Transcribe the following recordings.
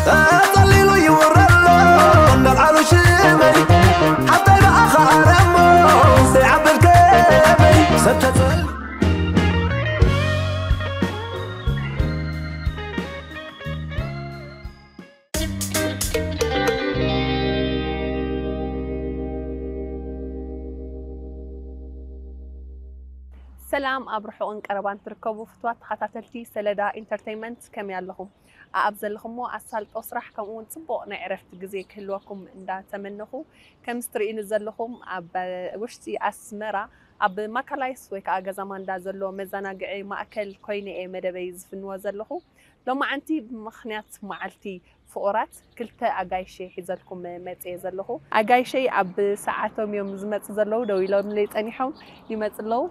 ተጸሊሉ ይውረ ኣሎ እንዳልዓሉ ሽመይ ሓብታይ ብኣኻ ኣረሞ ዘይዓብል ከመይ ሰብ ተጸል ሰላም ኣብ ርሑቕን ቀረባን ትርከቡ ፍትዋት ተኸታተልቲ ሰለዳ ኢንተርተይመንት ከመይ ኣለኹም? ኣብ ዘለኹሞ ኣሳልጦ ስራሕ ከምኡ እውን ጽቡቕ ናይ ዕረፍቲ ግዜ ክህልወኩም እንዳተመነኹ፣ ከምዚ ትርእዩኒ ዘለኹም ኣብ ውሽጢ ኣስመራ ኣብ ማካላይስ ወይ ከዓ ገዛ ማንዳ ዘሎ መዘናግዒ ማእከል ኮይነ እየ መደበይ ዝፍንዎ ዘለኹ። ሎማዓንቲ ብምኽንያት መዓልቲ ፍቑራት ክልተ ኣጋይሸይ ሒዘልኩም መፅየ ዘለኹ። ኣጋይሸይ ኣብ ሰዓቶም እዮም ዝመፁ ዘለዉ፣ ደው ኢሎምለይ ፀኒሖም ይመፁ ኣለዉ።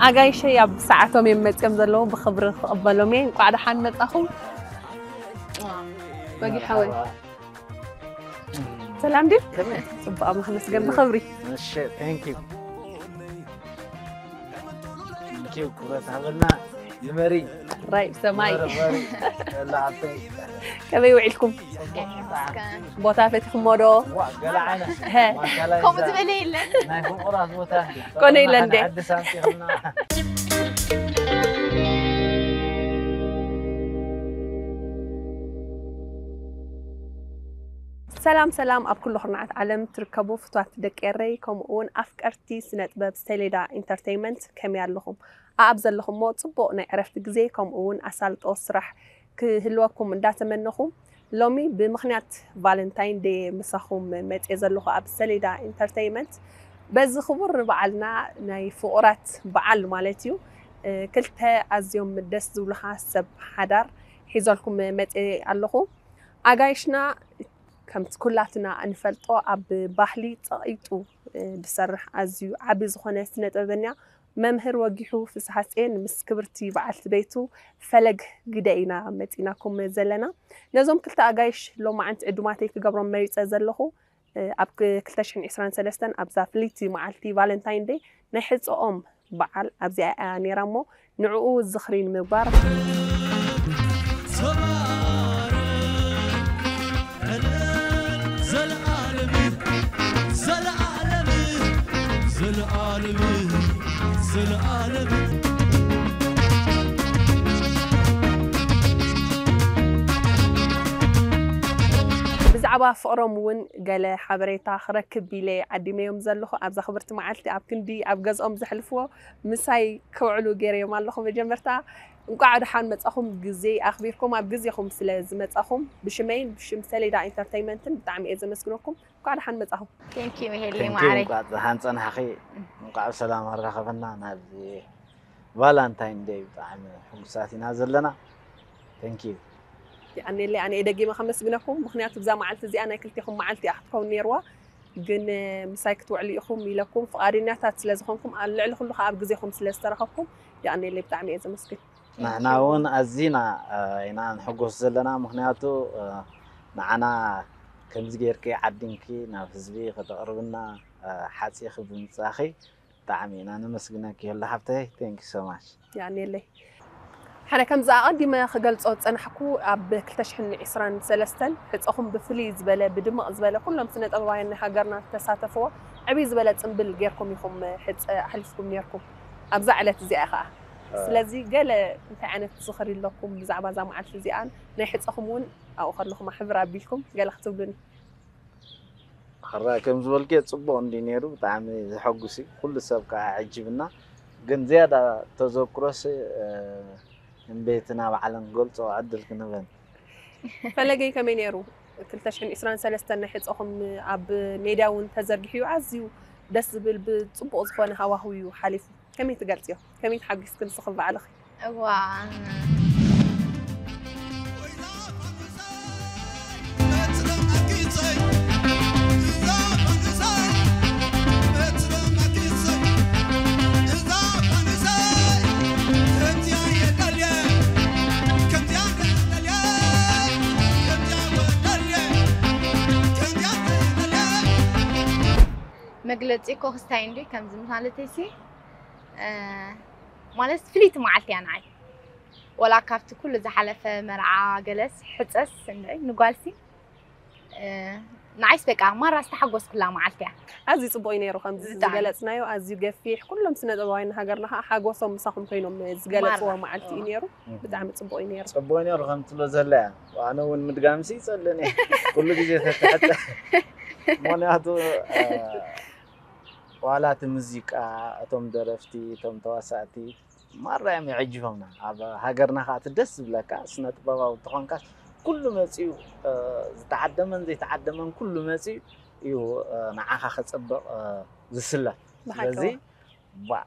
ኣጋይሸይ ኣብ ሰዓቶም እዮም መፅዮም ዘለዉ፣ ብኽብሪ ክቕበሎም እየ። እንቋዕ ደሓን መፃኹም። ወጊ ሓወይ ሰላም ድዩ? ፅቡቕ፣ ኣመስገን፣ ብኽብሪ። ክብረት ሃበልና። ንበሪ ራይ ሰማይ ንበሪ በሪ። ወላ ሓብተይ ከመይ ውዒልኩም? ቦታ ፈቲኹሞ ዶ? ዋ ገለ ዓይነት ሀ። ማካላይ ከምኡ እዛ ዝበለ የለን። ናይ ፍቑራት ቦታ ኮነ ኢለ እንዴ? ሓድስ ኣምፂኹምና። ሰላም ሰላም ኣብ ኩሉ ኩርናዓት ዓለም ትርከቡ ፍትዋት ደቂ ኤረይ ከምኡ እውን ኣፍቀርቲ ስነ ጥበብ ሰሌዳ ኢንተርተይመንት ከመይ ኣለኹም? ኣብ ዘለኹሞ ጽቡቕ ናይ ዕረፍቲ ግዜ ከምኡ እውን ኣሳልጦ ስራሕ ክህልወኩም እንዳተመነኹ ሎሚ ብምኽንያት ቫለንታይን ዴ ምሳኹም መጽየ ዘለኹ ኣብ ሰሌዳ ኢንተርተይመንት። በዚ ክቡር በዓልና ናይ ፍቑራት በዓል ማለት እዩ። እ፣ ክልተ ኣዝዮም ደስ ዝብሉኻ ሰብ ሓዳር ሒዘልኩም መጽየ ኣለኹ። ኣጋይሽና ከምቲ ኩላትና እንፈልጦ ኣብ ባህሊ ጸቒጡ፣ እ፣ ዝሰርሕ ኣዝዩ ዓቢ ዝኾነ ስነ ጥበበኛ መምህር ወጊሑ ፍስሓጽዮን ምስ ክብርቲ በዓልቲ ቤቱ ፈለግ ግደ ኢና መጺናኩም ዘለና። ነዞም ክልተ ኣጋይሽ ሎማዓንቲ ዕዱማተይ ክገብሮም መሪጸ ዘለኹ፣ እ፣ ኣብ ክ-፣ ክልተ ሽሕን ዕስራን ሰለስተን ኣብዛ ፍልይቲ መዓልቲ ቫለንታይን ደይ ናይ ሕጸኦም በዓል ኣብዚኣ እያ ነይራ እሞ ንዕኡ ዝኽሪ ንምግባር ዘልኣለም ዘልኣለም ዘልኣለም ዘልኣለም ብዛዕባ ፍቕሮም እውን ገለ ሓበሬታ ክረክብ ኢለ ዓዲመዮም ዘለኹ። ኣብዛ ክብርቲ መዓልቲ ኣብ ክንዲ ኣብ ገዝኦም ዘሕልፍዎ ምሳይ ከውዕሉ ገይረዮም ኣለኹ። መጀመርታ እንቋዕ ደሓን መጻኹም፣ ግዜ ኣኽቢርኩም ኣብ ግዜኹም ስለ ዝመጻኹም ብሽመይን ብሽም ሰሌዳ ኢንተርተይመንትን ብጣዕሚ እየ ዘመስግነኩም። እንቋዕ ደሓን መጻኹም። ቴንክ ዩ ሄሊ ቴንክ ዩ ማዕረይ። እንኳዕ ደሓን ጸናሕኺ። እንኳዕ ብሰላም ኣራኸበና ናብዚ ቫላንታይን ደይ። ብጣዕሚ ሕጉሳት ኢና ዘለና። ቴንክ ዩ። የቐንየለይ፣ ኣነ እየ ደጊመ ከመስግነኩም፣ ምኽንያቱ እዛ መዓልቲ እዚኣ ናይ ክልቴኹም መዓልቲ እያ ክትከውን ነይርዋ፣ ግን ምሳይ ክትውዕሉ ኢኹም ኢለኩም ፍቓደኛታት ስለ ዝኾንኩም፣ ኣብ ልዕሊ ኩሉ ከዓ ኣብ ግዜኹም ስለ ዝተረኸብኩም የቐንየለይ፣ ብጣዕሚ እየ ዘመስግን። ንሕና እውን ኣዚና እ፣ ኢና ንሕጎስ ዘለና፣ ምኽንያቱ እ፣ ንዓና ከምዚ ጌርኪ ዓዲምኪ ናብ ህዝቢ ከተቕርብና እ፣ ሓፂኺ ብምምፃእኺ ብጣዕሚ ኢና ነመስግነኪ። ሄሉ ሓብተይ፣ ቴንክ ዩ ሶ ማች። የቐንየለይ። ሓደ ከምዚ ኣቐዲመ ክገልጾ ዝጸናሕኩ፣ ኣብ ክልተ ሽሕን ዕስራን ሰለስተን ሕጸኹም ብፍልይ ዝበለ፣ ብድምቕ ዝበለ፣ ኩሎም ስነ ጥበባውያን ናይ ሃገርና ዝተሳተፍዎ ዕብይ ዝበለ ጽምብል ጌርኩም ኢኹም ሕጸ ኣሕሊፍኩም ኔርኩም ኣብዛ ዕለት እዚኣ ኸኣ። ስለዚ ገለ እንታይ ዓይነት ዝኽሪ ኣለኩም ብዛዕባ እዛ መዓልቲ እዚኣን ናይ ሕጸኹም እውን ኣብኡ ከለኹም ኣሕብር ኣቢልኩም ገለ ክትብሉኒ? ሕራይ ከም ዝበልክዮ ጽቡቕ እንዲ ነይሩ፣ ብጣዕሚ ዘሐጉስ እዩ። ኩሉ ሰብ ከዓ ኣዕጂብና፣ ግን ዝያዳ ተዘክሮስ እምበይትና ባዕለን ክገልጾ ዕድል ክንበን። ፈለገይ ከመይ ነይሩ? ክልተ ሽሕን ዕስራን ሰለስተን ናይ ሕጸኹም ኣብ ሜድያ እውን ተዘርጊሑ እዩ። ኣዝዩ ደስ ዝብል ብጽቡቕ ዝኾነ ሃዋህው እዩ ሓሊፉ። ከመይ ትገልጽዮ? ከመይ ተሓጒስኪ ንስኺ ባዕልኺ? እዋ መግለፂ እኮ ክስታይ እንዲ ከምዚ ማለተይሲ ማለት ፍልይቲ መዓልቲ እያ ንዓይ። ወላ ካብቲ ኩሉ ዝሓለፈ መርዓ ገለስ ሕፀስ እንደ ንጓልሲ ንዓይስ በቃ ማራ ዝተሓጎስኩላ መዓልቲ እያ። ኣዝዩ ጽቡቕ እዩ ነይሩ ከምዚ ዝገለጽናዮ ኣዝዩ ገፊሕ ኩሎም ስነ ጥበባውያን ሃገርና ከዓ ሓጎሶም ምሳኹም ኮይኖም ዝገለጽዎ መዓልቲ እዩ ነይሩ። ብጣዕሚ ጽቡቕ እዩ ነይሩ። ጽቡቕ ነይሩ ከም ትብሎ ዘላ እያ። ኣነ እውን ምድጋምሲ ይጸልእን እየ ኩሉ ግዜ ተትሕተ ምክንያቱ ዋላ እቲ ሙዚቃ እቶም ደረፍቲ እቶም ተዋሳእቲ ማራ እዮም የዕጅቦምና። ኣብ ሃገርና ከዓ እቲ ደስ ዝብለካ ስነ ጥበባዊ እንተኾንካስ ኩሉ መፂኡ ዝተዓደመን ዘይተዓደመን ኩሉ መፂኡ እዩ ንዓኻ ከፅብቕ ዝስለፍ። ስለዚ ባ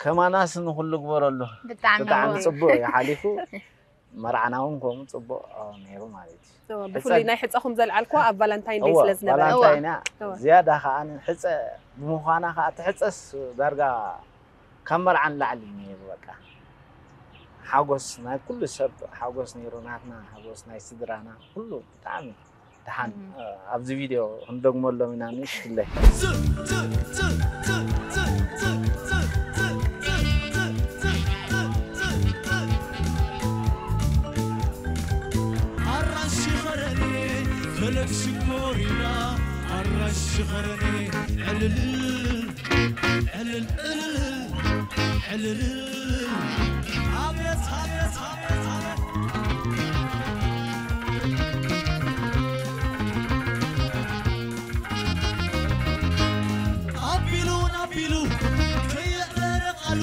ከማናስ ንኩሉ ግበረሉ። ብጣዕሚ ፅቡቅ እዩ ሓሊፉ። መርዓና እውን ከምኡ ፅቡቅ ነይሩ ማለት እዩ። ብፍሉይ ናይ ሕፀኹም ዘልዓልኩዋ ኣብ ቫላንታይን ደይ ስለ ዝነበረ። ቫላንታይን እያ። ዝያዳ ከዓ ሕፀ ብምዃና ከዓ እቲ ሕፀስ ዳርጋ ካብ መርዓ ንላዕሊ እዩ ነይሩ በቃ ሓጎስ ናይ ኩሉ ሰብ ሓጎስ ነይሩ ናትና ሓጎስ ናይ ስድራና ኩሉ ብጣዕሚ ደሓን ኣብዚ ቪድዮ ክንደግመሎም ኢና ንእሽትለይ ኣራንሺ ኸረኔ ፈለግ ሽኮሪና ኣራንሺ ኸረኔ ዕልል ዕልል ዕልል ዕልል ኣቤት ኣቤት ኣቤት ኣቤት ኣቢሉ እውን ኣቢሉ ከየዕበረ ቃሉ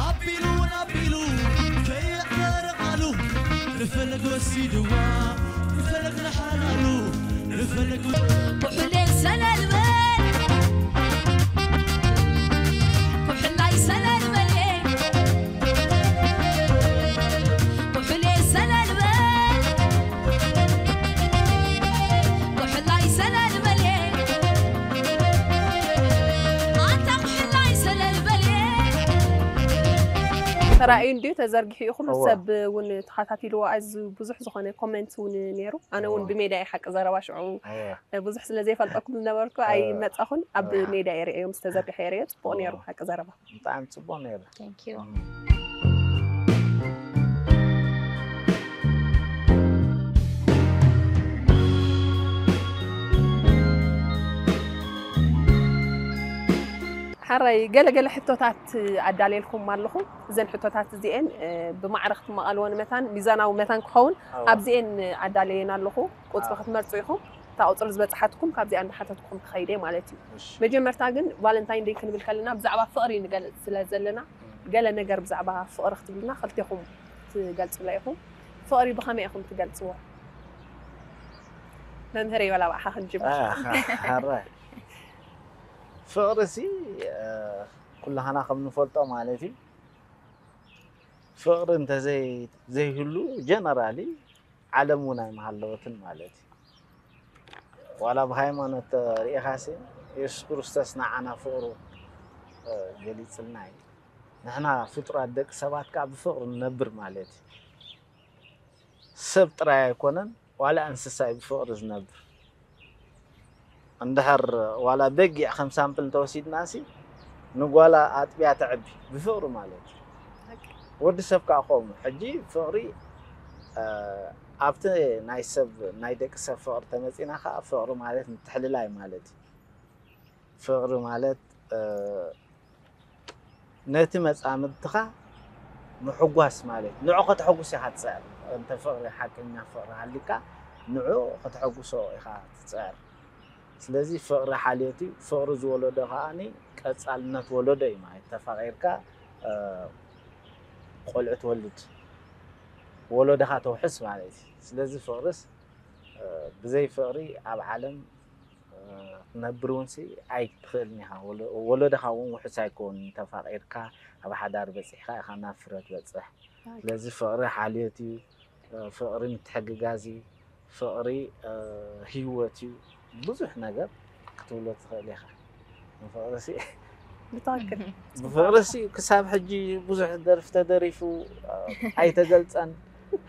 ኣቢሉ እውን ኣቢሉ ከየዕበረ ቃሉ ንፈለግ ወሲድዋ ንፈለግ ንሓላሉ ንፈለግ ኩሕለይ ሰለል በል ኩሕላይ ሰለል በል ኩሕለይ ሰለል በል ኩሕላይ ሰለል በል ኣታ ኩሕላይ ሰለል በል ተራእዩ እንድዩ ተዘርጊሑ እዩ ኩሉ ሰብ እውን ተኸታቲልዎ ኣዝዩ ብዙሕ ዝኾነ ኮመንት እውን ነይሩ ኣነ እውን ብሜድያ እዩ ሓቂ ዘረባ ሽዑ ብዙሕ ስለ ዘይፈልጠኩም ዝነበርኩ ኣይመጻኹን ኣብ ሜድያ እየ ርእዮ ምስ ተዘርግሐ እየ ርእዮ ጽቡቕ ነይሩ ሓቂ ዘረባ ብጣዕሚ ጽቡቕ ነይሩ ሓራይ ገለ ገለ ሕቶታት ኣዳልየልኩም ኣለኹ እዘን ሕቶታት እዚኤን ብማዕረ ክትመቐልወን መታን ሚዛናዊ መታን ክኸውን ኣብዚኤን ኣዳልየን ኣለኹ ቁፅሪ ክትመርፁ ኢኹም እታ ቁፅሪ ዝበፅሓትኩም ካብዚኣ እንዳሓተትኩም ትኸይድ እየ ማለት እዩ መጀመርታ ግን ቫለንታይን ደይ ክንብል ከለና ብዛዕባ ፍቕሪ ንገልፅ ስለ ዘለና ገለ ነገር ብዛዕባ ፍቕሪ ክትብልና ክልቴኹም ትገልፁላ ኢኹም ፍቕሪ ብኸመይ ኢኹም ትገልፅዎ መምህር ይበላ ብዓኻ ክንጅምር ፍቕሪ ሲ ኩላህና ከም ንፈልጦ ማለት እዩ ፍቕሪ እንተዘይህሉ ጀነራሊ ዓለም እውን ኣይምሃለወትን ማለት እዩ ዋላ ብሃይማኖት ሪኢኻሲ የሱስ ክርስቶስ ንዓና ፍቕሩ ገሊፅልና እዩ ንሕና ፍጡራት ደቂ ሰባት ከዓ ብፍቕሪ ንነብር ማለት እዩ ሰብ ጥራይ ኣይኮነን ዋላ እንስሳ እዩ ብፍቕሪ ዝነብር እንድሕር ዋላ በጊዕ ከም ሳምፕል እንተወሲድናሲ ንጓላ ኣጥብያ ተዕቢ ብፍቕሪ ማለት እዩ ወዲ ሰብ ከዓ ከምኡ። ሕጂ ፍቕሪ፣ እ፣ ኣብቲ ናይ ሰብ፣ ናይ ደቂ ሰብ ፍቕሪ ተመጺና ከዓ ፍቕሪ ማለት ምትሕልላይ ማለት እዩ። ፍቕሪ ማለት፣ እ፣ ነቲ መጻምድትኻ ምሕጓስ ማለት እዩ። ንዑ ከተሐጉስ ኢኻ ትጽዕር። እንተ ፍቕሪ፣ ሓቀኛ ፍቕሪ ሃሊካ፣ ንዑ ከተሐጉሶ ኢኻ ትጽዕር። ስለዚ ፍቕሪ ሓልዮት እዩ። ፍቕሪ ዝወለዶ ከኣኒ ቀጻልነት ወለዶ እዩ ማለት። ተፋቒርካ፣ እ፣ ቆልዑ ትወልድ፣ ወለዶኻ ተውሕስ ማለት እዩ። ስለዚ ፍቕርስ፣ እ፣ ብዘይ ፍቕሪ ኣብ ዓለም፣ እ፣ ክትነብር እውን ሲ ኣይትኽእልን ኢኻ። ወለ-፣ ወለዶኻ እውን ውሑስ ኣይከውንን። ተፋቒርካ ኣብ ሓዳር በጺሕካ ኢኻ ናብ ፍረ ትበጽሕ። ስለዚ ፍቕሪ ሓልዮት እዩ፣ እ፣ ፍቕሪ ምትሕግጋዝ እዩ፣ ፍቕሪ፣ እ፣ ህይወት እዩ። ብዙሕ ነገር ክትብሎ ትኽእል ኢኻ። ንፍቕሪ ሲ ብትኽክል። ብፍቕሪ ሲ ክሳብ ሕጂ ብዙሕ ደርፊ ተደሪፉ፣ እ፣ ኣይተገልጸን።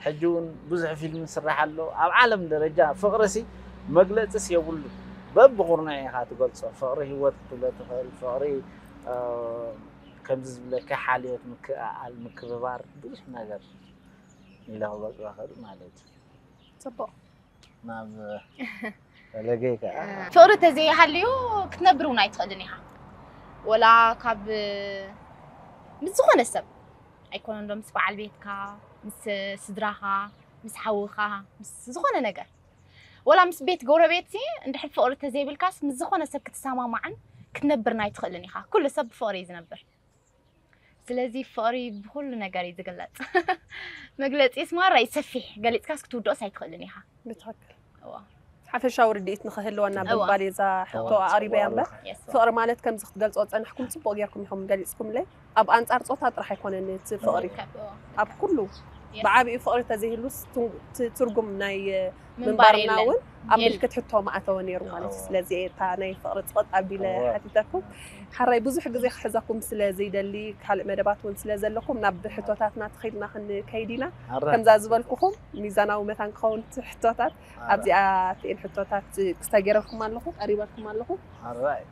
ሕጂ እውን ብዙሕ ፊልም ይስራሕ ኣሎ። ኣብ ዓለም ደረጃ ፍቕሪ ሲ መግለጺስ የብሉ። በብኹርናዕ ኢኻ ትገልጾ። ፍቕሪ ህይወት ክትብሎ ትኽእል። ፍቕሪ፣ እ፣ ከምዚ ዝብለካ ሓልዮት፣ ምክእኣል፣ ምክብባር፣ ብዙሕ ነገር ኢለ ክገልጾ ይኽእል ማለት እዩ። ጽቡቕ። ናብ ፈለገይ ከኣ። ፍቕሪ ተዘይሃልዩ ክትነብር እውን ኣይትኽእልን ኢኻ። ወላ ካብ፣ ምስ ዝኾነ ሰብ፣ ኣይኮነን ዶ ምስ በዓል ቤትካ፣ ምስ ስድራኻ፣ ምስ ሓውኻ፣ ምስ ዝኾነ ነገር። ወላ ምስ ቤት ጎረቤትሲ እንድሕር ፍቕሪ ተዘይብልካስ ምስ ዝኾነ ሰብ ክትሰማማዕን ክትነብርን ኣይትኽእልን ኢኻ። ኩሉ ሰብ ብፍቕሪ እዩ ዝነብር። ስለዚ ፍቕሪ ብኹሉ ነገር እዩ ዝግለጽ። መግለጺስ ማራ እዩ ሰፊሕ። ገሊጽካስ ክትውድኦስ ኣይትኽእልን ኢኻ። ብትኽክል። እዋ። ሓፈሻዊ ርድኢት ንኽህልወና እዋ። ብምባል እየ እዛ ሕቶ እዋ። ኣቕሪበያ እምበር፣ የስ፣ እዋ። ፍቕሪ ማለት ከምዚ ክትገልጾ ዝጸናሕኩም ጽቡቕ ጌርኩም ኢኹም ገሊጽኩምለይ። ኣብ ኣንጻር ጾታ ጥራሕ ኣይኮነን እቲ ፍቕሪ። ይርከብ፣ እዋ። ኣብ ኩሉ የስ። ብዓቢኡ ፍቕሪ ተዘይህሉስ ትንጉ-፣ ት-፣ ትርጉም ናይ ምንባር ምንባርና የለን። እውን ኣብ የለን። ምልክት ሕቶ ምኣተወ ነይሩ ማለት እዩ። እዋ። ስለዚ እየ እታ ናይ ፍቕሪ ጸቕጥ ኣቢለ እዋ። ሓቲተኩም። ሓራይ ብዙሕ ግዜ ክሕዘኩም ስለ ዘይደሊ፣ ካልእ መደባት እውን ስለ ዘለኩም ናብ ሕቶታትና ተኸይድና ክንከይድ ኢና። ሓራይ። ከምዛ ዝበልኩኹም ሚዛናዊ መታን ክኸውን እቲ ሕቶታት ሓራይ። ኣብዚኣ እቲኤን ሕቶታት ክስታይ ገይረልኩም ኣለኹ፣ ቀሪበልኩም ኣለኹ። ሓራይ።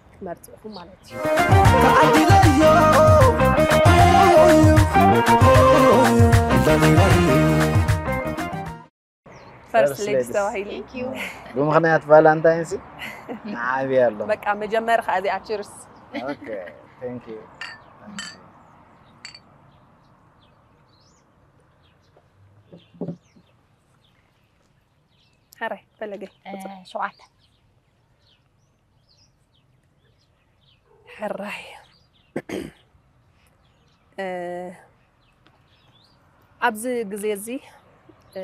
ክትመርጹ ኢኹም ማለት እዩ። ተዓዲለዮ፣ ፈርስት ፈርስት ሌዲስ ሌዲስ። ተባሂሉ። Thank you። ብምኽንያት ቫላንታይንስ ንዓቢ ኣሎ። በቃ መጀመሪ ከኣ እዚኣ ቺርስ። ኦኬ፣ thank you። Thank you። ሕራይ፣ ፈለገ። እ፣ ሸውዓተ። ሕራይ። እ፣ ኣብዚ ግዜ እዚ፣ እ፣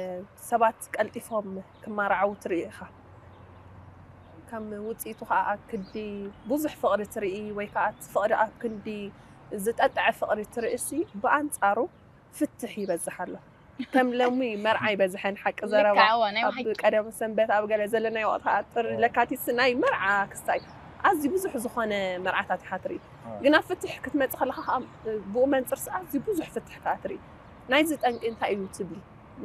ሰባት ቀልጢፎም ክመራዓዉ ትርኢ ኢኻ። ከም ውጽኢቱ ኸኣ ኣብ ክንዲ ብዙሕ ፍቕሪ ትርኢ ወይ ከኣ እቲ ፍቕሪ ኣብ ክንዲ ዝጠጥዐ ፍቕሪ ትርእሲ፣ ብኣንጻሩ ፍትሕ ይበዝሕ ኣሎ። ከም ሎሚ መርዓ ይበዝሐን ሓቂ ዘረባ ልክዕ፣ ኣብ፣ እወ፣ ናይ ኣብ ሓቂ። ቀደም ሰንበት ኣብ ገለ ዘለናዮ ወቕቲ ጥሪ አዎ። ለካቲት ናይ መርዓ ክስታይ ኣዝዩ ብዙሕ ዝኾነ መርዓታት ኢኻ ትርኢ። አዎ። ግን ኣብ ፍትሕ ክትመጽእ ከለኻ ኸኣ ብኡ መንጽርሲ ኣዝዩ ብዙሕ ፍትሕ ከኣ ትርኢ። ናይዚ ጠንቂ እንታይ እዩ ትብሊ?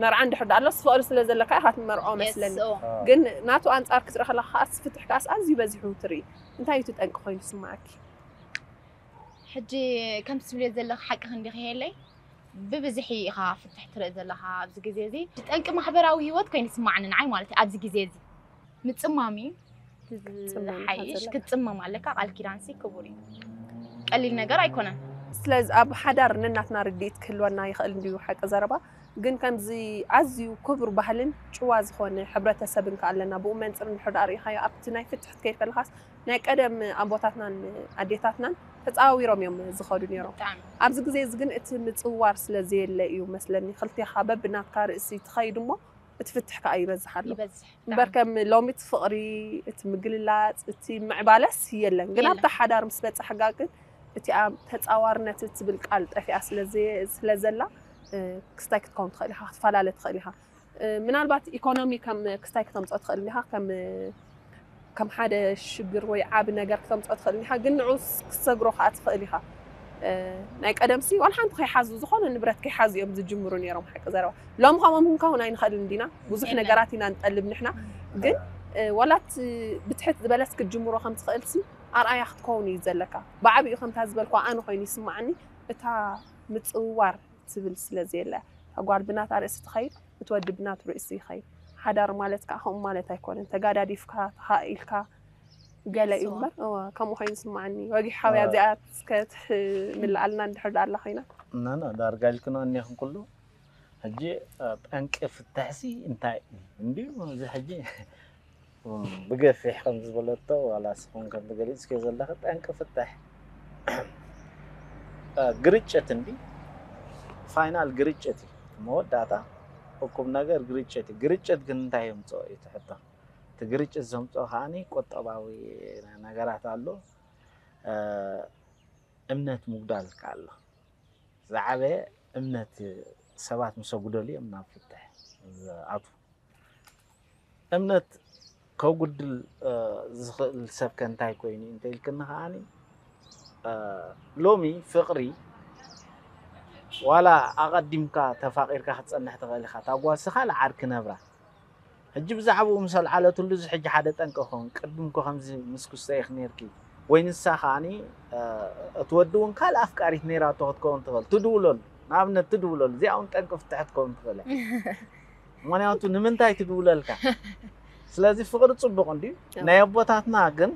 መርዓ እንድሕር ደኣ ኣሎስ ፍቕሪ ስለ ዘለካ ኢኻ ትመርዖ የስ፣ መስለኒ። እወ። አዎ። ግን ናቱ ኣንጻር ክትርኢ ከለኻ ከኣስ ፍትሕ ከኣስ ኣዝዩ በዚሑ ትርኢ። እንታይ እዩ እቲ ጠንቂ ኮይኑ ዝስምዓኪ? ሕጂ ከምቲ ትብልዮ ዘለኺ ሓቂ ክንዲ ከየለይ ብብዝሒ ኢኻ ፍትሕ ትርኢ ዘለኻ ኣብዚ ግዜ እዚ። ጠንቂ ማሕበራዊ ህይወት ኮይኑ ይስምዓኒ ንዓይ ማለት እዩ። ኣብዚ ግዜ እዚ ምጽማም እዩ እቲ ክትጽመም ኢኻ ዝሓይሽ። ዘለካ። ክትጽመም ኣለካ። ቃል ኪዳንሲ ክቡር እዩ። ቀሊል ነገር ኣይኮነን። ስለዚ ኣብ ሓዳር ነናትና ርድኢት ክህልወና ይኽእል እንድዩ ሓቂ ዘረባ። ግን ከምዚ ኣዝዩ ክቡር ባህልን ጭዋ ዝኾነ ሕብረተሰብን ከኣ ኣለና። ብኡ መንጽር እንድሕር ደኣ ርኢኻዮ ኣብቲ ናይ ፍትሕ ክትከይድ ከለኻስ ናይ ቀደም ኣቦታትናን ኣዴታትናን ተጻዋዊሮም እዮም ዝኸዱ ነይሮም። ብጣዕሚ። ኣብዚ ግዜ እዚ ግን እቲ ምጽውዋር ስለ ዘየለ እዩ መስለኒ። ክልቴኻ በብናትካ ርእሲ ትኸይድ እሞ እቲ ፍትሕ ከኣ ይበዝሕ ኣሎ። ይበዝሕ። እምበር ብጣዕሚ። ከም ሎሚ እቲ ፍቕሪ፣ እቲ ምግልላጽ፣ እቲ ምዕባለስ የለን። ግን የለን። ኣብታ ሓዳር ምስ በጻሕካ ግን እቲኣ ተጻዋርነት እትብል ቃል ጠፊኣ ስለ ዘየ-፣ ስለ ዘላ፣ እ፣ ክስታይ ክትከውን ትኽእል ኢኻ፣ ክትፈላለ ትኽእል ኢኻ። እ፣ ምናልባት ኢኮኖሚ ከም ክስታይ ክተምጽኦ ትኽእል ኢኻ፣ ከም፣ ከም ሓደ ሽግር ወይ ዓቢ ነገር ክተምጽኦ ትኽእል ኢኻ፣ ግን ንዑ ስ-፣ ክትሰግሮ ከኣ ትኽእል ኢኻ። እ፣ ናይ ቀደምሲ ዋላ ሓንቲ ከይሓዙ፣ ዝኾነ ንብረት ከይሓዙ እዮም ዝጅምሩ ነይሮም፣ ሓቂ ዘረባ። ሎሚ ከምኦም ክንከውን ኣይንኽእልን ዲና? ብዙሕ የለን። ነገራት ኢና ንጠልብ ንሕና። ግን፣ እ፣ ዋላ እቲ ብትሕት ዝበለስ ክትጅምሮ ከም ትኽእልሲ ኣርኣያ ክትከውን እዩ ዘለካ። ብዓቢኡ ከምታ ዝበልኳ ኣነ ኮይኑ ይስምዓኒ፣ እታ ምጽውዋር ትብል ስለ ዘየለ፣ እታ ጓል ብናታ ርእሲ ትኸይድ፣ እቲ ወዲ ብናቱ ርእሲ ይኸይድ። ሓዳር ማለት ከዓ ከምኡ ማለት ኣይኮነን። ተጋዳዲፍካ፣ ተኻኢልካ፣ ገለ እዩ እምበር፣ እወ፣ ከምኡ ኮይኑ ይስምዓኒ። ወጊሕ ሓውያ እዚኣ እስከ ትምልኣልና እንድሕር ደኣ ኣላ ኮይና። እና ዳርጋ ኢልክኖ እኒኹም ኩሉ። ሕጂ፣ እ፣ ጠንቂ ፍትሕሲ እንታይ እዩ? እንድዩ፣ እዚ ሕጂ፣ እም፣ ብገፊሕ ከም ዝበለቶ፣ ዋላ ስኹም ከም ትገሊጽክዮ ዘለኺ፣ ጠንቂ ፍትሕ፣ እ፣ ግርጭት እንዲ፣ ፋይናል ግርጭት እዩ። መወዳእታ እኩም ነገር ግርጭት እዩ። ግርጭት ግን እንታይ የምጽኦ እዩ እቲ ሕቶ? እቲ ግርጭት ዘምጽኦ ከዓኒ ቁጠባዊ ነገራት ኣሎ፣ እ፣ እምነት ምጉዳል ከኣ ኣሎ። ዝዓበየ እምነት ሰባት ምስ ኣጉደሉ እዮም ናብ ፍትሕ ዝኣትዉ። እምነት ከጉድል፣ እ፣ ዝኽእል ሰብ ከ እንታይ ኮይኑ እንተ ኢልክኒ ከዓኒ፣ እ፣ ሎሚ ፍቕሪ ዋላ ኣቐዲምካ ተፋቒርካ ክትጸንሕ ትኽእል ኢኻ። እታ ጓልሲ ካልእ ዓርኪ ነብራ። ሕጂ ብዛዕባኡ ምስ ኣልዓለትሉ እዚ ሕጂ ሓደ ጠንቂ ክኸውን፣ ቅድም እኮ ከምዚ ምስ ክስተ ኢኺ ነይርኪ። ወይ ንሳ ከዓኒ፣ እ፣ እቲ ወዲ እውን ካልእ ኣፍቃሪት ነይራቶ ክትከውን ትኽእል። ትድውለሉ፣ ንኣብነት ትድውለሉ፣ እዚኣ እውን ጠንቂ ፍትሒ ክትከውን ትኽእል እያ። ምኽንያቱ ንምንታይ ትድውለልካ? ስለዚ ፍቕሪ ጽቡቕ እንድዩ። ኣዎ። ናይ ኣቦታትና ግን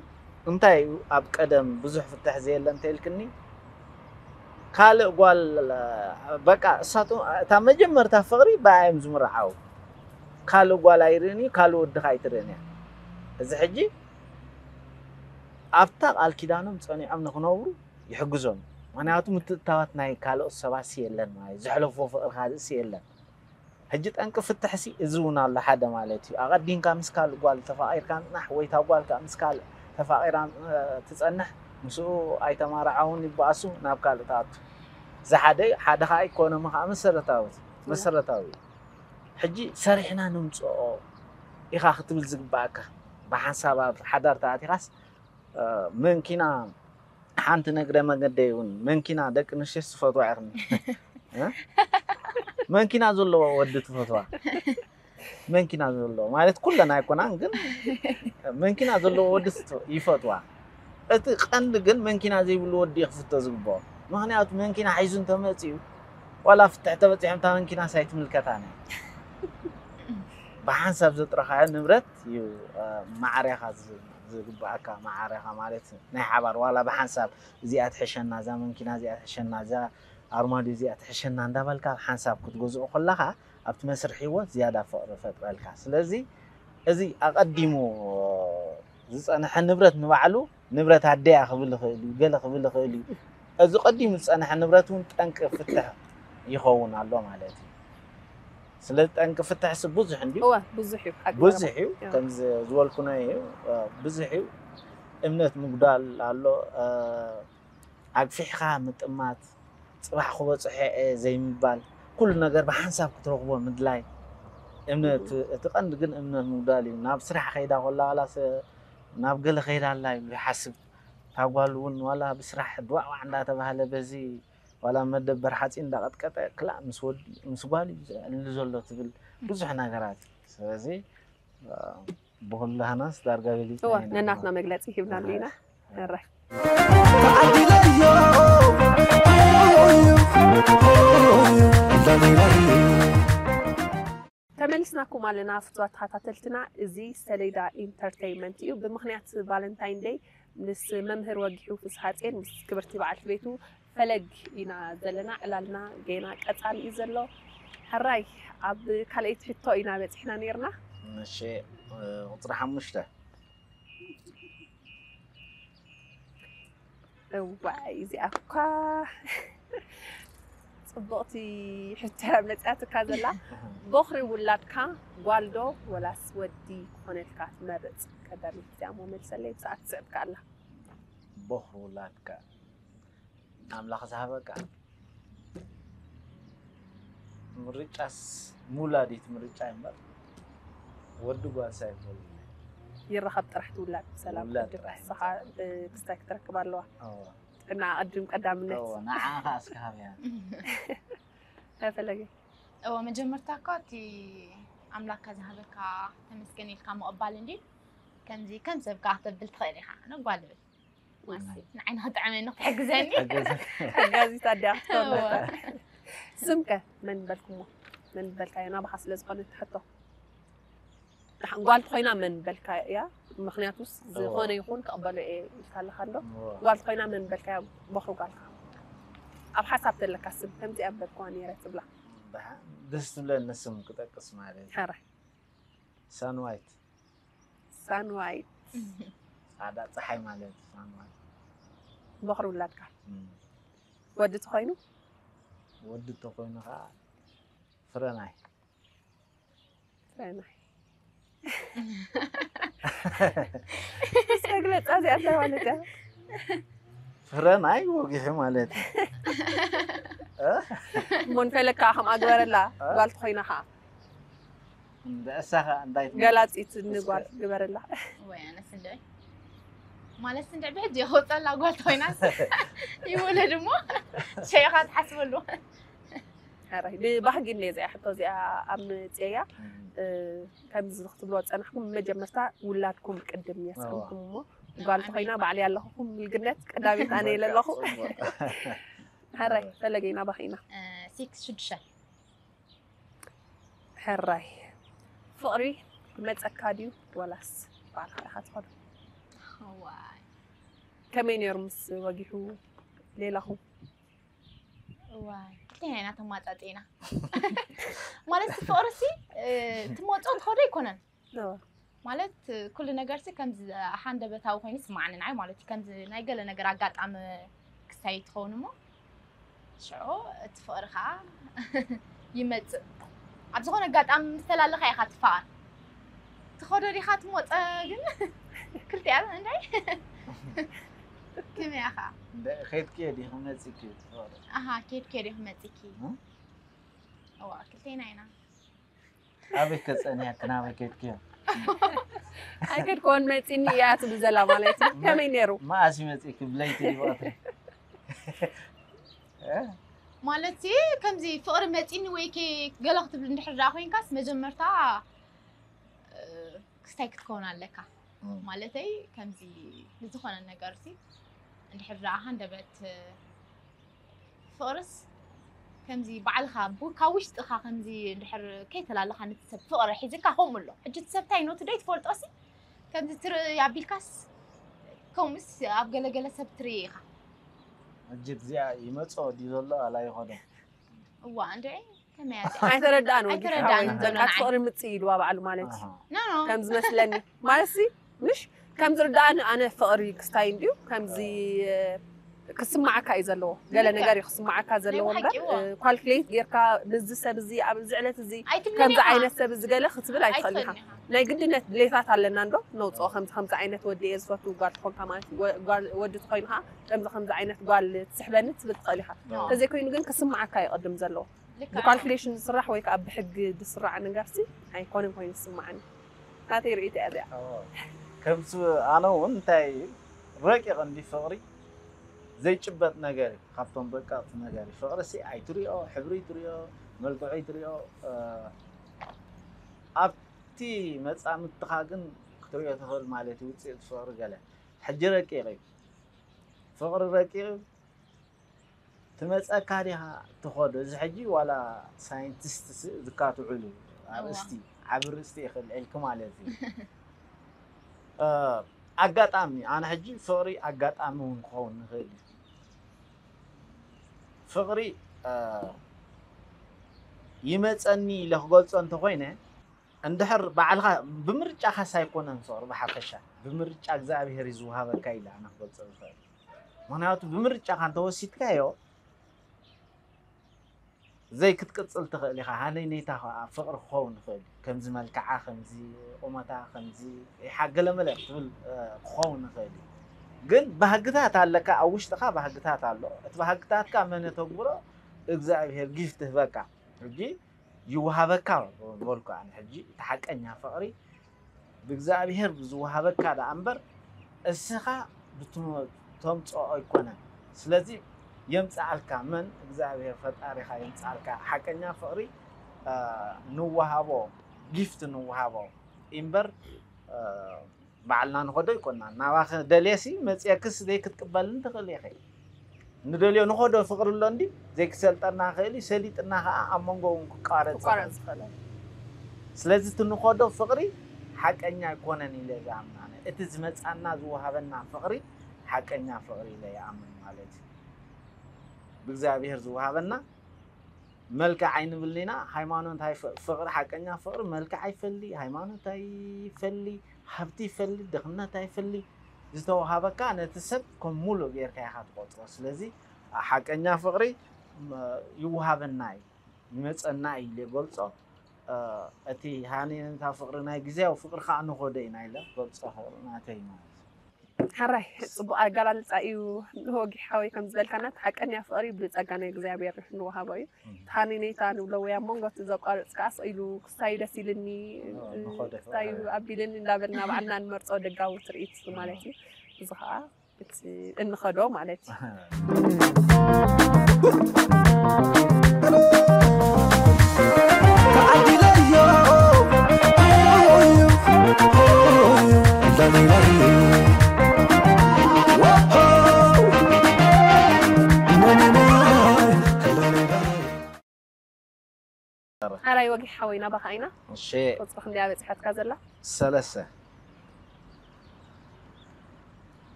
እንታይ እዩ ኣብ ቀደም ብዙሕ ፍትሕ ዘየለ እንተ ኢልክኒ፣ ካልእ ጓል፣ በቃ እሳቱ፣ እታ መጀመርታ ፍቕሪ ብኣ እዮም ዝምርዓው። ካልእ ጓል ኣይርእን እዩ፣ ካልእ ወዲ ኸኣ ኣይትርእን እያ። እዚ ሕጂ ኣብታ ቃል ኪዳኖም ጸኒዖም ንኽነብሩ ይሕግዞም። ምኽንያቱ ምትእትታዋት ናይ ካልኦት ሰባትሲ የለን ማለት እዩ። ዘሕለፍዎ ፍቕሪ ካልእሲ የለን። ሕጂ ጠንቂ ፍትሕሲ እዚ እውን ኣሎ ሓደ ማለት እዩ። ኣቐዲምካ ምስ ካልእ ጓል ተፋቒርካ ምጽናሕ ወይ እታ ጓል ከኣ ምስ ካልእ ተፋቒራ፣ እ፣ ትጸንሕ፣ ምስኡ ኣይተማርዓውን ይበኣሱ፣ ናብ ካልእ ትኣቱ። እዚ ሓደ እዩ። ሓደ ከኣ ኢኮኖሚ ከኣ መሰረታዊ፣ መሰረታዊ እዩ። ሕጂ ሰሪሕና ንምጽኦ ኢኻ ክትብል ዝግበኣካ። ብሓንሳብ ኣብ ሓዳር ተኣቲኻስ፣ እ፣ መንኪና ሓንቲ ነግረ መገደይ እውን መንኪና ደቂ ኣንስትዮ ትፈትዋ ኢኽኒ። እ? መንኪና ዘለዎ ወዲ ትፈትዋ። መንኪና ዘለዎ ማለት ኩለን ኣይኮናን፣ ግን መንኪና ዘለዎ ወዲ ትፈ-፣ ይፈትዋ። እቲ ቀንዲ ግን መንኪና ዘይብሉ ወዲ እዩ ክፍቶ ዝግብኦ። ምኽንያቱ መንኪና ሒዙ እንተመጺኡ፣ ዋላ ፍትሕ ተበጺሖም እታ መንኪናስ ኣይትምልከታን እያ። ብሓንሳብ ዘጥረኻዮ ንብረት እዩ፣ እ፣ ማዕሬኻ ዝ-፣ ዝግብኣካ፣ ማዕሬኻ ማለት ናይ ሓባር፣ ዋላ ብሓንሳብ እዚኣ ትሕሸና፣ እዛ መንኪና እዚኣ ትሕሸና፣ እዛ ኣርማድዮ እዚኣ ትሕሸና እንዳበልካ ብሓንሳብ ክትገዝኦ ከለኻ ኣብቲ መስርሕ ህይወት ዝያዳ ፍቕሪ ይፈጥረልካ። ስለዚ እዚ ኣቐዲሙ ዝጸንሐ ንብረት ንባዕሉ ንብረት ኣደያ ክብል ይኽእል እዩ፣ ገለ ክብል ይኽእል እዩ። እዚ ቀዲሙ ዝጸንሐ ንብረት እውን ጠንቂ ፍትሕ ይኸውን ኣሎ ማለት እዩ። ስለዚ ጠንቂ ፍትሕሲ ብዙሕ እንድዩ። እወ፣ ብዙሕ እዩ፣ ሓቂ ብዙሕ ዘረባ። እዩ። እወ። ከም ዝ-፣ ዝበልኩኖ እዩ፣ እ፣ ብዙሕ እዩ። እምነት ምጉዳል ኣሎ፣ እ፣ ኣግፊሕኻ ምጥማት፣ ጽባሕ ክበጽሖ እየ ዘይምባል፣ ኩሉ ነገር ብሓንሳብ ክትረኽቦ ምድላይ። እምነት፣ እቲ ቀንዲ ግን እምነት ምጉዳል እዩ። ናብ ስራሕ ከይዳ ኮላ ዋላ ሰ-፣ ናብ ገለ ከይዳ ኣላ ኢሉ ይሓስብ። እታ ጓል እውን ዋላ ብስራሕ ድዋዕዋዕ እንዳተባህለ በዚ ዋላ መደበር ሓፂን እንዳቐጥቀጠ ክላእ ምስ ወዲ፣ ምስ ጓል እዩ ዘዕልል ዘሎ ትብል ብዙሕ ነገራት። ስለዚ፣ እ፣ ብኹላህናስ ዳርጋ ገሊጽና እወ፣ ኢና። ነናትና መግለጺ ሂብናሉ ኢና። ኣረ። ተዓዲለዮ። ተመሊስናኩም ኣለና ፍቱዋት ተኸታተልትና። እዚ ሰሌዳ ኢንተርተይመንት እዩ። ብምኽንያት ቫለንታይን ደይ ምስ መምህር ወጊሑ ፍስሃጼን ምስ ክብርቲ በዓልቲ ቤቱ ፈለግ ኢና ዘለና። ዕላልና ጌና ቀጻሊ እዩ ዘሎ። ሕራይ፣ ኣብ ካልኣይቲ ሕቶ ኢና በጺሕና ነይርና። እሺ፣ እ፣ ቁጽሪ ሓሙሽተ። እዋይ፣ እዚኣ እኳ ጽቡቕቲ ሕቶ እያ መጺኣትካ ዘላ። ቦኽሪ ውላድካ ጓል ዶ ወላስ ወዲ ክኾነልካ ትመርጽ? ቀዳመይቲ እዚኣ እሞ መልሰለይ፣ ብሰዓት ትስዕብካ ኣላ። ቦኽሪ ውላድካ ኣምላኽ ዝሃበካ ምርጫስ ምውላድ እዩ እቲ ምርጫ እምበር ወዲ ጓልሲ ኣይኮነን። ይረኸብ ጥራሕ ትውላድ ብሰላም ውላድ ቅድም ጥራሕ ንስኻ፣ ይምጻእ። እ፣ ክስታይ ክትረክብ ኣለዋ። እወ። ጥዕና ቅድም ቀዳምነት። እወ፣ ንዓኻ እስከ ሃብያ። ፈለገ። እወ፣ መጀመርታ እኳ እቲ ኣምላካ ዝሃበካ ተመስገን ኢልካ ምቕባል እንድዩ። ከምዚ ከም ሰብ ከኣ ክተብል ትኽእል ኢኻ። ኣነ ጓል እብል። ማሲ ንዓይ ንኽጥዕመኒ ክትሕግዘኒ። ሓጋዚት ኣዲኣ ክትከውን ስምከ መን በልኩሞ? መን በልካዮ? ናባኻ ስለ ዝኾነ ትሕቶ። ጓል ተኾይና መን በልካያ? ምኽንያቱስ ዝኾነ ይኹን ክቕበሎ እየ ኢልካ ኣለኻ እንዶ። ጓል ተኾይና መን በልካያ? በኹሪ ጓልካ ኣብ ሓሳብ ተለካ ስም ከምዚኣ በልኩዋ ነይረ ትብላ። ደስ ትብለኒ ስም ክጠቅስ ማለት እዩ። ሕራይ ሳንዋይት ሳንዋይት ፃዕዳ ፀሓይ ማለት እዩ። ሳንዋይት በኹሪ ውላድካ እም። ወዲ ተኾይኑ ወዲ ተኮይኑ ከዓ ፍረናይ ፍረናይ እስከ ግለፃ እዚኣ እንታይ ማለት እያ? ፍረናይ ወጊሑ ማለት እዩ። እ? እሞ ንፈለግ ከዓ ከምኣ ግበረላ ጓል ተኾይና ከዓ እንደ እሳኻ እንታይ ትመ- ገላፂት ንጓል ግበረላ። ወይ ኣነስ እንድዒ ማለት እንድዒ ብሕጂ የኸውፀላ ጓል ኮይናስ ይውለድ እሞ ሸይኻ ትሓስበሉ። ሕራይ ብባህጊ እኒአ እዚኣ ሕቶ እዚኣ ኣብ ምፅያ ከምዚ ክትብሎ ዝፀናሕኩም መጀመርታ ውላድኩም ቅድም የስክምኩም እሞ ጓል ተኾይና ባዕሊ ኣለኹኹም ምልግነት ቀዳሚት ኣነ የለለኹ። ሕራይ ፈለገይና ባኺና ሲክስ ሽዱሽተ ሕራይ ፍቕሪ ይመፀካ ድዩ ወላስ ባዕልኻ ኢኻ ትኸዶ? ዋይ ከመይ ነይሩ ምስ ወጊሑ ሌላኹም? ዋይ ክልቴና ኢና ተማፃፂና ማለት ፍቕሪ ሲ ትመፆ ትኸዶ ኣይኮነን እወ። ማለት ኩሉ ነገር ሲ ከምዚ ሃንደበታዊ ኮይኑ ይስማዓኒ ንዓይ ማለት እዩ ከምዚ ናይ ገለ ነገር ኣጋጣሚ ክሳይ ትኸውን እሞ ሽዑ እቲ ፍቕሪ ከዓ ይመፅእ ኣብ ዝኾነ ኣጋጣሚ ምስ ተላለኻ ኢኻ ትፋቐር ትኸዶ ዲኻ ትመፀ ግን ክልቲኣ እንታይ ከመይ ኢኻ እንደ- ከይድክዮ ዲኺ መፂኪ ትፈቕዶ? ኣሃ ኬድክዮ ዲኺ መፂኪ እም? እዋ ክልቴና ኢና ኣበይ ከፀንያ ክናበይ ከይድክዮ? ኣይከድኮን መፂኒ እያ ትብል ዘላ ማለት እዩ ከመይ ነይሩ? መኣስ ይመፂኪ ብለይቲ ድዩ ቀትሪ? እ? ማለት ከምዚ ፍቕሪ መፂኒ ወይ ከ ገለ ክትብል እንድሕር ደኣ ኮይንካስ መጀመርታ እ፣ ክስታይ ክትከውን ኣለካ እም። ማለተይ ከምዚ ንዝኾነ ነገር ሲ እንድሕር ደኣ ሃንደበት እ፣ ፍቕርስ ከምዚ ባዕልኻ ቡ- ካብ ውሽጥኻ ከምዚ እንድሕር ከይተላለኻ ነቲ ሰብ ፍቕሪ ሒዝካ ከምኡ ኣሎ ሕጂ እቲ ሰብ እንታይ ነቱ ዶ ይትፈልጦ ሲ ከምዚ ትርኢ ኣቢልካስ ከምኡስ ኣብ ገለገለ ሰብ ትርኢ ኢኻ ሕጂ እዚኣ ይመፆ ድዩ ዘሎ ኣላ ይኸዶ? እዋ እንድዒ ከመይ ኣዚኣ ኣይተረዳእን ወይ ኣይተረዳእን ዘሎ በቃ ንዓይ። ፍቕሪ ምፅእ ኢልዋ ባዕሉ ማለት እዩ ኣሃ። ኖ ኖ ከም ዝመስለኒ ማለት ሲ ምሽ ከም ዝርዳእኒ ኣነ ፍቕሪ ክስታይ እንድዩ ከምዚ እ፣ ክስማዓካ እዩ ዘለዎ ገለ ልክዕ። ነገር እዩ ክስማዓካ ዘለዎ ናይ እምበር ብሓቂ እዋ። ካልኩሌት ጌርካ ምስዚ ሰብ እዚ ኣብዚ ዕለት እዚ ኣይትብልን ከምዚ ኢኻ። ዓይነት ሰብ እዚ ገለ ክትብል ኣይትኽእልን ኣይትኽእልን ኢኻ ኢኻ ናይ ግድነት ድሌታት ኣለና እንዶ ነውፅኦ ከምዚ ከምዚ ዓይነት ወዲ እየ ዝፈቱ ጓል ትኾን ከማለት ወ- ጓል- ወዲ ትኾይንኻ ከምዚ ከምዚ ዓይነት ጓል ትስሕበኒ ትብል ትኽእል ኢኻ ኖ። ተዘይኮይኑ ግን ክስማዓካ ይቕድም ዘለዎ ልክዕ ብካልኩሌሽን ዝስራሕ ወይ ከዓ ብሕጊ ዝስራዕ ነገር ሲ ኣይኮነን ኮይኑ ዝስማዓኒ ናተይ ርእይቲ እያ እዚኣ ከምሱ ኣነ እውን እንታይ እዩ ረቂቕ እንዲ ፍቕሪ ዘይጭበጥ ነገር እዩ ካብቶም ረቀቕቲ ነገር እዩ ፍቕሪ ሲ ኣይትሪኦ ሕብሪ ይትሪኦ መልክዑ ይትሪኦ እ፣ ኣብቲ መፃምድትኻ ግን ክትሪኦ ትኽእል ማለት እዩ ውፅኢት ፍቕሪ ገለ ሕጂ ረቂቕ እዩ ፍቕሪ ረቂቕ እዩ ትመፀካ ዲኻ ትኸዶ እዚ ሕጂ ዋላ ሳይንቲስት ዝካትዑሉ ኣርእስቲ ዓብ ርእስቲ ይኽእል ዕልኪ ማለት እዩ ኣጋጣሚ ኣነ ሕጂ ፍቕሪ ኣጋጣሚ እውን ክኸውን ንኽእል እዩ ፍቕሪ ይመፀኒ ኢለ ክገልፆ እንተኮይነ እንድሕር ባዕልኻ ብምርጫኻስ ኣይኮነን ፍቕሪ ብሓፈሻ ብምርጫ እግዚኣብሄር እዩ ዝወሃበካ ኢለ ኣነ ክገልፆ ዝኽእል ምክንያቱ ብምርጫኻ እንተወሲድካዮ ዘይክትቅፅል ትኽእል ኢኻ ሃነይ ነይታ ፍቕሪ ክኸውን ይኽእል እዩ ከምዚ መልክዓ ከምዚ ቁመታ ከምዚ ሓገለመለ ትብል ክኸውን ይኽእል እዩ ግን ባህግታት ኣለካ ኣብ ውሽጥኻ ባህግታት ኣሎ እቲ ባህግታትካ መን የተግብሮ እግዚኣብሄር ጊፍት ህበካ ሕጂ ይወሃበካ በልኩ ኣነ ሕጂ እቲ ሓቀኛ ፍቕሪ ብእግዚኣብሄር ዝወሃበካ ደኣ እምበር እስኻ ብትተምፅኦ ኣይኮነን ስለዚ የምፅኣልካ መን እግዚኣብሄር ፈጣሪኻ የምፅኣልካ ሓቀኛ ፍቕሪ ንወሃቦ ጊፍት ንወሃቦ እምበር ባዕልና ንኸዶ ይኮና ናባኸ ደልየሲ መፅየክስ ዘይክትቅበልን ትኽእል ኢኸ። ንደልዮ ንኸዶ ፍቕሪ ኣሎ እንዲ ዘይክሰልጠና ኽእል እዩ፣ ሰሊጥና ኸዓ ኣብ መንጎ እውን ክቋረፅ ክቋረፅ ይኽእል። ዝኽእል። ስለዚ እቲ ንኸዶ ፍቕሪ ሓቀኛ ኣይኮነን ኢለ ዝኣምና ኣነ። እቲ ዝመፃና ዝወሃበና ፍቕሪ ሓቀኛ ፍቕሪ ኢለ ይኣምን ማለት እዩ። ብእግዚኣብሔር ዝወሃበና መልክዕ ኣይንብልን ኢና። ሃይማኖት ኣይፈ- ፍቕሪ ሓቀኛ ፍቕሪ መልክዕ ኣይፈሊ፣ ሃይማኖት ኣይፈሊ፣ ሃብቲ ይፈሊ፣ ድኽነት ኣይፈሊ። ዝተወሃበካ ነቲ ሰብ ከም ሙሉእ ጌርካ ኢኻ ትቆፅሮ። ስለዚ ሓቀኛ ፍቕሪ ም- ይወሃበና እዩ፣ ይመፀና እዩ ኢለ ገልፆ። እቲ ሃኒነታ ፍቕሪ ናይ ግዜያዊ ፍቕሪ ከዓ ንኾዶ ኢና ኢለ ገልፆ ፍቕሪ ናተይ ማለት እዩ። ሕራይ ጽቡቕ ኣገላልጻ እዩ። ንወጊሕ ሓወይ ከም ዝበልካና እቲ ሓቀኛ ፍቕሪ ብጸጋ ናይ እግዚኣብሔር ንወሃቦ እዩ። እቲ ሃኒነታ ንብሎ ወይ ኣብ መንጎ እቲ ዘቋርጽ ከኣ ስቕ ኢሉ ክስታይ ደስ ኢልኒ ንኸዶ ክስታይ ኣቢልኒ እንዳበልና ባዕልና ንመርጾ ደጋዊ ትርኢት ማለት እዩ። እዚ ከኣ እቲ እንኸዶ ማለት እዩ። ሓራይ ወጊሕ ሓወይ ናባኻ ኢና። እሺ ቁፅሪ ክንደያ በፂሓትካ ዘላ? ሰለስተ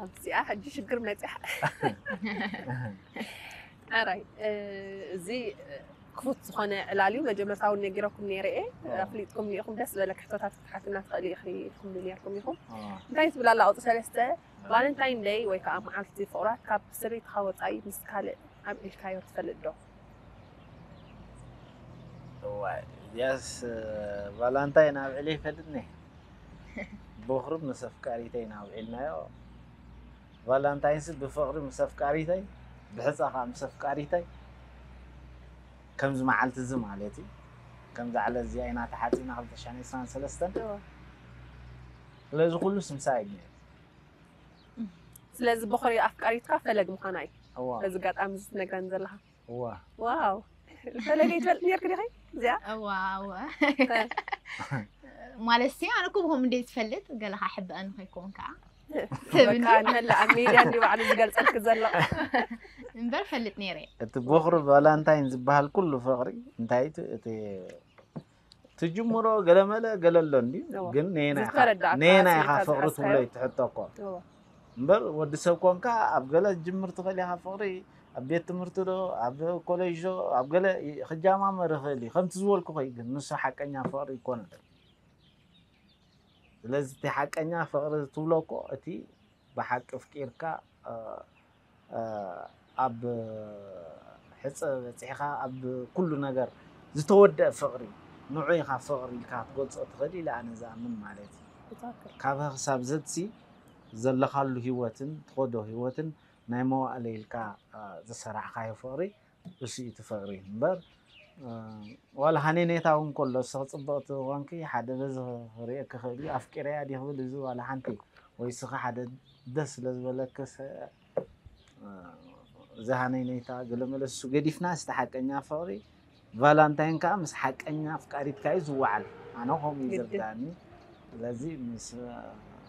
ኣብዚኣ ሕጂ ሽግር መፂኣ። ሓራይ እዚ ክፉት ዝኾነ ዕላል እዩ። መጀመርታ እውን ነጊረኩም ነይረ እየ። ኣፍሊጥኩም ኢኹም ደስ ዝበለ ሕቶታት ክትሓትና ትኽእሊ ኢኺ ኢልኩም ነርኩም ኢኹም። እንታይ ትብል ኣላ ቁፅሪ ሰለስተ ቫለንታይን ደይ ወይ ከዓ መዓልቲ ፍቕራት ካብ ሰበይትኻ ወፃኢ ምስ ካልእ ኣብዒልካዮ ትፈልጥ ዶ? እዋይ እዚኣስ ቫላንታይን ኣብዒለ ይፈልጥኒ። ብኽሪ ምስ ኣፍቃሪተይ ኢና ኣብዒልናዮ። ቫላንታይንስ ብፍቕሪ ምስ ኣፍቃሪተይ ብሕፃ ከዓ ምስ ኣፍቃሪተይ ከምዚ መዓልቲ እዚ ማለት እዩ። ከምዚ ዕለት እዚኣ ኢና ተሓፂና ክልተ ሽሕን ዕስራን ሰለስተን። ስለዚ ኩሉ ስምሳ እዩ ነይሩ። ስለዚ ብኽሪ ኣፍቃሪትካ ፈለግ ምዃና እዩ እዋ በዚ ኣጋጣሚ እዚ ትነግረኒ ዘለኻ። እዋ ዋው ፈለገ ይትፈልጥ ነርክ ዲኺ እዚኣ? እዋ እዋ ማለት ሲ ኣነ እኮ ብኸም እንደ ዝፈልጥ ገለኻ ሕበአን ከይከውን ከዓ በቃ ንመላእ ኣብ ሜድያ እንዲ ባዕሉ ዝገልፀልክ ዘሎ። እምበር ፈልጥ ነይረ። እቲ ቦኽሪ ቫላንታይን ዝበሃል ኩሉ ፍቕሪ እንታይ እቲ እቲ ትጅምሮ ገለመለ ገለ ኣሎ እንድዩ። እዎ። ግን ነየናይ ኢኻ- ዝተረዳእካ ነየናይ ስለ ኢኻ ፍቕሪ ተረዳእካዮ። ትብሎ ይትሕቶ እኮ እዎ። እምበር ወዲ ሰብ ኮንካ ኣብ ገለ ትጅምር ትኽእል ኢኻ ፍቕሪ ኣብ ቤት ትምህርቲ ዶ ኣብ ኮሌጅ ዶ ኣብ ገለ ይ- ክጃማመር ይኽእል እዩ። ከምቲ ዝበልኩ ኸይ ግን ንሱ ሓቀኛ ፍቕሪ ይኮነ። ስለዚ እቲ ሓቀኛ ፍቕሪ ትብሎ እኮ እቲ ብሓቂ ኣፍቂርካ እ፣ እ፣ ኣብ ሕፀ በፂሕኻ ኣብ ኩሉ ነገር ዝተወደአ ፍቕሪ ንዑ ኢኻ ፍቕሪ ኢልካ ክትገልፆ ትኽእል ኢለ ኣነ ዝኣምን ማለት እዩ። ብትኽክል። ካብ ህ ክሳብ ዘትሲ ዘለኻሉ ህይወትን ትኸዶ ህይወትን ናይ መዋእለ ኢልካ እ፣ ዝሰራዕኻዮ ፍቕሪ እሱ እዩ እቲ ፍቕሪ እምበር እ፣ ዋላ ሃኔኔታ እውን ከሎ እስኺ ፅብቕቲ ኮንኪ ሓደ በዚ ክርእየኪ ክእል እዩ ኣፍቂረያ ድየ ክብል እዚ ዋላ ሓንቲ ወይ እስኺ ሓደ ደስ ስለ ዝበለኪ ስ- እ፣ እዚ ሃኔኔታ ገለመለ እሱ ገዲፍና እስቲ ሓቀኛ ፍቕሪ ቫላንታይን ከዓ ምስ ሓቀኛ ኣፍቃሪትካ እዩ ዝወዓል ኣነ ከምኡ እዩ ግድን። ዝርዳእኒ ስለዚ ምስ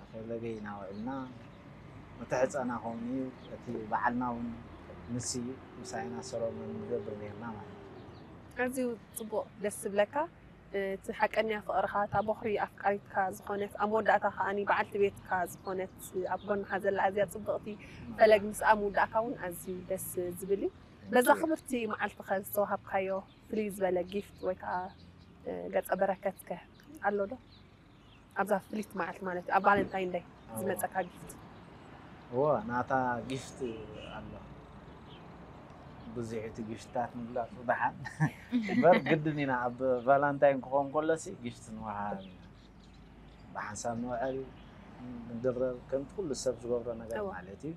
ፈለገ ኢና ውዕልና እቲ ሕፀና ከምኡ እዩ እቲ በዓልና እውን ምስ እዩ ምሳይና ሰሎሞን ንገብር ነርና ማለት እዩ ኣዝዩ ፅቡቕ ደስ ዝብለካ እቲ ሓቀኛ ፍቕርኻ እታ ቦኽሪ ኣፍቃሪትካ ዝኾነት ኣብ መወዳእታ ከዓኒ በዓልቲ ቤትካ ዝኾነት ኣብ ጎንኻ ዘላ ኣዝያ ፅብቕቲ ፈለግ ምስኣ ምውዳእካ እውን ኣዝዩ ደስ ዝብል እዩ በዛ ክብርቲ መዓልቲ ኸ ዝተዋሃብካዮ ፍልይ ዝበለ ጊፍት ወይ ከዓ ገፀ በረከት ከ ኣሎ ዶ ኣብዛ ፍልይቲ መዓልቲ ማለት እዩ ኣብ ቫለንታይን ደይ ዝመፀካ ጊፍት እዎ ናታ ጊፍት ኣሎ ብዙሕ እቲ ጊፍትታት ምግላፁ ደሓን እምበር ግድን ኢና ኣብ ቫላንታይን ክኸውን ከሎሲ ጊፍት ንወሃብ ኢና ብሓንሳብ ንውዕል ንድረብ ከምቲ ኩሉ ሰብ ዝገብሮ ነገር እዎ። ማለት እዩ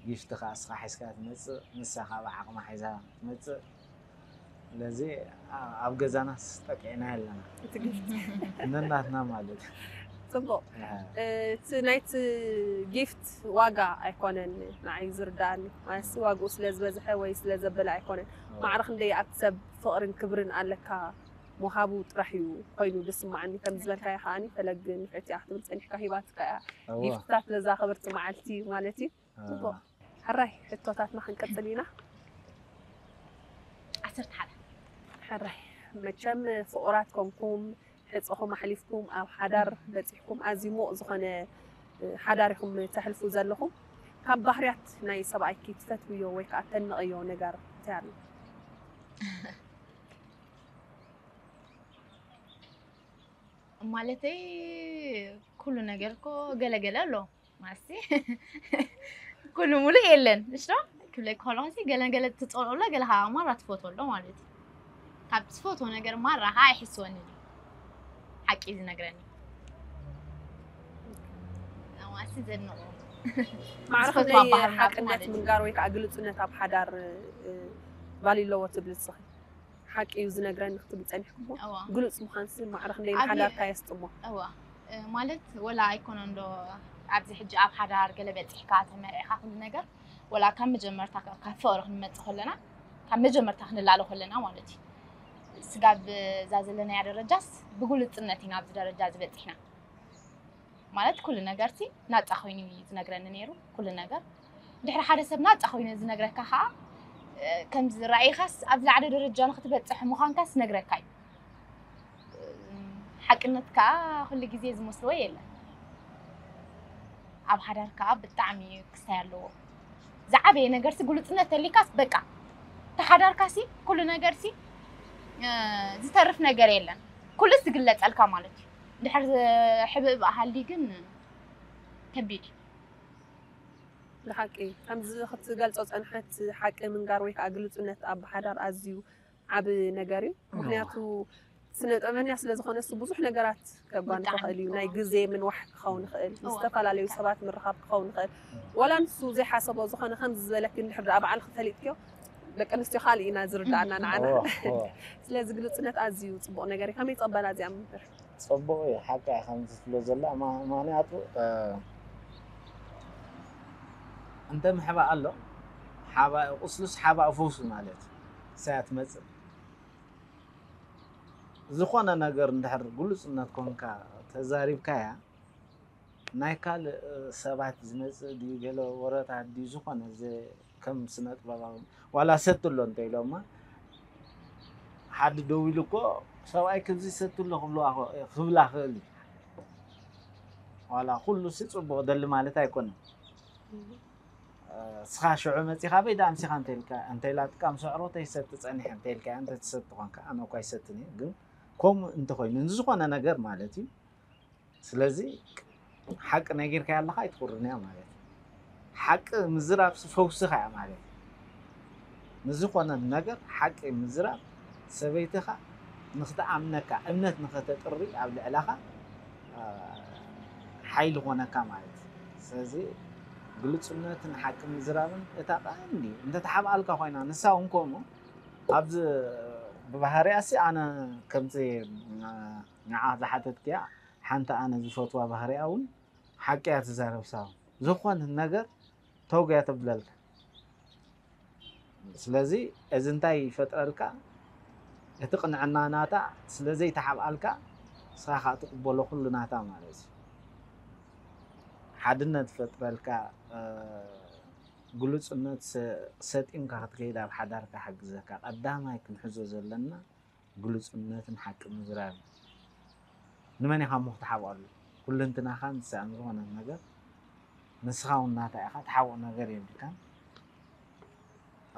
ጊፍቲ ከዓ እስኻ ሒዝካ ትመፅእ ንሳ ከዓ ብዓቕማ ሒዛ ትመፅእ ስለዚ ኣብ ገዛናስ ጠቂዕና ኣለና እቲ ጊፍት ነናትና ማለት እዩ ፅቡቕ እቲ ናይቲ ጊፍት ዋጋ ኣይኮነን ንዓይ ዝርዳእኒ ማለትሲ ዋግኡ ስለ ዝበዝሐ ወይ ስለ ዘበለ ኣይኮነን ማዕረ ክንደይ ኣብቲ ሰብ ፍቕርን ክብርን ኣለካ ምሃቡ ጥራሕ እዩ ኮይኑ ዝስማዓኒ። ከም ዝበልካዮ ከዓኒ ፈለግ ንፍዕቲ እያ ክትብል ጸኒሕካ ሂባትካ እያ። እዋ። ጊፍትታት ለዛ ክብርቲ መዓልቲ ማለት እዩ። እ። ጽቡቕ። ሕራይ ሕቶታትና ክንቀጽል ኢና። ዓሰርተ ሓደ። ሕራይ መቸም ፍቑራት ኮንኩም ሕጽኹም ኣሕሊፍኩም ኣብ ሓዳር በጺሕኩም ኣዝዩ ምዉቕ ዝኾነ ሓዳር ኢኹም ተሕልፉ ዘለኹም። ካብ ባህርያት ናይ ሰብኣይኪ ትፈትውዮ ወይ ከዓ ተድንቕዮ ነገር እንታይ ኣሎ? ማለተይ ኩሉ ነገር እኮ ገለገለ ኣሎ ማለትሲ ኩሉ ሙሉእ የለን እሽቶ ክብለኪ ከለኹ ገለገለ ትፀልኦ ኣሎ ገለ ከዓ ማራ ትፈትዎ ኣሎ ማለት እዩ ካብ ዝፈትዎ ነገር ማራ ከዓ ኣይሕስወንን እዩ ሓቂ እዩ ዝነግረኒ ማለትሲ ዘድንቑ ማዕረ ዝፈትዋ ከመይ በሃልና ሓቅነት ማለት እዩ። ምንጋር ወይ ከዓ ግልፁነት ኣብ ሓዳር እ፣ ቫልዩ ኣለዎ ትብል ንስኺ? ሓቂ እዩ ዝነግረኒ ክትብል ፀኒሕኩሞ? እዋ። ግሉፅ ምዃንሲ ማዕረ ክንደይ ዓብዪ- ንሓዳርካ የስጥሞ? እዋ እ፣ ማለት ወላ ኣይኮነን ዶ ኣብዚ ሕጂ ኣብ ሓዳር ገለ በፂሕካ ተመርዕኻ ኩሉ ነገር ወላ ካብ መጀመርታ ካብ ፍቕሪ ክንመፅእ ከለና ካብ መጀመርታ ክንላለ ከለና ማለት እዩ ስጋብ እዛ ዘለናያ ደረጃስ ብግሉፅነት ኢና ኣብዚ ደረጃ ዝበፂሕና ማለት ኩሉ ነገርሲ ናፃ ኮይኑ እዩ ዝነግረኒ ነይሩ ኩሉ ነገር ድሕሪ ሓደ ሰብ ናፃ ኮይኑ ዝነግረካ ከዓ ከምዚ ራእይኻስ ኣብ ዝለዓለ ደረጃ ንክትበፅሕ ምዃንካስ ነግረካ እዩ ሓቅነት ከዓ ኩሉ ግዜ ዝመስልዎ የለን ኣብ ሓዳር ከዓ ብጣዕሚ ክስታይ ኣለዎ ዝዓበየ ነገርሲ ግሉፅነት ተሊካስ በቃ ተሓዳርካሲ ኩሉ ነገርሲ ዝተርፍ ነገር የለን ኩሉስ ዝግለፀልካ ማለት እዩ ድሕር ሕብእብ ኣሃሊ ግን ከቢድ እዩ ብሓቂ ከምዚ ክትገልፆ ፀንሐት ሓቂ ምንጋር ወይ ከዓ ግልፁነት ኣብ ሓዳር ኣዝዩ ዓብ ነገር እዩ ምክንያቱ ስነ ጥበበኛ ስለ ዝኾነ እሱ ብዙሕ ነገራት ከባን ክኽእል እዩ ናይ ግዜ ምንዋሕ ክኸውን ይኽእል ዝተፈላለዩ ሰባት ምርኻብ ክኸውን ይኽእል ዋላ ንሱ ዘይሓሰቦ ዝኾነ ከምዚ ዝበለክ እንድሕር ደኣ ባዕልክ ፈሊጥክዮ ደቂ ኣንስትዮ ካልእ ኢና ዝርዳእና ንዓና ስለዚ ግልፅነት ኣዝዩ ፅቡቕ ነገር እዩ ከመይ ፀበና እዚኣ ምምር ፅቡቕ እዩ ሓቂ እያ ከምዚ ትብሎ ዘላ ምክንያቱ እንተ ምሕባእ ኣሎ ሓባእ ቁስሉስ ሓባእ ፈውሱ ማለት እሳያ ትመፅእ ዝኾነ ነገር እንድሕር ግሉፅነት ኮንካ ተዛሪብካያ ናይ ካልእ ሰባት ዝመፅእ ድዩ ገለ ወረታት ድዩ ዝኾነ ከም ስነ ጥበባዊ ዋላ ሰትሎ እንተኢሎማ ሓዲ ደው ኢሉ እኮ ሰብኣይ ክብዚ ሰትሎ ክብላ ክብል ይኽእል እዩ ዋላ ኩሉ ሲ ፅቡቕ ደሊ ማለት ኣይኮነን እስኻ ሽዑ መፂኻ በይ ዳ ኣምሲኻ እንተኢልካ እንተኢላትካ ምስ ኣዕሮተይ ሰቲ ፀኒሐ እንተኢልካያ እንተትሰቲ ኮንካ ኣነ እኳ ይሰትን እየ ግን ከምኡ እንተኮይኑ ንዝኾነ ነገር ማለት እዩ ስለዚ ሓቂ ነጊርካያ ኣለኻ ኣይትቁርን እያ ማለት እዩ ሓቂ ምዝራብ ፈውስኻ እያ ማለት እዩ ንዝኾነ ነገር ሓቂ ምዝራብ ሰበይትኻ ንኽትኣምነካ እምነት ንኸተጥሪ ኣብ ልዕላኻ ሓይሊ ኾነካ ማለት እዩ ስለዚ ግልፁነትን ሓቂ ምዝራብን እታ ቀንዲ እንተተሓብኣልካ ኮይና ንሳ እውን ከምኡ ኣብዚ ብባህርያ ሲ ኣነ ከምዚ ንዓ ዝሓተትክያ ሓንቲ ኣነ ዝፈትዋ ባህርያ እውን ሓቂ እያ ትዛረብ ሳው ዝኾነ ነገር ተውግያ ተብለልካ ስለዚ እዚ እንታይ ይፈጥረልካ እቲ ቅንዕና ናታ ስለዘይተሓብኣልካ ንስኻ ከዓ ትቅበሎ ኩሉ ናታ ማለት እዩ ሓድነት ይፈጥረልካ ግሉፅነት ሰጢምካ ክትከይድ ኣብ ሓዳር ክሕግዘካ ቀዳማይ ክንሕዞ ዘለና ግሉፅነትን ሓቂ ምዝራብ እዩ። ንመን ኢኻ እሞ ክትሓብኣሉ? ኩልንትናኻን ዝስኣን ዝኾነ ነገር ንስኻ እውን ናታ ኢኻ፣ ትሓብኦ ነገር የብልካን።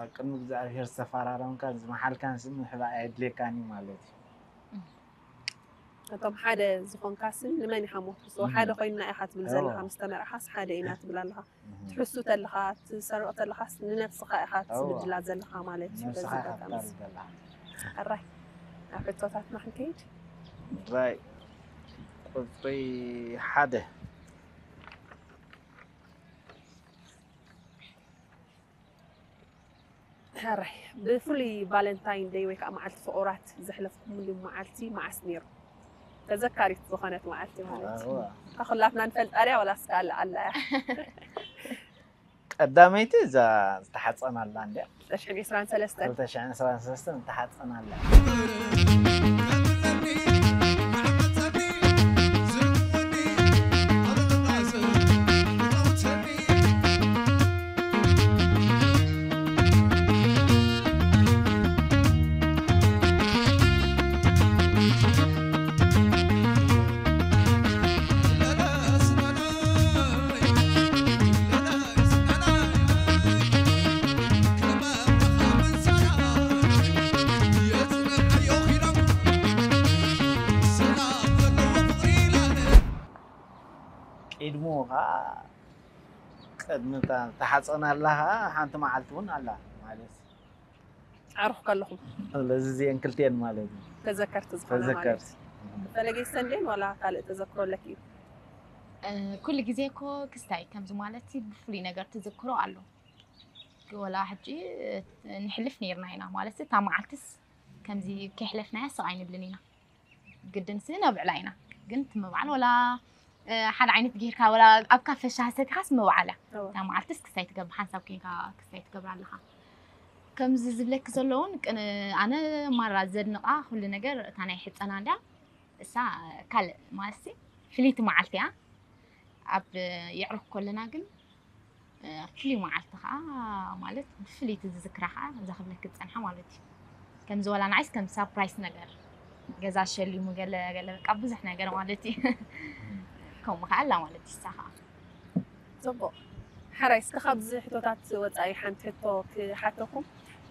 ኣብ ቅድሚ እግዚኣብሄር ዝተፈራረምካን ዝመሓልካን ስም ምሕባእ ኣየድልየካን እዩ ማለት እዩ። እቶም ሓደ ዝኾንካስ ንመን ኢኻ እሞ ትሕስዎ? ሓደ ኮይንና ኢኻ ትብል ዘለኻ፣ ምስ ተመርዓኻስ ሓደ ኢና ትብል ኣለኻ። ትሕሱ ተለኻ ትሰርቕ ተለኻስ ንነብስኻ ኢኻ ትብድላ ዘለኻ ማለት እዩ። በዚ ኣጋጣሚ ሕራይ ናብ ሕቶታትና ክንከይድ። ሕራይ ቁፅሪ ሓደ ሕራይ ብፍሉይ ቫለንታይን ደይ ወይ ከዓ መዓልቲ ፍቑራት ዘሕለፍኩምሉ መዓልቲ መዓስ ነይሩ? ተዘካሪት ዝኾነት መዓልቲ ማለት እዩ። እታ ኩላትና ንፈልጣ ድያ ዋላ እስካ ኣላ ኣላ እያ? ቀዳመይቲ እዛ ዝተሓፀናላ እንድያ። ዕስራን ሰለስተን ዝተሓፀናላ። ቅድሙ ኸዓ ቅድሚ እታ ተሓፀና ኣላ ኸዓ ሓንቲ መዓልቲ እውን ኣላ ማለት እዩ። ዓርኹ ከለኹም ስለዚ እዚአን ክልቲአን ማለት እዩ። ተዘከርቲ ዝኾነ ማለት ተዘከርቲ እዩ። ፈለገይ ሰንዴን ዋላ ካልእ ተዘክሮ ኣለኪ እዩ? እ፣ ኩሉ ግዜ እኮ ክስታይ ከምዚ ማለት ብፍሉይ ነገር ትዝክሮ ኣሎ። ወላ ሕጂ እ፣ ንሕልፍ ነይርና ኢና ማለት እታ መዓልትስ ከምዚ ከይሕለፍናያ ስቕ ኣይንብልን ኢና። ግድንሲ ነብዕላ ኢና። ግን እቲ ምብዓል ወላ እ፣ ሓደ ዓይነት ጌርካ ወላ ኣብ ካፈ ሻሂ ሰቲኻስ ምብዓል እያ። እወ። እታ መዓልትስ ክስታይ ትገብር ሓንሳብ ኮይንካ ክስታይ ትገብር ኣለኻ። ከምዚ ዝብለኪ ዘሎ እውን ቅን ኣነ ማራ ዘድንቓ ኩሉ ነገር እታ ናይ ሕፀና እንድያ እሳ ካልእ ማለትሲ ፍልይቲ መዓልቲ እያ። ኣብ የዕሩኽ ከለና ግን እ፣ ፍሉይ መዓልቲ ከዓ ማለት ብፍልይቲ ዝዝክራ ከዓ እዛ ክብለኪ ዝፀንሓ ማለት እዩ። ከምዚ ወላ ንዓይስ ከም ሳፕራይስ ነገር ገዛ ሸሊሙ ገለ ገለ በቃ ብዙሕ ነገር ማለት እዩ። ከምኡ ከዓ ኣላ ማለት እዩ እሳ ከዓ። ፅቡቕ። ሕራይ እስከ ካብዚ ሕቶታት ወፃኢ ሓንቲ ሕቶ ክሓተኩም።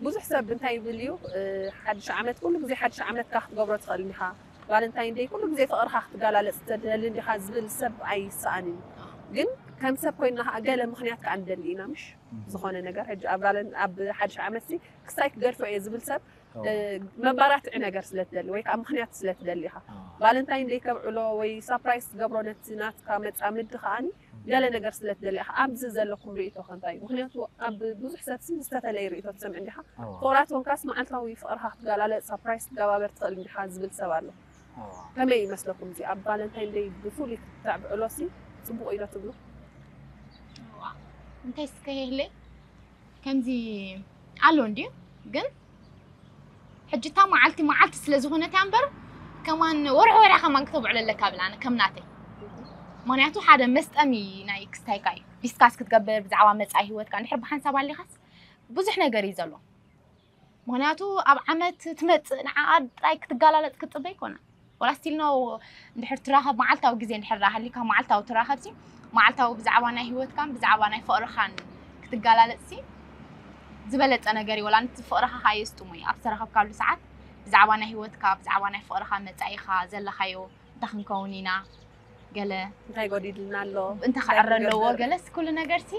ብዙሕ ሰብ እንታይ ይብል እዩ እ፣ ሓድሽ ዓመት ኩሉ ግዜ ሓድሽ ዓመት ካ ክትገብሮ ትኽእል እንዲኻ፣ ቫለንታይን ደይ ኩሉ ግዜ ፍቕርኻ ክትጋላለፅ ትደሊ እንዲኻ ዝብል ሰብ ኣይሰኣን እዩ። ግን ከም ሰብ ኮይንና ከዓ ገለ ምኽንያት ከዓ ንደሊ ኢና ምሽ ዝኾነ ነገር ሕጂ ኣብ ቫለን ኣብ ሓድሽ ዓመት ሲ ክስታይ ክገድፎ እየ ዝብል ሰብ እ፣ መባራትዒ ነገር ስለ ትደሊ ወይ ከዓ ምኽንያት ስለ ትደሊ ኢኻ። ቫለንታይን ደይ ከብዕሎ ወይ ሳፕራይዝ ትገብሮ ነቲ ናትካ መፃምዲ ከዓኒ ገለ ነገር ስለ ትደሊ ኢኻ። ኣብዚ ዘለኩም ርእይቶ ከ እንታይ እዩ? ምኽንያቱ ኣብ ብዙሕ ሰብ ሲ ዝተፈለየ ርእይቶ ትሰምዕ እንዲኻ። ፍቕራት ኮንካስ መዓልታዊ ፍቕርኻ ክትጋላለፅ ሳፕራይዝ ክትገባበር ትኽእል እንዲኻ ዝብል ሰብ ኣሎ። ከመይ ይመስለኩም እዚ ኣብ ቫለንታይን ደይ ብፍሉይ ክተዕብዕሎ ሲ ፅቡቕ እዩ ዶ ትብሉ? እዋ፣ እንታይ እስከ የህለይ ከምዚ ኣሎ እንድዩ ግን ሕጂ እታ መዓልቲ መዓልቲ ስለ ዝኾነት እያ እምበር ከማን ወርሒ ወርሒ ከማን ክተብዕሎ ኣለካ ብል ኣነ ከም ናተይ። ምኽንያቱ ሓደ መስጠሚ ናይ ክስታይካ እዩ። ዲስካስ ክትገብር ብዛዕባ መጻኢ ህይወትካ እንድሕር ብሓንሳብ ኣሊኻስ ብዙሕ ነገር እዩ ዘሎ። ምኽንያቱ ኣብ ዓመት ትመጽእ ንዓኣ ጥራይ ክትጋላለጽ ክትጽበ ኣይኮነን። ወላ ስቲል ነው እንድሕር ትራኸብ መዓልታዊ ግዜ እንድሕር ሃሊካ መዓልታዊ ትራኸብሲ መዓልታዊ ብዛዕባ ናይ ህይወትካን ብዛዕባ ናይ ፍቕርኻን ክትጋላለጽሲ ዝበለጸ ነገር እዩ። ወላ ነቲ ፍቕርኻ ከዓ የስጥሞ እዩ። ኣብ ዝተራኸብካሉ ሰዓት ብዛዕባ ናይ ህይወትካ ብዛዕባ ናይ ፍቕርኻ መጻኢኻ ዘለኻዮ እንታይ ክንከውን ኢና ገለ እንታይ ጎዲልና ኣሎ እንታይ ክዕረ ኣለዎ ገለስ ኩሉ ነገርሲ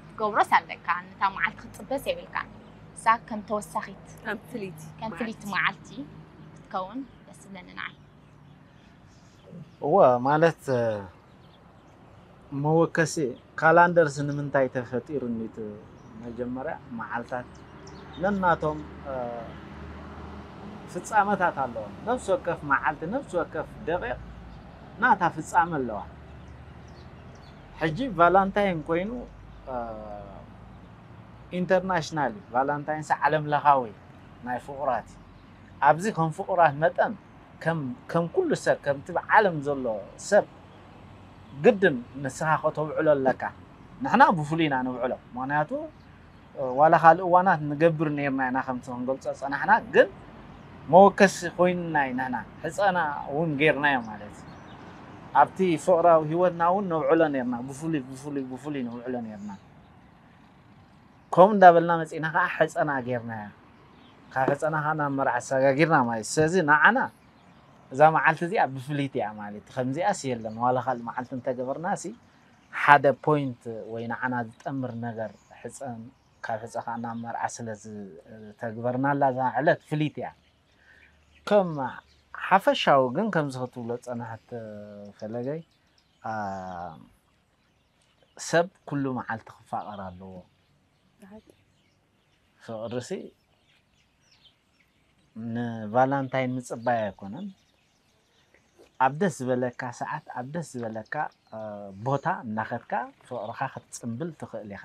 ትገብሮስ ኣለካ። ነታ መዓልቲ ክትጽበስ የብልካን። እሳ ከም ተወሳኺት ከም ፍልይቲ ከም ፍልይቲ መዓልቲ ክትከውን ደስ ዝብለኒ ንዓይ። እወ ማለት መወከሲ ካላንደርስ ንምንታይ ተፈጢሩ እንዲት መጀመርያ መዓልታት ነናቶም ፍጻመታት ኣለዎም። ነፍሲ ወከፍ መዓልቲ ነፍሲ ወከፍ ደቂቕ ናታ ፍጻመ ኣለዋ። ሕጂ ቫላንታይን ኮይኑ ኢንተርናሽናል ቫላንታይንስ ዓለም ለኻዊ ናይ ፍቑራት እዩ። ኣብዚ ከም ፍቑራት መጠን ከም ከም ኩሉ ሰብ ከምቲ ዓለም ዘሎ ሰብ ግድን ንስኻ ከተብዕሎ ኣለካ። ንሕና ብፍሉይ ኢና ንብዕሎ። ምኽንያቱ ዋላ ካልእ እዋናት ንገብር ነርና ኢና ከምቲ ክንገልጾ ጸናሕና ግን መወከሲ ኮይንና ኢና ንሕና ሕጸና እውን ጌርናዮ ማለት እዩ። ኣብቲ ፍቕራዊ ህይወትና እውን ነብዕሎ ነርና ብፍሉይ ብፍሉይ ብፍሉይ ነብዕሎ ነርና። ከምኡ እንዳበልና መጺእና ከዓ ሕጸና ጌርናያ። ካብ ሕጸና ከዓ ናብ መርዓ ኣሰጋጊርና ማለት እዩ። ስለዚ ንዓና እዛ መዓልቲ እዚኣ ብፍልይቲ እያ ማለት እዩ። ከምዚኣስ የለን ዋላ ካልእ መዓልቲ እንተገበርና ሲ ሓደ ፖይንት ወይ ንዓና ዝጠምር ነገር ሕጸን ካብ ሕጸ ከዓ ናብ መርዓ ስለ ዝተግበርናላ እዛ ዕለት ፍልይቲ እያ። ከም ሓፈሻዊ ግን ከምዚ ክትብሎ ዝጸናሕት ፈለገይ ኣ፣ ሰብ ኩሉ መዓልቲ ክፋቐር ኣለዎ። ፍቕሪ ሲ ንቫላንታይን ምጽባይ ኣይኮነን። ኣብ ደስ ዝበለካ ሰዓት ኣብ ደስ ዝበለካ እ፣ ቦታ እናኸድካ ፍቕርኻ ክትጽምብል ትኽእል ኢኻ።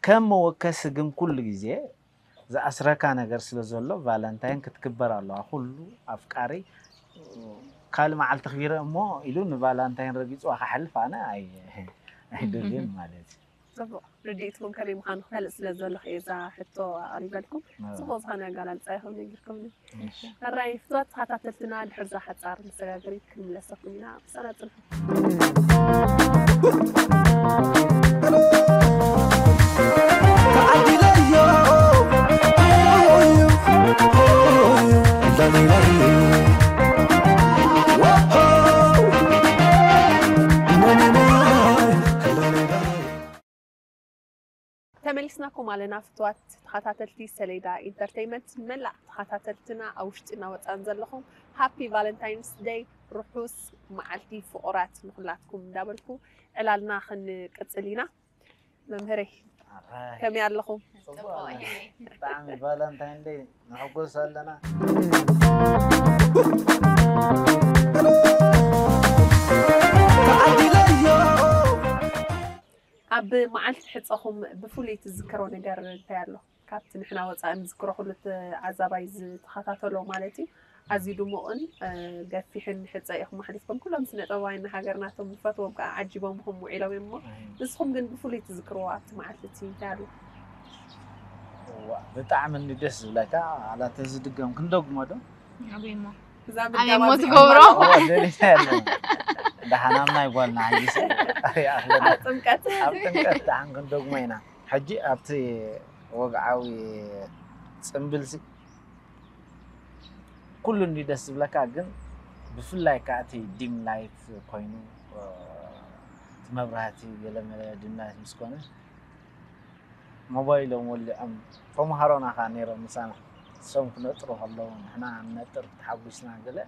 ከም መወከሲ ግን ኩሉ ግዜ ዝኣስረካ ነገር ስለ ዘሎ ቫለንታይን ክትክበር ኣለዋ። ኩሉ ኣፍቃሪ ካልእ መዓልቲ ክቢረ እሞ ኢሉ ንቫለንታይን ረጊፅዋ ክሓልፍ ኣነ ኣይ- ኣይደልዮን ማለት እዩ። ፅቡቕ ርድኢትኩም ከመይ ምዃኑ ክፈልጥ ስለ ዘለኹ እየ እዛ ሕቶ ኣቕሪበልኩም። ኣዎ። ፅቡቕ ዝኾነ ኣገላልፃ ኢኹም ነጊርኩምኒ። እሺ። ሕራይ ፍትዋት ተኸታተልትና ድሕርዛ ሓፃር መሰጋገሪት ክንምለሰኩም ኢና። ብሳና ፅንሑ። ተዓዲለዮ ተመሊስናኩም ኣለና ፍትዋት ተኸታተልቲ ሰሌዳ ኢንተርቴይመንት። መላእ ተኸታተልትና ኣብ ውሽጢ እናወፃን ዘለኹም ሃፒ ቫለንታይንስ ደይ፣ ርሑስ መዓልቲ ፍቑራት ንኹላትኩም እንዳበልኩ ዕላልና ክንቅፅል ኢና። መምህረይ ኣራይ። ከመይ ኣለኹም? ጽቡቕ ኣለ። ብጣዕሚ ቫለንታይን ደይ ንሕጎስ ኣለና። ኣብ መዓልቲ ሕፀኹም ብፍሉይ ትዝክሮ ነገር እንታይ ኣሎ? ካብቲ ንሕና ወፃኢ ንዝክሮ ኩሉ እቲ ዓዛባይ ዝተኸታተሎ ማለት እዩ። ኣዝዩ ድሙቕን ገፊሕን ሕፀ ኢኹም ኣሕሊፍኩም። ኩሎም ስነ ጥበባውያን ሃገርና እቶም ንፈትዎም ከዓ ዓጂቦምኹም ውዒሎም እዮም እሞ ንስኹም ግን ብፍሉይ ትዝክርዎ ኣብቲ መዓልቲ እቲ እንታይ ኣሎ? ብጣዕሚ እንዲ ደስ ዝብለካ ኣላ ተዝድገም ክንደግሞ ዶ? ኣበይ እሞ እዛ ኣበይ እሞ ምድጋማት ትገብሮ? ደሊታ ያለ ደሓናምና ይጓልና ሓጊስ ኣብ ጥምቀት ኣብ ጥምቀት ደሓን ክንደግሞ ኢና። ሕጂ ኣብቲ ወግዓዊ ፅምብልሲ ኩሉ እንዲ ደስ ዝብለካ ግን ብፍላይ ከዓ እቲ ዲም ላይት ኮይኑ እቲ መብራህቲ ገለመለ ዲም ላይት ምስ ኮነ ሞባይሎም ወሊዖም ተምሃሮና ከዓ ነይሮም ምሳና እሶም ክነጥሩ ከለዉ ንሕና ንነጥር ተሓጒስና ገለ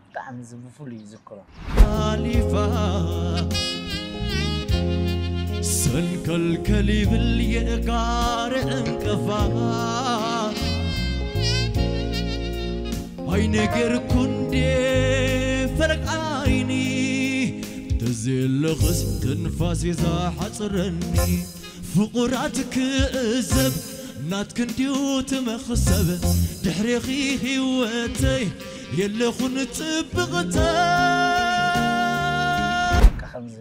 ብጣዕሚ እዚ ብፍሉይ ይዝክሮ። ሓሊፋ ሰንከልከል ይብል የእጋር ዕንቅፋት ኣይነገርኩ እንዴ ፈለግ ዓይኒ ተዘየለኽስ ትንፋስ ይዛሓፅረኒ ፍቑራት ክእዘብ ናትክ እንድዩ ትመኽሰብ ድሕሬኺ ህይወተይ የለኹን ጽብቕተ ከምዚ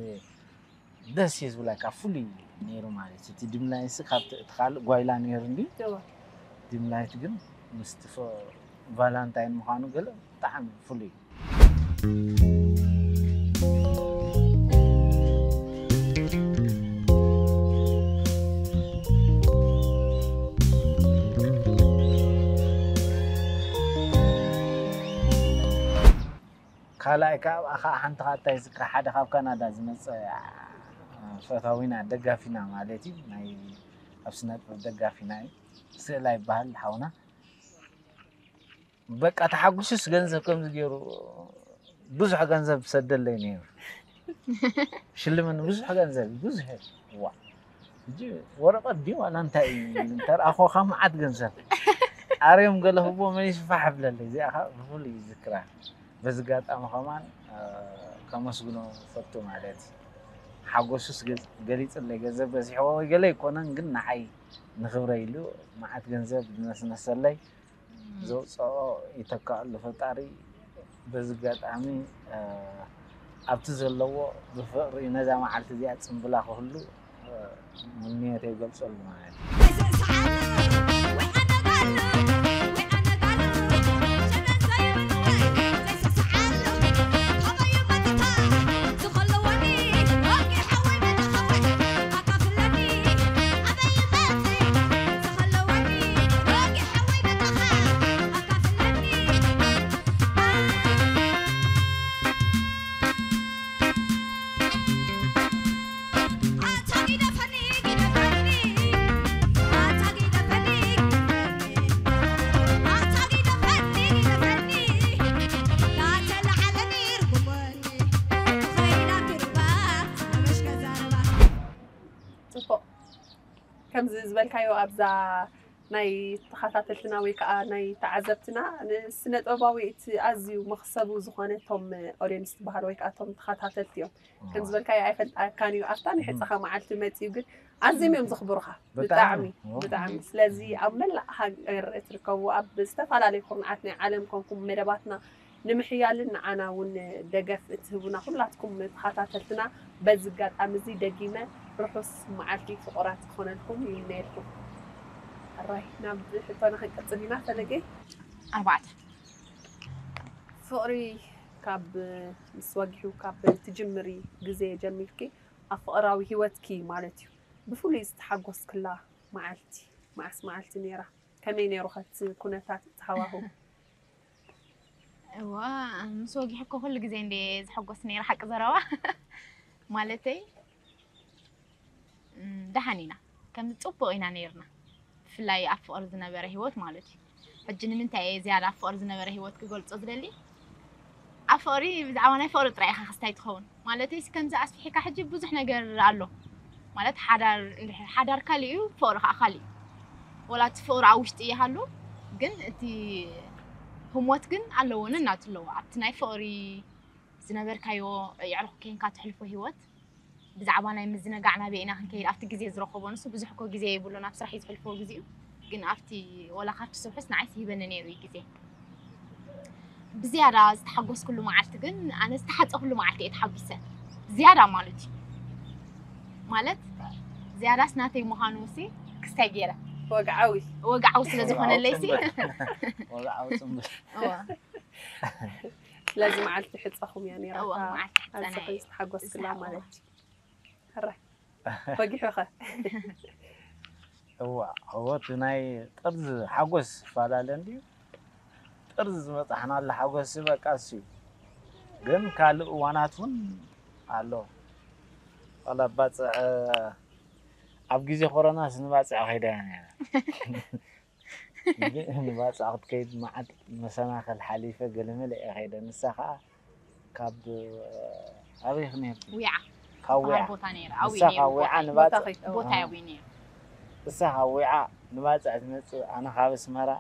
ደስ እዩ ዝብለካ ፍሉይ ነይሩ ማለት እዩ። እቲ ዲምላይትስ ካብቲ እቲ ካልእ ጓይላ ነይሩ እንዲ ዲምላይት ግን ምስቲ ቫላንታይን ምዃኑ ገለ ብጣዕሚ ፍሉይ ካልኣይ ከዓ ኣብኣ ከዓ ሓንቲ ከዓ እንታይ ዝክረ ሓደ ካብ ካናዳ ዝመፀ ፈታዊና ደጋፊና ማለት እዩ ናይ ኣብ ስነ ጥበብ ደጋፊና እዩ ስእላ ይበሃል ሓውና በቃ ተሓጉሱስ ገንዘብ ከምዚ ገይሩ ብዙሕ ገንዘብ ሰደለይ ነይሩ ሽልምን ብዙሕ ገንዘብ ብዙሕ ዋ ሕጂ ወረቐት ድዩ ዋላ እንታይ እዩ እንተረኣኹኻ መዓት ገንዘብ ኣርዮም ገለ ህቦ መሊሱ ፋሕ ብለለይ እዚኣ ከዓ ብፍሉይ ይዝክራ በዚ ጋጣሚ ከማን ከመስግኖ ፈቱ ማለት ሓጎሱስ ገሊፅለይ ገንዘብ በዚሕዎ ወይ ገለ ኣይኮነን ግን ንዓይ ንክብረ ኢሉ መዓት ገንዘብ ዝነስነሰለይ ዘውፅኦ ይተካኣሉ ፈጣሪ በዚ ኣጋጣሚ ኣብቲ ዘለዎ ብፍቕሪ ነዛ መዓልቲ እዚኣ ፅምብላ ክህሉ ምንዮተይ ይገልፀሉ ማለት እዩ። ጽቡቕ ከምዚ ዝበልካዮ ኣብዛ ናይ ተኸታተልትና ወይ ከዓ ናይ ተዓዘብትና ንስነ ጥበባዊ እቲ ኣዝዩ መኽሰቡ ዝኾነ እቶም ኦድየንስ ዝበሃል ወይ ከዓ እቶም ተኸታተልቲ እዮም። ከም ዝበልካዮ ኣይፈልጣካን እዩ። ኣብታ ናይ ሕፃኻ መዓልቲ መፅዩ ግን ኣዝዮም እዮም ዘኽብሩኻ። ብጣዕሚ፣ ብጣዕሚ። ብጣዕሚ። ስለዚ ኣብ መላእ ሃገር እትርከቡ ኣብ ዝተፈላለዩ ኩርናዓት ናይ ዓለም ኮንኩም መደባትና ንምሕያልን ንዓና እውን ደገፍ እትህቡና ኩላትኩም ተኸታተልትና በዚ ኣጋጣሚ እዚ ደጊመ ርሑስ መዓልቲ ፍቑራት ክኾነልኩም ይምነየልኩም። ሕራይ ናብ ሕቶና ክንቅፅል ኢና ፈለገይ። ኣርባዕተ ፍቕሪ ካብ ምስ ወጊሑ ካብ ትጅምሪ ግዜ ጀሚርኪ ኣብ ፍቕራዊ ሂወትኪ ማለት እዩ ብፍሉይ ዝተሓጎስክላ መዓልቲ መዓስ መዓልቲ ነይራ? ከመይ ነይሩ ኸቲ ኩነታት እቲ ሃዋህው? እዋ ምስ ወጊሑ እኮ ኩሉ ግዜ እንደ ዝሕጎስ ነይረ ሓቂ ዘረባ ማለተይ እም፣ ደሓን ኢና ከም ፅቡቅ ኢና ነይርና ብፍላይ ኣብ ፍቅሪ ዝነበረ ሂወት ማለት እዩ ሕጂ ንምንታይ እየ ዝያዳ ኣብ ፍቅሪ ዝነበረ ሂወት ክገልፆ ዝደሊ ኣብ ፍቅሪ ብዛዕባ ናይ ፍቅሪ ጥራይ ኢካ ክስታይ ትኸውን ማለተይ ከምዚ ኣስፊሒካ ሕጂ ብዙሕ ነገር ኣሎ ማለት ሓዳር እንድሕር ሓዳር ካሊእ እዩ ፍቅሪ ከዓ ካሊእ እዩ ወላ እቲ ፍቅሪ ኣብ ውሽጢ ይሃሉ ግን እቲ ህሞት ግን ኣለዎ ነናቱ ኣለዎ ኣብቲ ናይ ፍቅሪ ዝነበርካዮ የዕርኩ ኬንካ ትሕልፎ ሂወት ብዛዕባ ናይ ምዝንጋዕ ናበይ ኢና ክንከይድ ኣብቲ ግዜ ዝረኸቦ ንሱ ብዙሕ እኮ ግዜ የብሉን ኣብ ስራሕ እዩ ዝሕልፎ ግዜኡ ግን ኣብቲ ወላ ካብቲ ስርሑስ ንዓይስ ሂበኒ ነይሩ እዩ ግዜ ብዝያዳ ዝተሓጎስኩሉ መዓልቲ ግን ኣነ ዝተሓፀኩሉ መዓልቲ እየ ተሓጒሰ ዝያዳ ማለት እዩ ማለት ዝያዳስ ናተይ ምዃኑ ሲ ክስታይ ገይረ ወግዓዊ ወግዓዊ ስለ ዝኾነለይ ሲ ወግዓዊ ፅምብል እዋ ስለዚ መዓልቲ ሕፀኹም እያ ነይራ እዋ እታ መዓልቲ ኣዝኺ ሕፀና ዝተሓጎስክላ ዝተሓጎ- ማለት እዩ ሕራይ ወጊሑኸ እዋ እወ እቲ ናይ ጥርዚ ሓጎስ ይፈላለ እንድዩ ጥርዚ ዝበፃሕናሉ ሓጎስ በቃ እሱ እዩ ግን ካልእ እዋናት እውን ኣሎ ዋላ ባፅዕ ኣብ ግዜ ኮሮናስ ንባፅዕ ከይዳ እያ ነይራ ንባፅዕ ክትከይድ መዓት መሰናክል ሓሊፈ ገለመለ እየ ከይደ ንሳ ከዓ ካብ ኣበይ ነርኩ ዊዓ ካብ ዊዓ ዝበሃል ቦታ ነይሩ ኣዊ ንሳ ካብ ዊዓ ንባፅዕ ቦታ ኣዊ ነይሩ እሳ ካብ ዊዓ ንባፅዕ ትመፅእ ኣነ ካብ ኣስመራ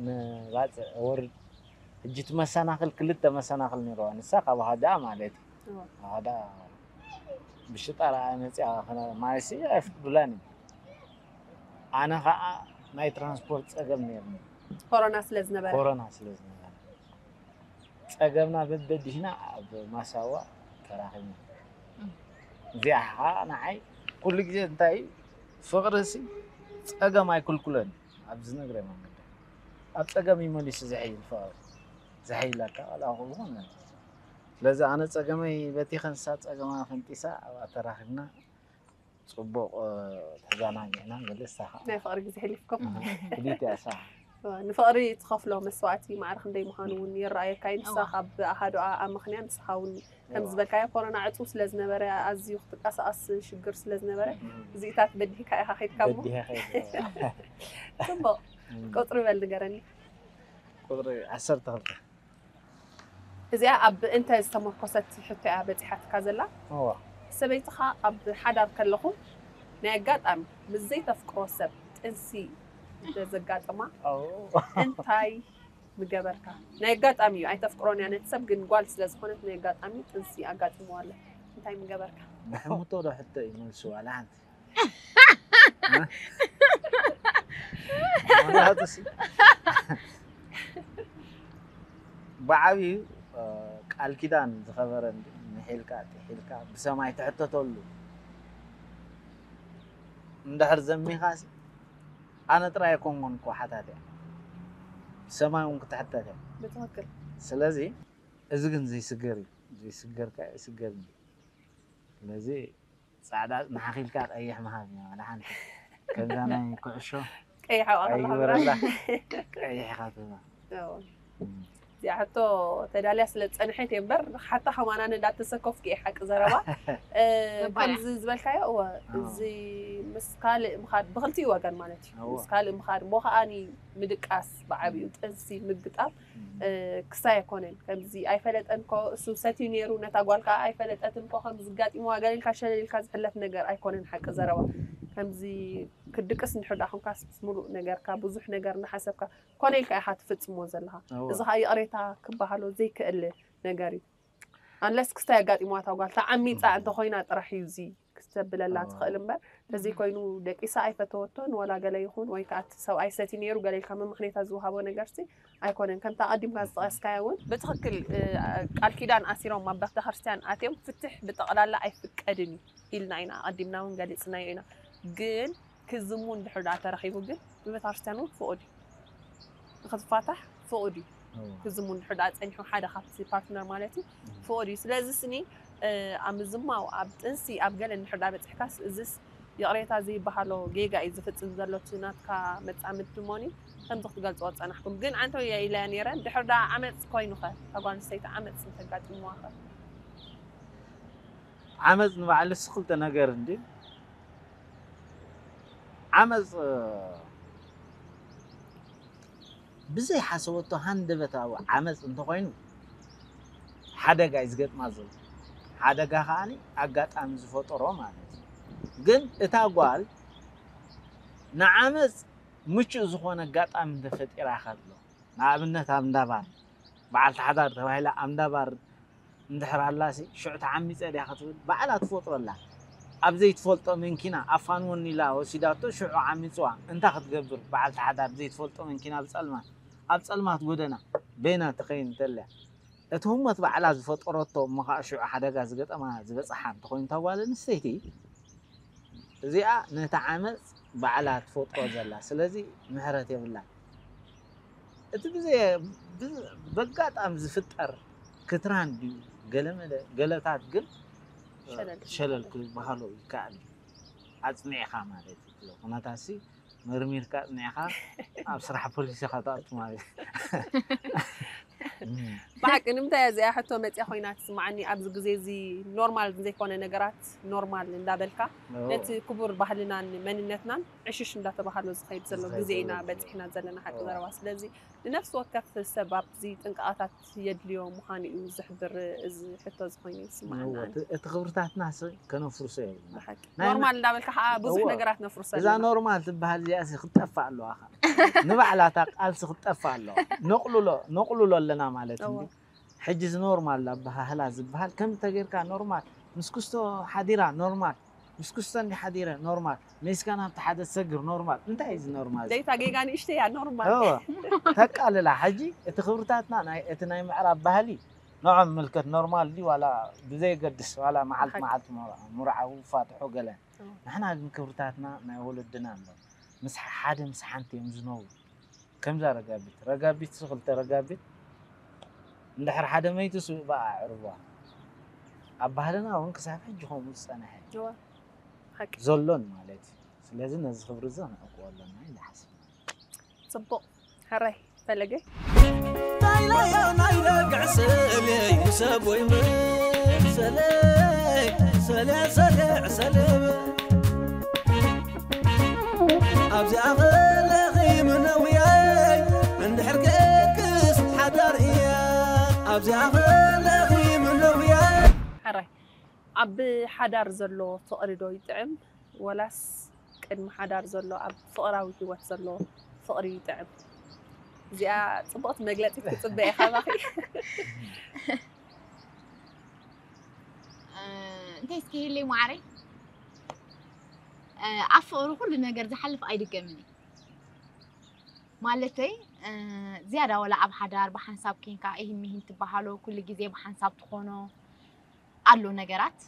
ንባፅዕ ወርድ ሕጂ እቲ መሰናክል ክልተ መሰናክል ነይርዋ ንሳ ካብ ሃዳ ማለት እዩ ሃዳ ብሽጣራ መፅያ ማለሲ ኣይፍቅዱላን እዩ ኣነ ከዓ ናይ ትራንስፖርት ፀገም ነይርኒ ኮሮና ስለ ዝነበረ ኮሮና ስለ ዝነበረ ፀገምና በበዲህና ኣብ ማሳዋ ተራኺብና እዚኣ ከዓ ንዓይ ኩሉ ግዜ እንታይ እዩ ፍቅሪ ሲ ፀገም ኣይክልኩለን ኣብ ዝነግረ መንገዲ ኣብ ፀገም ይመሊሱ ዝሕይል ፍቅሪ ዝሕይለካ ዋላ ዝኾነ ስለዚ ኣነ ፀገመይ በቲኸ ንሳ ፀገማ ፈንጢሳ ኣብኣ ተራኺብና ፅቡቅ ተዛናጊዕና ገለ ንሳ ከዓ ናይ ፍቅሪ ግዜ ሕሊፍኩም ፍልይቲ እያ ንሳ ንፍቅሪ ትኸፍሎ መስዋእቲ ማዕረ ክንደይ ምዃኑ እውን ይረኣየካ እዩ ንሳ ካብ ኣሃዱኣ ኣመኽንያ ንስኻ እውን ከም ዝበልካዮ ኮሮና ዕፁ ስለ ዝነበረ ኣዝዩ ክትንቀሳቐስ ሽግር ስለ ዝነበረ እዚኢታት በዲህካ ኢኻ ከይድካ እሞ በዲሀ ከይደ ፅቡቅ ቁፅሪ በል ንገረኒ ቁፅሪ ዓሰርተ ክልተ እዚኣ ኣብ እንተ ዝተመርኮሰት ሕቶ እያ በፂሓትካ ዘላ እዋ ሰበይትኻ ኣብ ሓዳር ከለኹም ናይ ኣጋጣሚ ምስ ዘይተፍቅሮ ሰብ ጥንሲ እንተዘጋጥማ እንታይ ምገበርካ ናይ ኣጋጣሚ እዩ ኣይተፍቅሮን እያ ነቲ ሰብ ግን ጓል ስለ ዝኾነት ናይ ኣጋጣሚ ጥንሲ ኣጋጢምዋ ኣሎ እንታይ ምገበርካ ብሕምቶ ዶ ሕቶ እዩ መልሱ ዋላ ሓንቲ ብዓብዩ ቃል ኪዳን ዝኸበረ ምሒልካ ጥሒልካ ብሰማይ ትሕተተሉ እንድሕር ዘሚኻ ኣነ ጥራይ ኣይኮንኩን እኮ ሓታት እያ ብሰማይ እውን ክትሕተት እያ ብትክክል ስለዚ እዚ ግን ዘይስገር እዩ ዘይስገር ከ ይስገር እዩ ስለዚ ፃዕዳ ንሓኺልካ ቀይሕ ምሃብ እዩ ዋላ ሓንቲ ከምዛ ናይ ኩዕሾ ቀይሕ ኣብኣ ከለኻ ኣይግበረላ ቀይሕ ኢኻ ትህባ እዚኣ ሕቶ ተዳልያ ስለ ዝፀንሐት እየ እምበር ሓታ ከማና እንዳተሰከፍኩ እየ ሓቂ ዘረባ ከምዚ ዝበልካዮ እወ እዚ ምስ ካልእ ምኻድ ብክልቲኡ ወገን ማለት እዩ ምስ ካልእ ምኻድ እሞ ከዓኒ ምድቃስ ብዓብዩ ጥንሲ ምግጣም ክሳይ ኣይኮነን ከምዚ ኣይፈለጠን ኮ እሱ ሰትዩ ነይሩ ነታ ጓል ከዓ ኣይፈለጠትን ኮ ከምዚ ጋጢምዋ ገለ ኢልካ ሸለል ኢልካ ዝሕለፍ ነገር ኣይኮነን ሓቂ ዘረባ ከምዚ ክድቅስ እንድሕር ደኣ ኮንካስ ምስ ሙሉእ ነገርካ ብዙሕ ነገር እናሓሰብካ ኮነ ኢልካ ኢኻ ትፍጽሞ ዘለኻ። እዚ ኸኣ ይቕሬታ ክበሃሎ ዘይክእል ነገር እዩ። ኣንለስ ክስታይ ኣጋጢምዋ እታ ጓል ተዓሚጻ እንተኾይና ጥራሕ እዩ እዚ ክስተብለላ ትኽእል እምበር፣ እንተዘይኮይኑ ደቂሳ ኣይፈተወቶን ወላ ገለ ይኹን ወይ ከኣ እቲ ሰብኣይ ሰቲ ነይሩ ገለ ኢልካ መመኽነይታ ዝወሃቦ ነገርሲ ኣይኮነን። ከምታ ኣቐዲምካ ዝጠቐስካዮ እውን ብትኽክል ቃል ኪዳን ኣሲሮም ኣብ ቤተ ክርስቲያን ኣትዮም ፍትሕ ብጠቕላላ ኣይፍቀድን እዩ ኢልና ኢና ኣቐዲምና እውን ገሊጽናዮ ኢና። ግን ክዝሙ እንድሕር ደኣ ተረኺቡ ግን ብቤተ ክርስቲያን እውን ፍቑድ እዩ። ንኽትፋታሕ ፍቑድ እዩ። ክዝሙ እንድሕር ደኣ ጸኒሑ ሓደ ካብቲ ፓርትነር ማለት እዩ ፍቑድ እዩ። ስለዚ ስኒ ኣብ ምዝማው ኣብ ጥንሲ ኣብ ገለ እንድሕር ደኣ በጺሕካስ እዝስ ይቕሬታ ዘይበሃሎ ጌጋ እዩ ዝፍጽም ዘሎ እቲ ናትካ መጻምድቲ እሞኒ ከምዚ ክትገልጽዎ ዝጸናሕኩም ግን ኣንተ ኢለያ ነይረ ድሕር ደኣ ዓመጽ ኮይኑኸ እታ ጓል ኣንስተይቲ ዓመጽ እንተጋጢምዋኸ ዓመጽ ንባዕሉስ ክልተ ነገር እንዲ ዓመጽ ብዘይሓሰበቶ ሃንደበታዊ ዓመጽ እንተኾይኑ ሓደጋ እዩ ዝገጥማ ዘሎ። ሓደጋ ከዓኒ ኣጋጣሚ ዝፈጠሮ ማለት እዩ። ግን እታ ጓል ንዓመጽ ምቹእ ዝኾነ ኣጋጣሚ እንተፈጢራ ከሎ ንኣብነት ኣብ እንዳባር በዓልቲ ሓዳር ተባሂላ ኣብ እንዳባር እንድሕር ኣላሲ ሽዑ ተዓሚፀ ድያ ክትብል ባዕላ ትፈጥሮ ኣላ። ኣብ ዘይትፈልጦ መንኪና ኣፋንወኒ ኢላ ወሲዳቶ ሽዑ ዓሚፅዋ እንታይ ክትገብር በዓልቲ ሓዳር ዘይትፈልጦ መንኪና ብፀልማት ኣብ ፀልማት ጎደና በይና ትኸይድ እንተልያ እቲ ህሞት ባዕላ ዝፈጠረቶ እሞ ከዓ ሽዑ ሓደጋ ዝገጠማ ዝበፅሓ እንተኾይኑ እታ ጓል ኣንስተይቲ እዚኣ ነቲ ዓመፅ ባዕላ ትፈጥሮ ዘላ ስለዚ ምሕረት የብላን። እቲ ብዘይ በጋጣሚ ዝፍጠር ክትራን ድዩ ገለመለ ገለታት ግን ሸለል ክበሃሎ ይከኣል እዩ። ኣፅኒዕኻ ማለት እዩ። ኩነታሲ መርሚርካ ኣፅኒዕኻ ኣብ ስራሕ ፖሊስ ኢኻ ትኣቱ ማለት እዩ። ብሓቂ ንምንታይ እያ እዚኣ ሕቶ መፅያ ኮይና ትስምዓኒ ኣብዚ ግዜ እዚ ኖርማል ዘይኮነ ነገራት ኖርማል እንዳበልካ ነቲ ክቡር ባህልናን መንነትናን ዕሽሽ እንዳተባሃሎ ዝኸይድ ዘሎ ግዜ ኢና በፂሕና ዘለና ሓቂ ዘረባ ስለዚ ንነፍሲ ወከፍ ሰብ ኣብዚ ጥንቃቐታት የድልዮ ምዃኑ እዩ ዝሕብር እዚ ሕቶ እዚ ኮይኑ ይስምዓና እቲ ክብርታትና ከነፍርሶ የብልና ኖርማል እንዳበልካ ከዓ ብዙሕ ነገራት ነፍርሶ እዛ ኖርማል ትበሃል እዚኣ ክትጠፋ ኣለዋ ንባዕላታ ቃልሲ ክትጠፋ ኣለዋ ነቕልሎ ኣለና ማለት ሕጂ እዚ ኖርማል ኣበሃህላ ዝበሃል ከም ተጌርካ ኖርማል ምስ ክስቶ ሓዲራ ኖርማል ምስ ክስቶ እንዲ ሓዲረ ኖርማል ሜስካ ናብቲ ሓደ ሰግር ኖርማል እንታይ እዚ ኖርማል ደይታ ጌጋ ንእሽተይ እያ ኖርማል ተቃልላ ሕጂ እቲ ክብርታትና ናይ እቲ ናይ ምዕራብ ባህሊ ንዖም ምልከት ኖርማል ዲ ዋላ ብዘየገድስ ዋላ መዓልቲ መዓልቲ ሙርዓዊ ፋትሑ ገለ ንሕና ግን ክብርታትና ናይ ወለድና ኣሎ ምስ ሓደ ምስ ሓንቲ እዮም ዝነብሩ ከምዛ ረጋቢት ረጋቢት ስ ክልተ ረጋቢት እንድሕር ሓደ መይቱ ስብእ በኣ ኣዕርቧ ኣብ ባህልና እውን ክሳብ ሕጂ ከምኡ ዝፀንሐ ዘሎን ማለት እዩ ስለዚ ነዚ ክብሪ እዚ ክነዕቅቦ ኣለና ኢለ ሓስብ ፅቡቅ ሕራይ ፈለገ ናይናዮ ናይ ረግዕ ሰለይ ሰብ ወይ ምን ሰለይ ሰለ ሰለ ሰለ ኣብዚኣ ከለኺ ምነውያይ እንድሕር ከክስ ሓዳር እያ ኣብዚኣ ከለኺ ምነውያይ ሕራይ ኣብ ሓዳር ዘሎ ፍቕሪ ዶ ይጥዕም ወላስ ቅድሚ ሓዳር ዘሎ ኣብ ፍቕራዊ ሂወት ዘሎ ፍቕሪ ይጥዕም? እዚኣ ፅቡቕቲ መግለፂት ክፅበ እየ ካባኺ። እንታይ እስኪ ሂለይ ማዓረይ ኣብ ፍቕሪ ኩሉ ነገር ዝሓልፍ ኣይድገምን እዩ ማለተይ ዝያዳ ወላ ኣብ ሓዳር ብሓንሳብ ኬንካ ኢሂን ሚሂን ትበሃሎ ኩሉ ግዜ ብሓንሳብ ትኾኖ ኣሎ ነገራት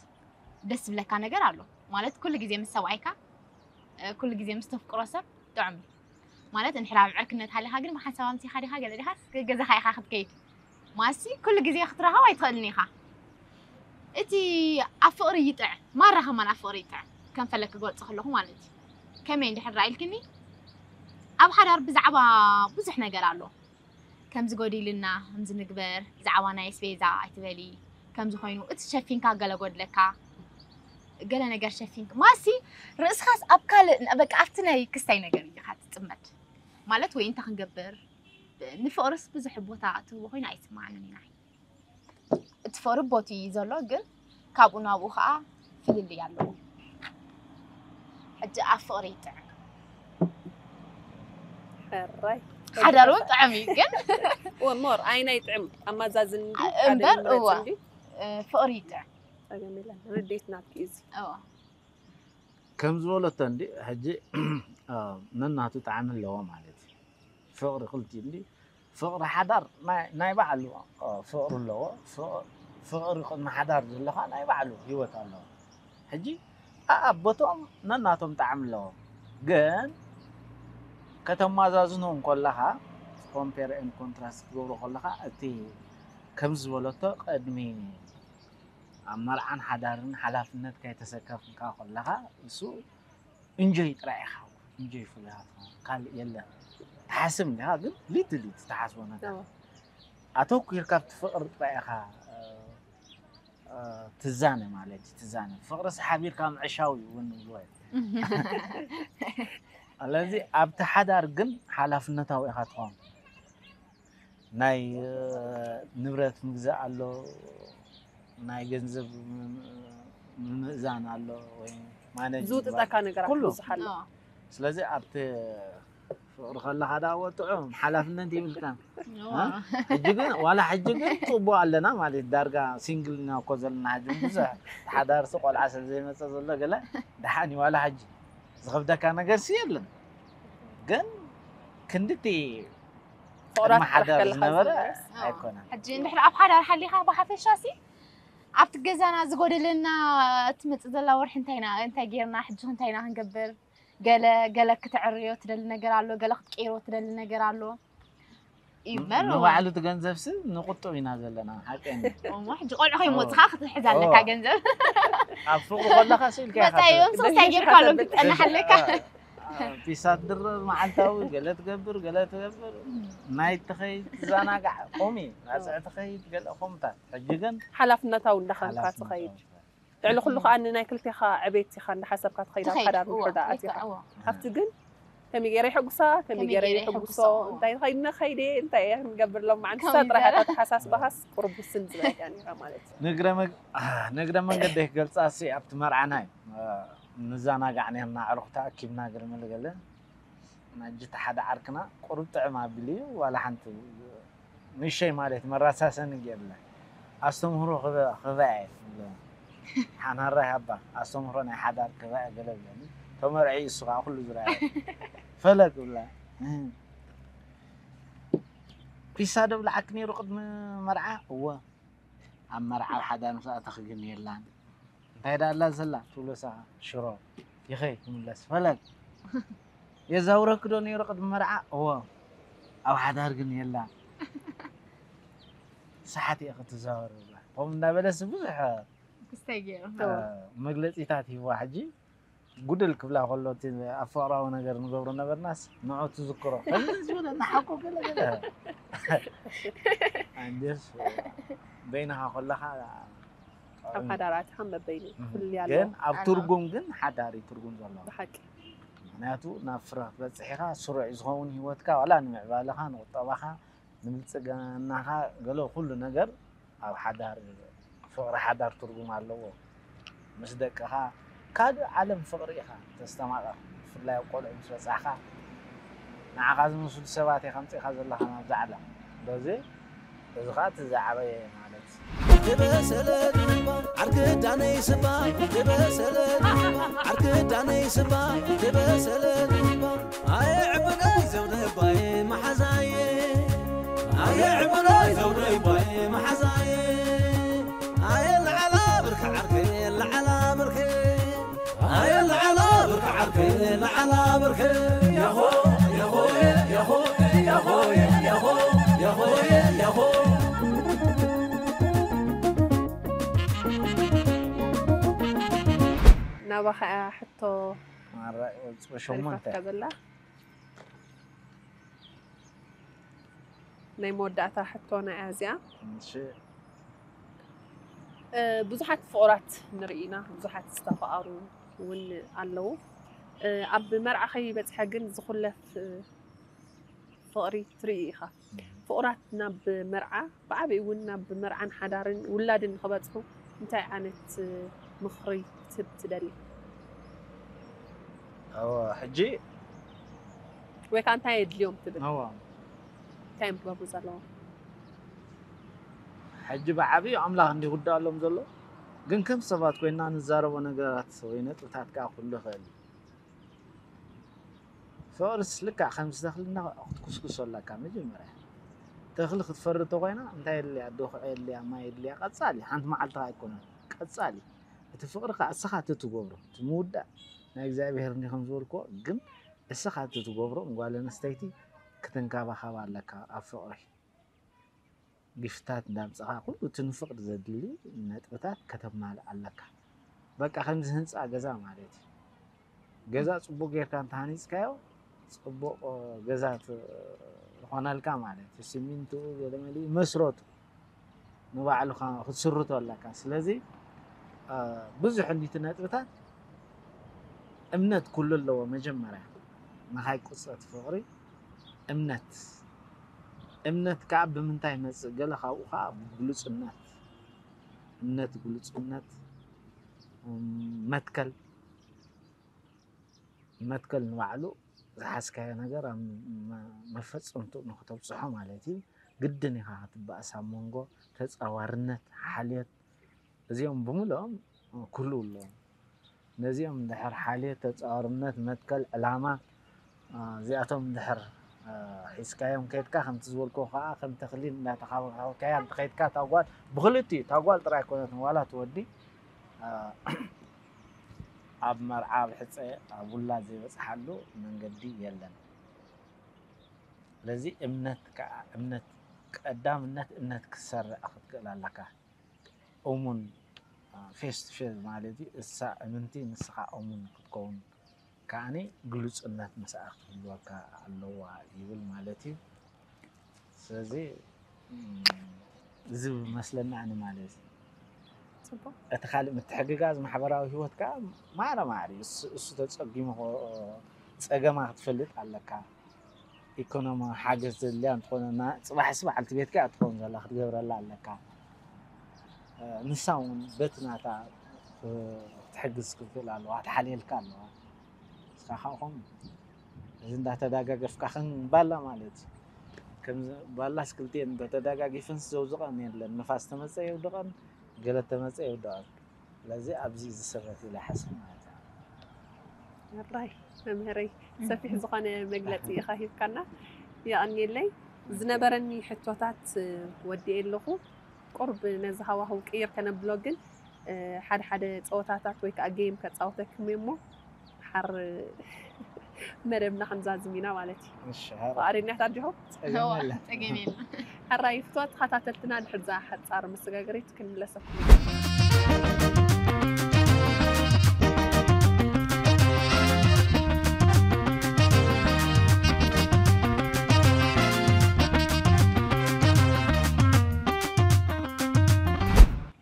ደስ ዝብለካ ነገር ኣሎ ማለት ኩሉ ግዜ ምስ ሰብኣይካ ኩሉ ግዜ ምስ ተፍቅሮ ሰብ ጥዑም እዩ ማለት እንድሕር ኣብ ዕርክነት ሃሊኻ ግን ብሓንሳብ ኣምሲኻ ዲኻ ገለ ዲኻስ ገዛኻ ኢኻ ክትከይድ ማሲ ኩሉ ግዜ ክትራኸብ ኣይትኽእልን ኢኻ እቲ ኣብ ፍቕሪ ይጥዕ ማራ ከማን ኣብ ፍቕሪ ይጥዕ ከም ፈለግ ክገልጾ ከለኹ ማለት እዩ ከመይ እንድሕር ራኢልክኒ ኣብ ሓዳር ብዛዕባ ብዙሕ ነገር ኣሎ ከምዚ ጎዲልና ከምዚ ንግበር ብዛዕባ ናይ ኣስቤዛ ኣይትበሊ ከምዚ ኮይኑ እቲ ሸፊንካ ገለ ጎድለካ ገለ ነገር ሸፊንካ ማሲ ርእስኻስ ኣብ ካልእ በቃ ኣብቲ ናይ ክስታይ ነገር ኢኻ ትጽመድ ማለት ወይ እንታይ ክንገብር ንፍቕርስ ብዙሕ ቦታ ትህቦ ኮይኑ ኣይስማዓንን ኢና እቲ ፍቕሪ ቦቲ እዩ ዘሎ ግን ካብኡ ናብኡ ከዓ ፍልልይ ኣለዎ ሕጂ ኣብ ፍቕሪ ይጥዕም። ሕራይ ሓዳር እውን ጥዕም እዩ ግን እወ ሞር ኣይናይ ጥዕም ኣማዛዝን እንዲ እምበር፣ ሓደ ምረፅ እወ። እንዲ እ፣ ፍቕሪ ይጥዕም። ፀገም የለን። ርዴት ናትኪ እዚ እወ። ከም ዝበለቶ እንዲ ሕጂ እ፣ ነናቱ ጣዕሚ ኣለዎ ማለት እዩ። ፍቕሪ ክልቲኡ እንዲ ፍቕሪ ሓዳር ናይ- ናይ ባዕሉ እ፣ ፍቕሪ ኣለዎ። ፍቕ- ፍቕሪ ቅድሚ ሓዳር ዘሎ ከዓ ናይ ባዕሉ ህይወት ኣለዎ። ሕጂ ኣኣቦቶም ነናቶም ጣዕሚ ኣለዎም፣ ግን ከተማዛዝኖ እንከለኻ ኮምፔር ኤን ኮንትራስት ክትገብሮ ከለኻ እቲ ከምዚ ዝበለቶ ቅድሚ ኣብ መርዓን ሓዳርን ሓላፍነት ከይተሰከፍካ ከለኻ እሱ እንጆይ ጥራይ ኢኻ። እንጆይ ፍሉያት ካልእ የለን። ትሓስብ እንዲኻ ግን ሊትል ትሓስቦ ነገር እወ። ኣተኩርካ ኣብቲ ፍቕሪ ጥራይ ኢኻ እ፣ እ፣ ትዛነ ማለት እዩ። ትዛነ ፍቕርስ ሓቢርካ ምዕሻው እዩ እውን ንብልዎ እዩ። ስለዚ ኣብቲ ሓዳር ግን ሓላፍነታዊ ኢኻ ትኸውን። ናይ እ፣ ንብረት ምግዛእ ኣሎ፣ ናይ ገንዘብ ም- ምምእዛን ኣሎ ወይ ማነጅ ምግባር። ዝውጥጠካ ነገራት ኩሉ። ብዙሕ ኣሎ። እወ። ስለዚ ኣብቲ ፍቕሪ ከለኻ ዳ ወጥዑ ሓላፍነት የብልካ። እወ። ሕጂ ግን ዋላ ሕጂ ግን ፅቡቅ ኣለና ማለት ዳርጋ ሲንግል ኢና እኮ ዘለና ሕጂ ብዙሕ ሓዳርሲ ቆልዓ ስለ ዘይመፀ ዘሎ ገለ ደሓን እዩ። ዋላ ሕጂ ዝኸብደካ ነገር ሲ የለን፣ ግን ክንድቲ ፍቕራት ቅድሚ ሓዳር ጥራሕ ከለካ ዝነበረ ዝነበረስ? ኣይኮነን። ሕጂ እንድሕር ኣብ ሓዳር ሓሊኻ ብሓፈሻ ሲ ኣብቲ ገዛና ዝጎደለና ትመፅእ ዘላ ወርሒ እንታይ ኢና እንታይ ጌርና ሕጂ እንታይ ኢና ክንገብር ገለ ገለ ክትዕርዮ ትደሊ ነገር ኣሎ ገለ ክትቀይሮ ትደሊ ነገር ኣሎ ይበር ንባዕሉ እቲ ገንዘብ ሲ ንቁጥብ ኢና ዘለና ሓቀን እሞ ሕጂ ቆልዑ ከይመፅኻ ክትሕዝ ኣለካ እዎ። ገንዘብ ኣብ ፍቅሪ ከለካ ሲ ኢልካ ኢኻ መፃዮም ትብል። ሶስታይ ጌርካ ኣሎ ክትፀንሓለካ ፒሳ ትድርር መዓልታዊ ገለ ትገብር ገለ ትገብር ናይ ትኸይድ ትዘናጋዕ ቆሚ ናፅዕ ትኸይድ ገለ ከምታት ሕጂ ግን ሓላፍነታዊ እንዳኸንካ ሓላፍነት ትኸይድ ኣውፅእ። ልዕሊ ኩሉ ከዓ ንናይ ክልቴኻ ዕቤት ኢኻ እንዳሓሰብካ ትኸይድ ኣብ ትኸይድ ሓዳር እዎ ምሕዳእ ልክዕ ኣቲኻ እዎ ካብቲ ግን ከመይ ገይረ ይሕጉሳ ከመይ ከመይ ገይረ ገይረ ይሕጉሶ ይሕጉሶ? እንታይ ከይድነ ከይደ እንታይ እየ ክንገብር ሎም መዓልቲ ከመይ ጥራሕ ገይረ? ተሓሳስባኻስ ቁርብ ውስን ዝበለት እያ ነይራ ማለት እዩ ንግረ መግ- ንግረ መንገደይ ክገልፃ ሲ ኣብቲ መርዓናይ ንዘናጋዕ ነርና ኣዕሩኽ ተኣኪብና ገለ መለ ገለ ናጅቲ ሓደ ዓርክና ቁሩብ ጥዕም ኣቢሉ እዩ ዋላ ሓንቲ ንእሸይ ማለት መረሳሰኒ ገይርለ ኣስተምህሮ ክበ- ክበአ እየ ትብለ ሓናራይ ሃባ ኣስተምህሮ ናይ ሓዳር ክበአ ገለ ብለኒ ተመርዒ እሱ ከዓ ኩሉ ዝረኣየ ፈለግ ብላ ፒሳ ዶ ብልዓክ ነይሩ ቅድሚ መርዓ እወ ኣብ መርዓ ኣብ ሓዳር ምስ ኣተኺ ግን የላን እንታይ ዳ ኣላ ዘላ ትብሎ ሳ ሽሮ ይኸይ ትምለስ ፈለግ የዛውረኪ ዶ ነይሩ ቅድሚ መርዓ እወ ኣብ ሓዳር ግን የላን ሰሓት እየ ክትዛወር ብላ ከምኡ እንዳበለስ ብዙሕ ክስታይ ገይሩ መግለፂታት ሂዋ ሕጂ ጉድል ክብላ ከሎ እቲ ኣብ ፍቕራዊ ነገር ንገብሮ ነበርናስ ንዑ ትዝክሮ ከምዚ ዝበለ ንሓቆ ገለ ገለ ኣንዴስ በይንኻ ከለኻ ኣብ ሓዳር ኣትኻ መበይኑ ፍልልይ ኣሎ ግን ኣብ ትርጉም ግን ሓዳር እዩ ትርጉም ዘለዎ ብሓቂ ምክንያቱ ናብ ፍረ ክትበፅሕ ኢኻ ስሩዕ ዝኸውን ሂወትካ ዋላ ንምዕባለኻ ንቁጠባኻ ንብልፅግናኻ ገለ ኩሉ ነገር ኣብ ሓዳር ፍቕሪ ሓዳር ትርጉም ኣለዎ ምስ ደቅኻ ካልእ ዓለም ፍቕሪ ኢኻ ተስተማቐር ብፍላይ ኣብ ቆልዑ ምስ በፃሕኻ ንዓኻ ዝመስሉ ሰባት ኢኻ ኣምፂእኻ ዘለኻ ናብዛ ዓለም ስለዚ እዚ ከዓ እቲ ዝዓበየ ማለት ዝበሰለት ዓርክዳነይ ስባ ዝበሰለት ዓርክዳነይ ስባ ዝበሰለት ኣየ ዕቡደይ ዘውደባየ መሓዛየ ኣየ ዕቡደይ ዘውደባየ መሓዛየ ኣየ ለዓላ ብርኪ ዓርከ ለዓላ ብርኪ ኣየ ለዓላ ብርኪ ዓርከ ለዓላ ብርኪ ያሆ ያሆ ያሆ ያሆ ያሆ ያሆ ያሆ ናባኻ እያ ሕቶ ማራ ወፅኦ ሸሞንተ ተሪፋትካ ዘላ ናይ መወዳእታ ሕቶና እያ እዚኣ እሺ እ፣ ብዙሓት ፍቑራት ንርኢ ኢና ብዙሓት ዝተፈቐሩ እውን ኣለዉ እ፣ ኣብ መርዓ ከይበፅሐ ግን ዝኹለፍ እ፣ ፍቕሪ ትርኢ ኢኻ ፍቑራት ናብ መርዓ ብዓብኡ እውን ናብ መርዓን ሓዳርን ውላድን ንክበፅሑ እንታይ ዓይነት እ፣ ምኽሪ ክትህብ ትደሊ እወ፣ ሕጂ ወይ ከዓ እንታይ የድልዮም ትብል? እወ፣ እንታይ እዮም ክገብሩ ዘለዎም? ሕጂ ብዓብዩ ኣምላኽ እንዲ ይጉዳኣሎም ዘሎ፣ ግን ከም ሰባት ኮይና ንዛረቦ ነገራት ወይ ነጥብታት ከዓ ኩሉ ይኽእል እዩ። ፍቕርስ ልክዕ ከምዚ ተኽልና ክትኩስኩሶ ኣለካ። መጀመርያ ተኽሊ ክትፈሪ እንተኮይና እንታይ የድልያ? ዶኽዒ የድልያ፣ ማይ የድልያ። ቀጻሊ ሓንቲ መዓልቲ ኣይኮነን፣ ቀጻሊ። እቲ ፍቕሪ ከዓ እስኻ እቲ ትገብሮ፣ እቲ ምውዳእ ናይ እግዚኣብሔር እንዲ ከም ዝበልክዎ፣ ግን እስኻ እቲ ትገብሮ ንጓል ኣንስተይቲ ክትንከባኸባ ኣለካ ኣብ ፍቕሪ። ግፍታት እንዳምጻኻ ኩሉ እቲ ንፍቕሪ ዘድሊ ነጥብታት ከተማልእ ኣለካ። በቃ ከምዚ ህንጻ ገዛ ማለት እዩ። ገዛ ጽቡቕ ጌርካ እንተሃኒጽካዮ ጽቡቕ ገዛ ት-፣ ይኾነልካ ማለት እዩ። ሲሚንቶ ገለ መሊኡ መስረቱ ንባዕሉ ኸ-፣ ክትስርቶ ኣለካ። ስለዚ፣ አ፣ ብዙሕ እንዲቲ ነጥብታት እምነት ኩሉ ኣለዎ። መጀመርያ ንኻይ ቁጸት ፍቕሪ እምነት፣ እምነት ከዓ ብምንታይ ይመጽእ? ገለ ካብኡ ከዓ ግሉጽነት፣ እምነት፣ ግሉጽነት፣ እም፣ መትከል፣ መትከል ንባዕሉ ዝሓዝካዮ ነገር ኣብ መ-፣ መፈጸምትኡ ንክተብጽሖ ማለት እዩ። ግድን ኢኻ ክትበኣስ ኣብ መንጎ ተጻዋርነት፣ ሓልዮት፣ እዚኦም ብምልኦም ኩሉ ኣለዎም። ነዚኦም ድሕር ሓልዮት፣ ተጻዋርነት፣ መትከል፣ ዕላማ፣ አ፣ እዚኣቶም ድሕር፣ አ፣ ሒዝካዮም ከይድካ፣ ከምቲ ዝበልኩ ከዓ ከም ተኽሊ እንዳተኻባኸብካያ እንተኸይድካ፣ እታ ጓል ብክልቲኡ፣ እታ ጓል ጥራይ ኣይኮነትን፣ ዋላ እቲ ወዲ፣ አ፣ ኣብ መርዓ፣ ኣብ ሕጸ፣ ኣብ ውላድ ዘይበጽሓሉ መንገዲ የለን። ስለዚ እምነት ከዓ፣ እምነት፣ ቀዳምነት እምነት ክትሰርዕ ክትክእል ኣለካ። እሙን፣ አ፣ ፌስ ቱ ፌስ ማለት እዩ። እሳ እምንቲ ንስኻ እሙን ክትከውን ከዓኒ ግሉጽነት ምስኣ ክህልወካ ኣለዋ ይብል ማለት እዩ። ስለዚ፣ እም፣ እዚ መስለኒ ኣነ ማለት እዩ። ጽቡቕ። እቲ ካልእ ምትሕግጋዝ ማሕበራዊ ህይወት ከዓ ማዕረ ማዕረ እዩ። እሱ፣ እሱ ተጸጊሙ ኸ-፣ ጸገማ ክትፈልጥ ኣለካ። ኢኮኖሚ ሓገዝ ዘድልያ እንተኾነ፣ ና-፣ ጽባሕሲ በዓልቲ ቤትካ እያ ትኸውን ዘላ፣ ክትገብረላ ኣለካ። እ፣ ንሳ እውን በቲ ናታ፣ እ፣ ክትሕግዝ ክትክእል ኣለዋ፣ ክትሓልየልካ ኣለዋ። ንስኻ ከዓ ከምኡ። እዚ እንዳተዳጋገፍካ ከም ባላ ማለት እዩ። ከም ባላስ ክልቲኤን እንተተዳጋጊፈንስ ዘውዝቐን የለን። ንፋስ ተመጸ የውድቐን፣ ገለ ተመጸ የውድቐን። ስለዚ ኣብዚ ዝስረት ኢለ ሓስብ ማለት እዩ። ሕራይ መምህረይ፣ ሰፊሕ ዝኾነ መግለጺ ኢኻ ሂብካና፣ የቐንየለይ። ዝነበረኒ ሕቶታት፣ እ፣ ወዲኤ ኣለኹ። ቁሩብ ነዚ ሃዋህው ቅይር ከነብሎ ግን፣ እ፣ ሓደ ሓደ ጸወታታት ወይ ከዓ ጌም ከጻውተኩም እየ እሞ፣ ሓር መደብና ክንዛዝም ኢና ማለት እዩ። እሺ፣ ሓራ። ፍቓደኛታት ዲኹም? ጸገም እዋ፣ የለን። ጸገም የለን። ሕራይ ፍትዋ ተኸታተልትና፣ ድሕር እዛ ሓጻር መሰጋገሪት ክንምለሰኩም ኢና።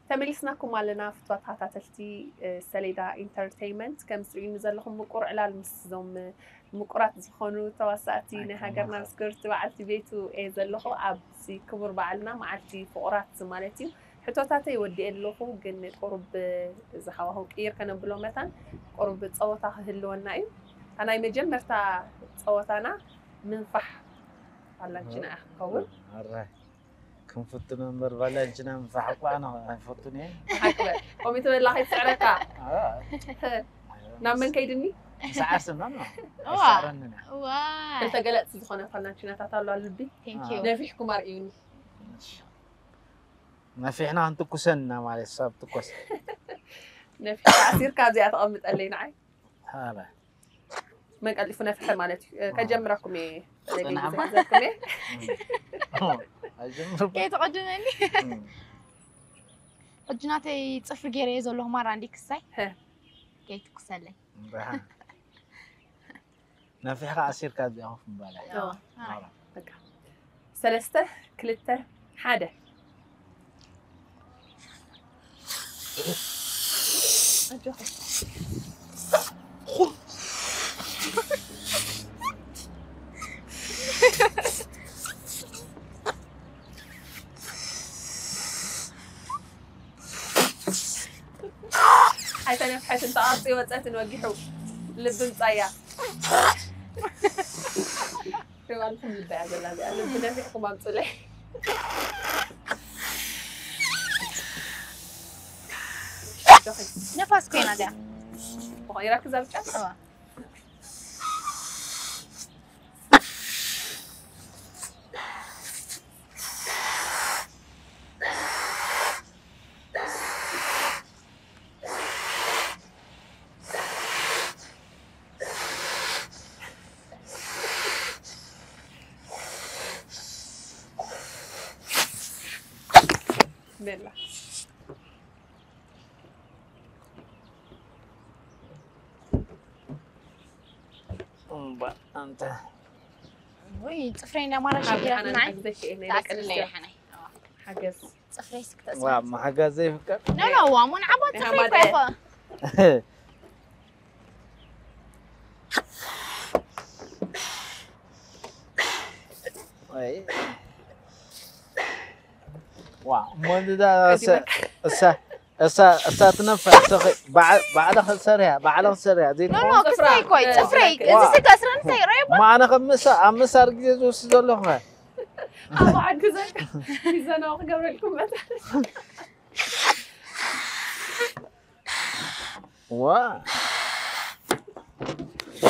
ተመሊስናኩም ኣለና ፍትዋ ተኸታተልቲ፣ እ፣ ሰሌዳ ኢንተርቴይንመንት። ከም ትርእዩኒ ዘለኹም ምቁር ዕላል ምስ እዞም፣ እ፣ ምቁራት ዝኾኑ ተዋሳእቲ ናይ ሃገርና ምስ ክብርቲ በዓልቲ ቤቱ እየ ዘለኹ። ኣብዚ ክቡር በዓልና መዓልቲ ፍቑራት ማለት እዩ። ሕቶታተይ ወዲኤ ኣለኹ፣ ግን ቁሩብ፣ እ፣ እዚ ሃዋህው ቅይር ከነብሎ መታን ቁሩብ ጸወታ ክህልወና እዩ። እታ ናይ መጀመርታ ጸወታና ምንፋሕ ኣላንቺና እያ ክትኸውን። ኣራይ። ክንፍትኖ እምበር ባላንቺና ምንፋሕ እኮ ኣነ ኣይፈቱን እየ። ሓቂ በል። ከምኡ ተበላ ከይትስዕረካ። ኣዎ። ናብ መን ከይድኒ? ምስ ዓርስና ነው። እዋ። ኣይስዕረንን እያ። እዋ። ክልተ ገለጽቲ ዝኾነ ፋላንቺናታት ኣሎ ኣብ ልቢ። Thank you። ነፊሕኩም ኣርእዩኒ። ነፊሕና ክንትኩሰን ኢና ማለት ሰብ ትኮስ። ነፊሕካ ኣሲርካ ኣብዚኣ ተቐምጠለይ ንዓይ። ኣረ። መን ቀልጢፉ ነፍሐ ማለት እዩ። እ፣ ከጀምረኩም እየ። ፈለገ ጽናዕማ። ግዜ ክዘኩም እየ። ኣይጀምርኩ። ከይትቐድመኒ። እም። ሕጂ ናተይ ጽፍሪ ገይረ እየ ዘለኹ ማራ እንዲ ክሳይ። ሀ። ከይትኩሰለይ። ብርሃን። ነፊሕካ ኣሲርካ እዚኣ ኮፍ ምባል እያ። እዋ። ኣረ። በቃ። ሰለስተ፣ ክልተ፣ ሓደ። ኣጆኻ። ኣይተነፍሐትን፣ ተቓርጺ ወጸትን ወጊሑ ልቢ ምጻያ። ሪዋልኩም ልበያ ዘላ እዚኣ ልቢ ነፊሕኩም ኣምፁለይ። ነፋስ ኮይና እዚኣ። ተቐይራኪ እዛ ብጫ? እዋ። ቤላ። እምባ ኣንተ ወይ ፅፍረይ እንዳማራ ሸጊራትና ሓገዝ ዘይክእል ናይ ደቂ ተኣስርለይ ኣንስትዮ ሓናይ ሓገዝ። ፅፍረይ ስክተስ ዋ ማሓጋዝ ዘይፍቀር ኖ ኖ ዋ ሙን ዓቦት ፅፍረይ እኮ ይኸ ወይ ዋ እሞ እንዳ እሳ እሳ እሳ ትነፋ ባዕላ ክትሰርያ ባዕላ ክትሰርያ ኖ ኖ ክሳይ እኮ እዩ ፅፍረይ እዚ ስጋ ስረን ሳይ ረይ ማዕነ ከምሳ ኣብ ምሳር ግዜ ዝወስድ ዘለኹ ኣብ ዓዲ ዘካ ሚዛናዊ ክገብረልኩም መታ ዋ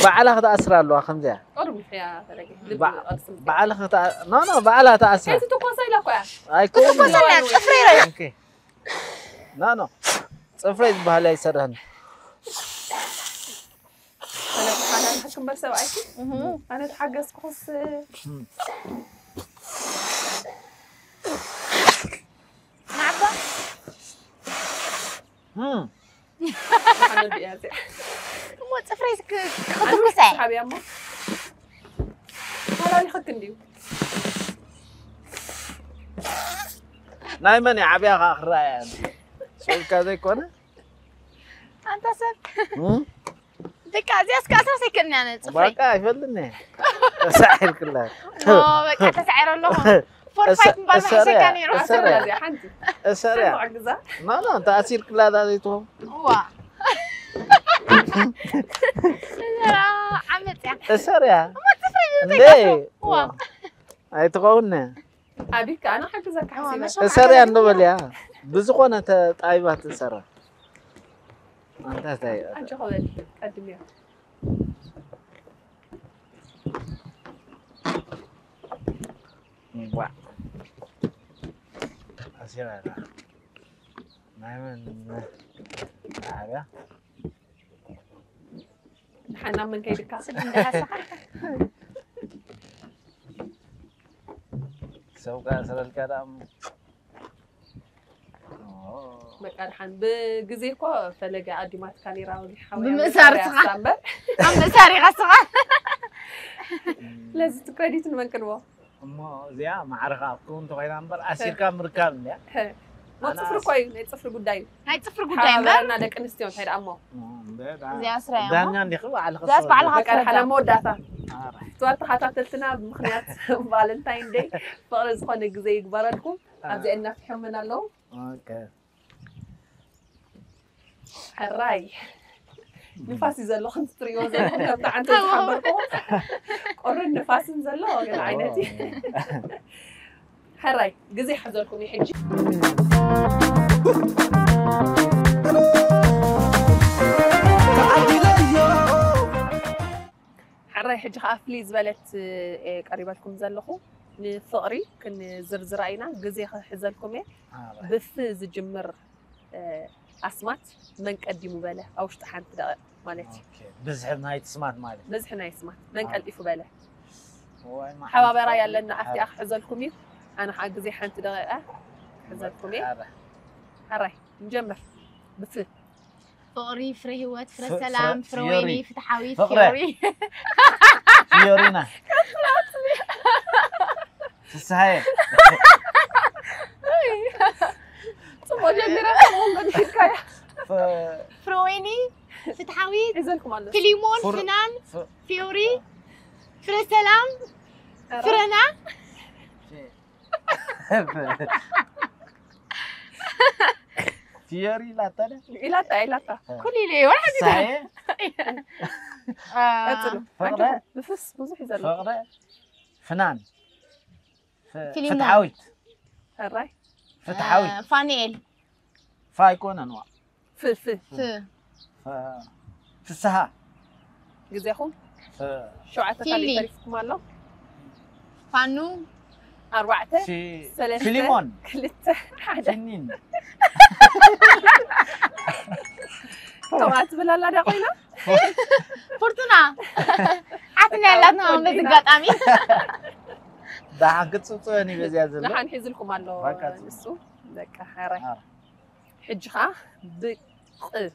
ባዕላ ክትኣስር ኣለዋ ከምዚኣ ቅርቡ ሕያ ፈለገ ልቢ ባ- ቅርጽም ባዕላ ክታ ኖ ኖ ባዕላ ትኣስራ ከይትትኮሳ ኢላ እኮ እያ ኣይኮን ትኮሰና ፅፍረይ ረይ ኦኬ ኖ ኖ ፅፍረይ ዝበሃል ኣይሰርሕን ፈለገ ሓላል ሕክምበር ሰብኣይኪ ኣነ ተሓገዝኩስ ናባ እም፣ ሓመድ እያ እዚኣ እሞ ፅፍረይ ክኽትኩሰ ሓብያ እሞ ሓላል ይኸክ እንድዩ ናይ መን እዩ ዓብያ ከዓ ክረኣያ ሰብካ ዘይኮነ ኣንታ ሰብ እም፣ ደቂ እዚኣ እስከ ኣስራ ሰይክእልኒ ኣነ ፅፍረይ በቃ ኣይፈልጥኒ ተሳዒርክላ ኖ በቃ ተሳዒረ ኣለኹ ፎር እሰ- ፋይት ምባል እሰርያ- መሕሸካ ነይሩ እሰርያ- እዚኣ ሓንቲ እሰርያ ሓንቲ ግዛ ኖ ኖ ተኣሲርክላ ዳ ዘይትኾን ዋ ዓመፅ እያ እሰርያ እሞ ፅፍረይ እንዴ ዘይከፍሎ ዋ ኣይትኸውን ኣቢካ ኣነ ሓግዘካ ሓሲበ መሸም እሰርያ እንዶ በልያ ብዝኾነ ተጣይባት እሰራ ኣንታ እንታይ ኣጆ ክበል ቀድምዮ ዋ ኣሲራ ናይ መን ዓብያ ሓና መን ከይድካ ሰው ጋር ስለልካ ዳም በቃ ድሓን ብግዜ እኮ ፈለገ ኣዲማትካ ነይራ ወጊሓ ወይ ብምእሳር ኣመሳርያ ስኻ። እሳ እምበር ኣመሳሪኻ ስኻ ለዚ እቲ ክሬዲት ንመን ክንቦ እሞ እዚኣ ማዕረኻ ክትከውን እንተኮይና እምበር ኣሲርካ ምርካብ እንድያ ሞ ፅፍሪ እኮ እዩ ናይ ፅፍሪ ጉዳይ እዩ ናይ ፅፍሪ ጉዳይ እምበር ሓባበረና ደቂ ኣንስትዮ እንታይ ደኣ እሞ እዚኣ ስራ እያ እሞ። ዳኛ እንዲኹ ባዕልኻ እዚኣስ ባዕልኻ በቃ ሓላ ክትሰርሕ መወዳእታ ኣረ፣ ትዋ ተኸታተልትና ብምክንያት ቫለንታይን ደይ ፍቕሪ ዝኾነ ግዜ ይግበረልኩም ኣብዚኣ እናፍሕምን ኣለዉ ኦኬ። ሕራይ ንፋስ እዩ ዘሎ ከምቲ ትሪእዎ ዘለኹም ከምቲ ዓንተ ዝሓበርኩ ቁርን ንፋስን ዘሎ ገለ ዓይነት እዩ ሕራይ ግዜ ሓዘልኩም እዩ ሕጂ ሕራይ ሕጂ ከዓ ፍልይ ዝበለት እየ ቀሪበልኩም ዘለኹ ንፍቕሪ ክንዝርዝራ ኢና ግዜ ክሕዘልኩም እየ ብፍ ዝጅምር ኣስማት መን ቀዲሙ በለ ኣብ ውሽጢ ሓንቲ ደቂቕ ማለት እዩ ብዝሒ ናይቲ ስማት ማለት ብዝሒ ናይ ስማት መን ቀልጢፉ በለ እዋይ፣ መዓልቲ ሓባበራ ፋ- ያለና ኣብቲኣ ክሕዘልኩም እዩ ኣነ ከዓ ግዜ ሓንቲ ደቂቐ ክሕዘልኩም እየ ኣረ፣ ሓራይ ንጀምር ብፍ ፍቕሪ ፍረ ህይወት ፍረ ፍ- ሰላም ፍረ- ፍረ ወይኒ ፍዮሪ። ፍትሓዊት ፍቕረ። ፍዮሪ ፊዮሪና ፍስሃየ ፅቡቅ ጀሚራ ከምኡ ሒዝካያ ፍ- ፍረ ወይኒ ፍትሓዊት ሒዘልኩም ኣሎ ፊሊሞን ፍር- ፍናን ፍ- ፍዮሪ ፍረ ሰላም ፍረና ፊዮሪ ኢላታ ደ ኢላታ ኢላታ ኩሉ ኢለ ወላ ሓንቲ ፍስሃየ ቀጽሉ። ፍቕረ? ኣጆኹም፣ ብፍስ ብዙሕ እዩ ዘሎ። ፍቕረ? ፍናን? ፍ-፣ ፊሊሞን። ፍትሓዊት? ሕራይ? ፍትሓዊት? እ፣ ፋኒኤል። ፋ ኣይኮነን፣ ዋ። ፍ፣ ፍ። ፍ። ፍ-፣ ፍስሃ። ግዜኹም? ፍ-፣ ሸውዓተ ፊሊ። ካልእ ተሪፍኩም ኣሎ? ፋኑ። ኣርባዕተ፣ ፊ-፣ ሰለስተ፣ ፊሊሞን። ክልተ፣ ሓደ። ፊኒን። ከምኣ ትብል ኣላ ድያ ኮይና? ፍርቱና። ሓትና ያላትና ወዲ በዚ ኣጋጣሚ። ደሓን ክትጽብጽበኒ በዚኣ ዘሎ። ደሓን ሒዝልኩም ኣሎ በቃ ጽብጽብ። ንሱ። በቃ፣ ሕራይ። ኣረ። ሕጂ ኸኣ ብቅ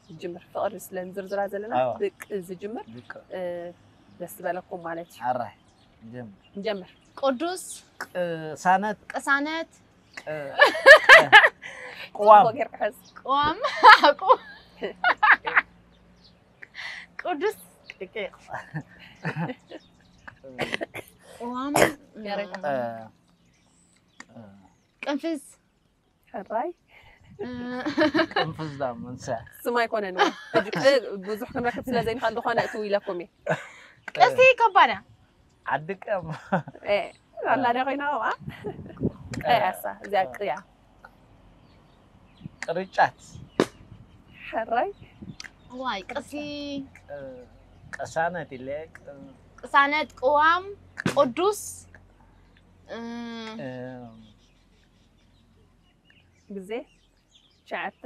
ዝጅምር ፍቕሪ ስለ ንዝርዝራ ዘለና፣ ኣዎ። ብቅ ዝጅምር፣ ብቅ። እ፣ ደስ ዝበለኩም ማለት እዩ። ኣራይ፣ ንጀምር። ንጀምር። ቅዱስ። ቅሳነት። ቅሳነት። ቅ-፣ ቅ-፣ ቅዋም። ጽቡቕ ጌርካ ሕዝ። ቅዋም። ቁ-፣ ቅዱስ። ቅ-፣ ቅ-፣ ቅዋም። ገረድ። እ፣ እ። ቅንፍዝ። ሕራይ። እ፣ ቅንፍዝ ዳ መንሰ። ስም ኣይኮነን ወይ? ሕጂ ቅ-፣ ብዙሕ ክንረክብ ስለ ዘይንኽእል ዝኾነ እትው ኢለኩም እየ። ቅሲ ከባዳ። ዓዲ ቀም። እ፣ ኣላ ድያ ኮይና ከምኣ? ቅ-፣ ቀያሳ፣ እዚኣ ቅያ። ቅርጫት። ሕራይ። ዋይ፣ ቅሲ። ቅ-፣ ቅሳነት ኢለ፣ ቅ-፣ ቅሳነት፣ ቅዋም፣ ቅዱስ፣ እ፣ እ፣ ግዜ፣ ትሽዓተ፣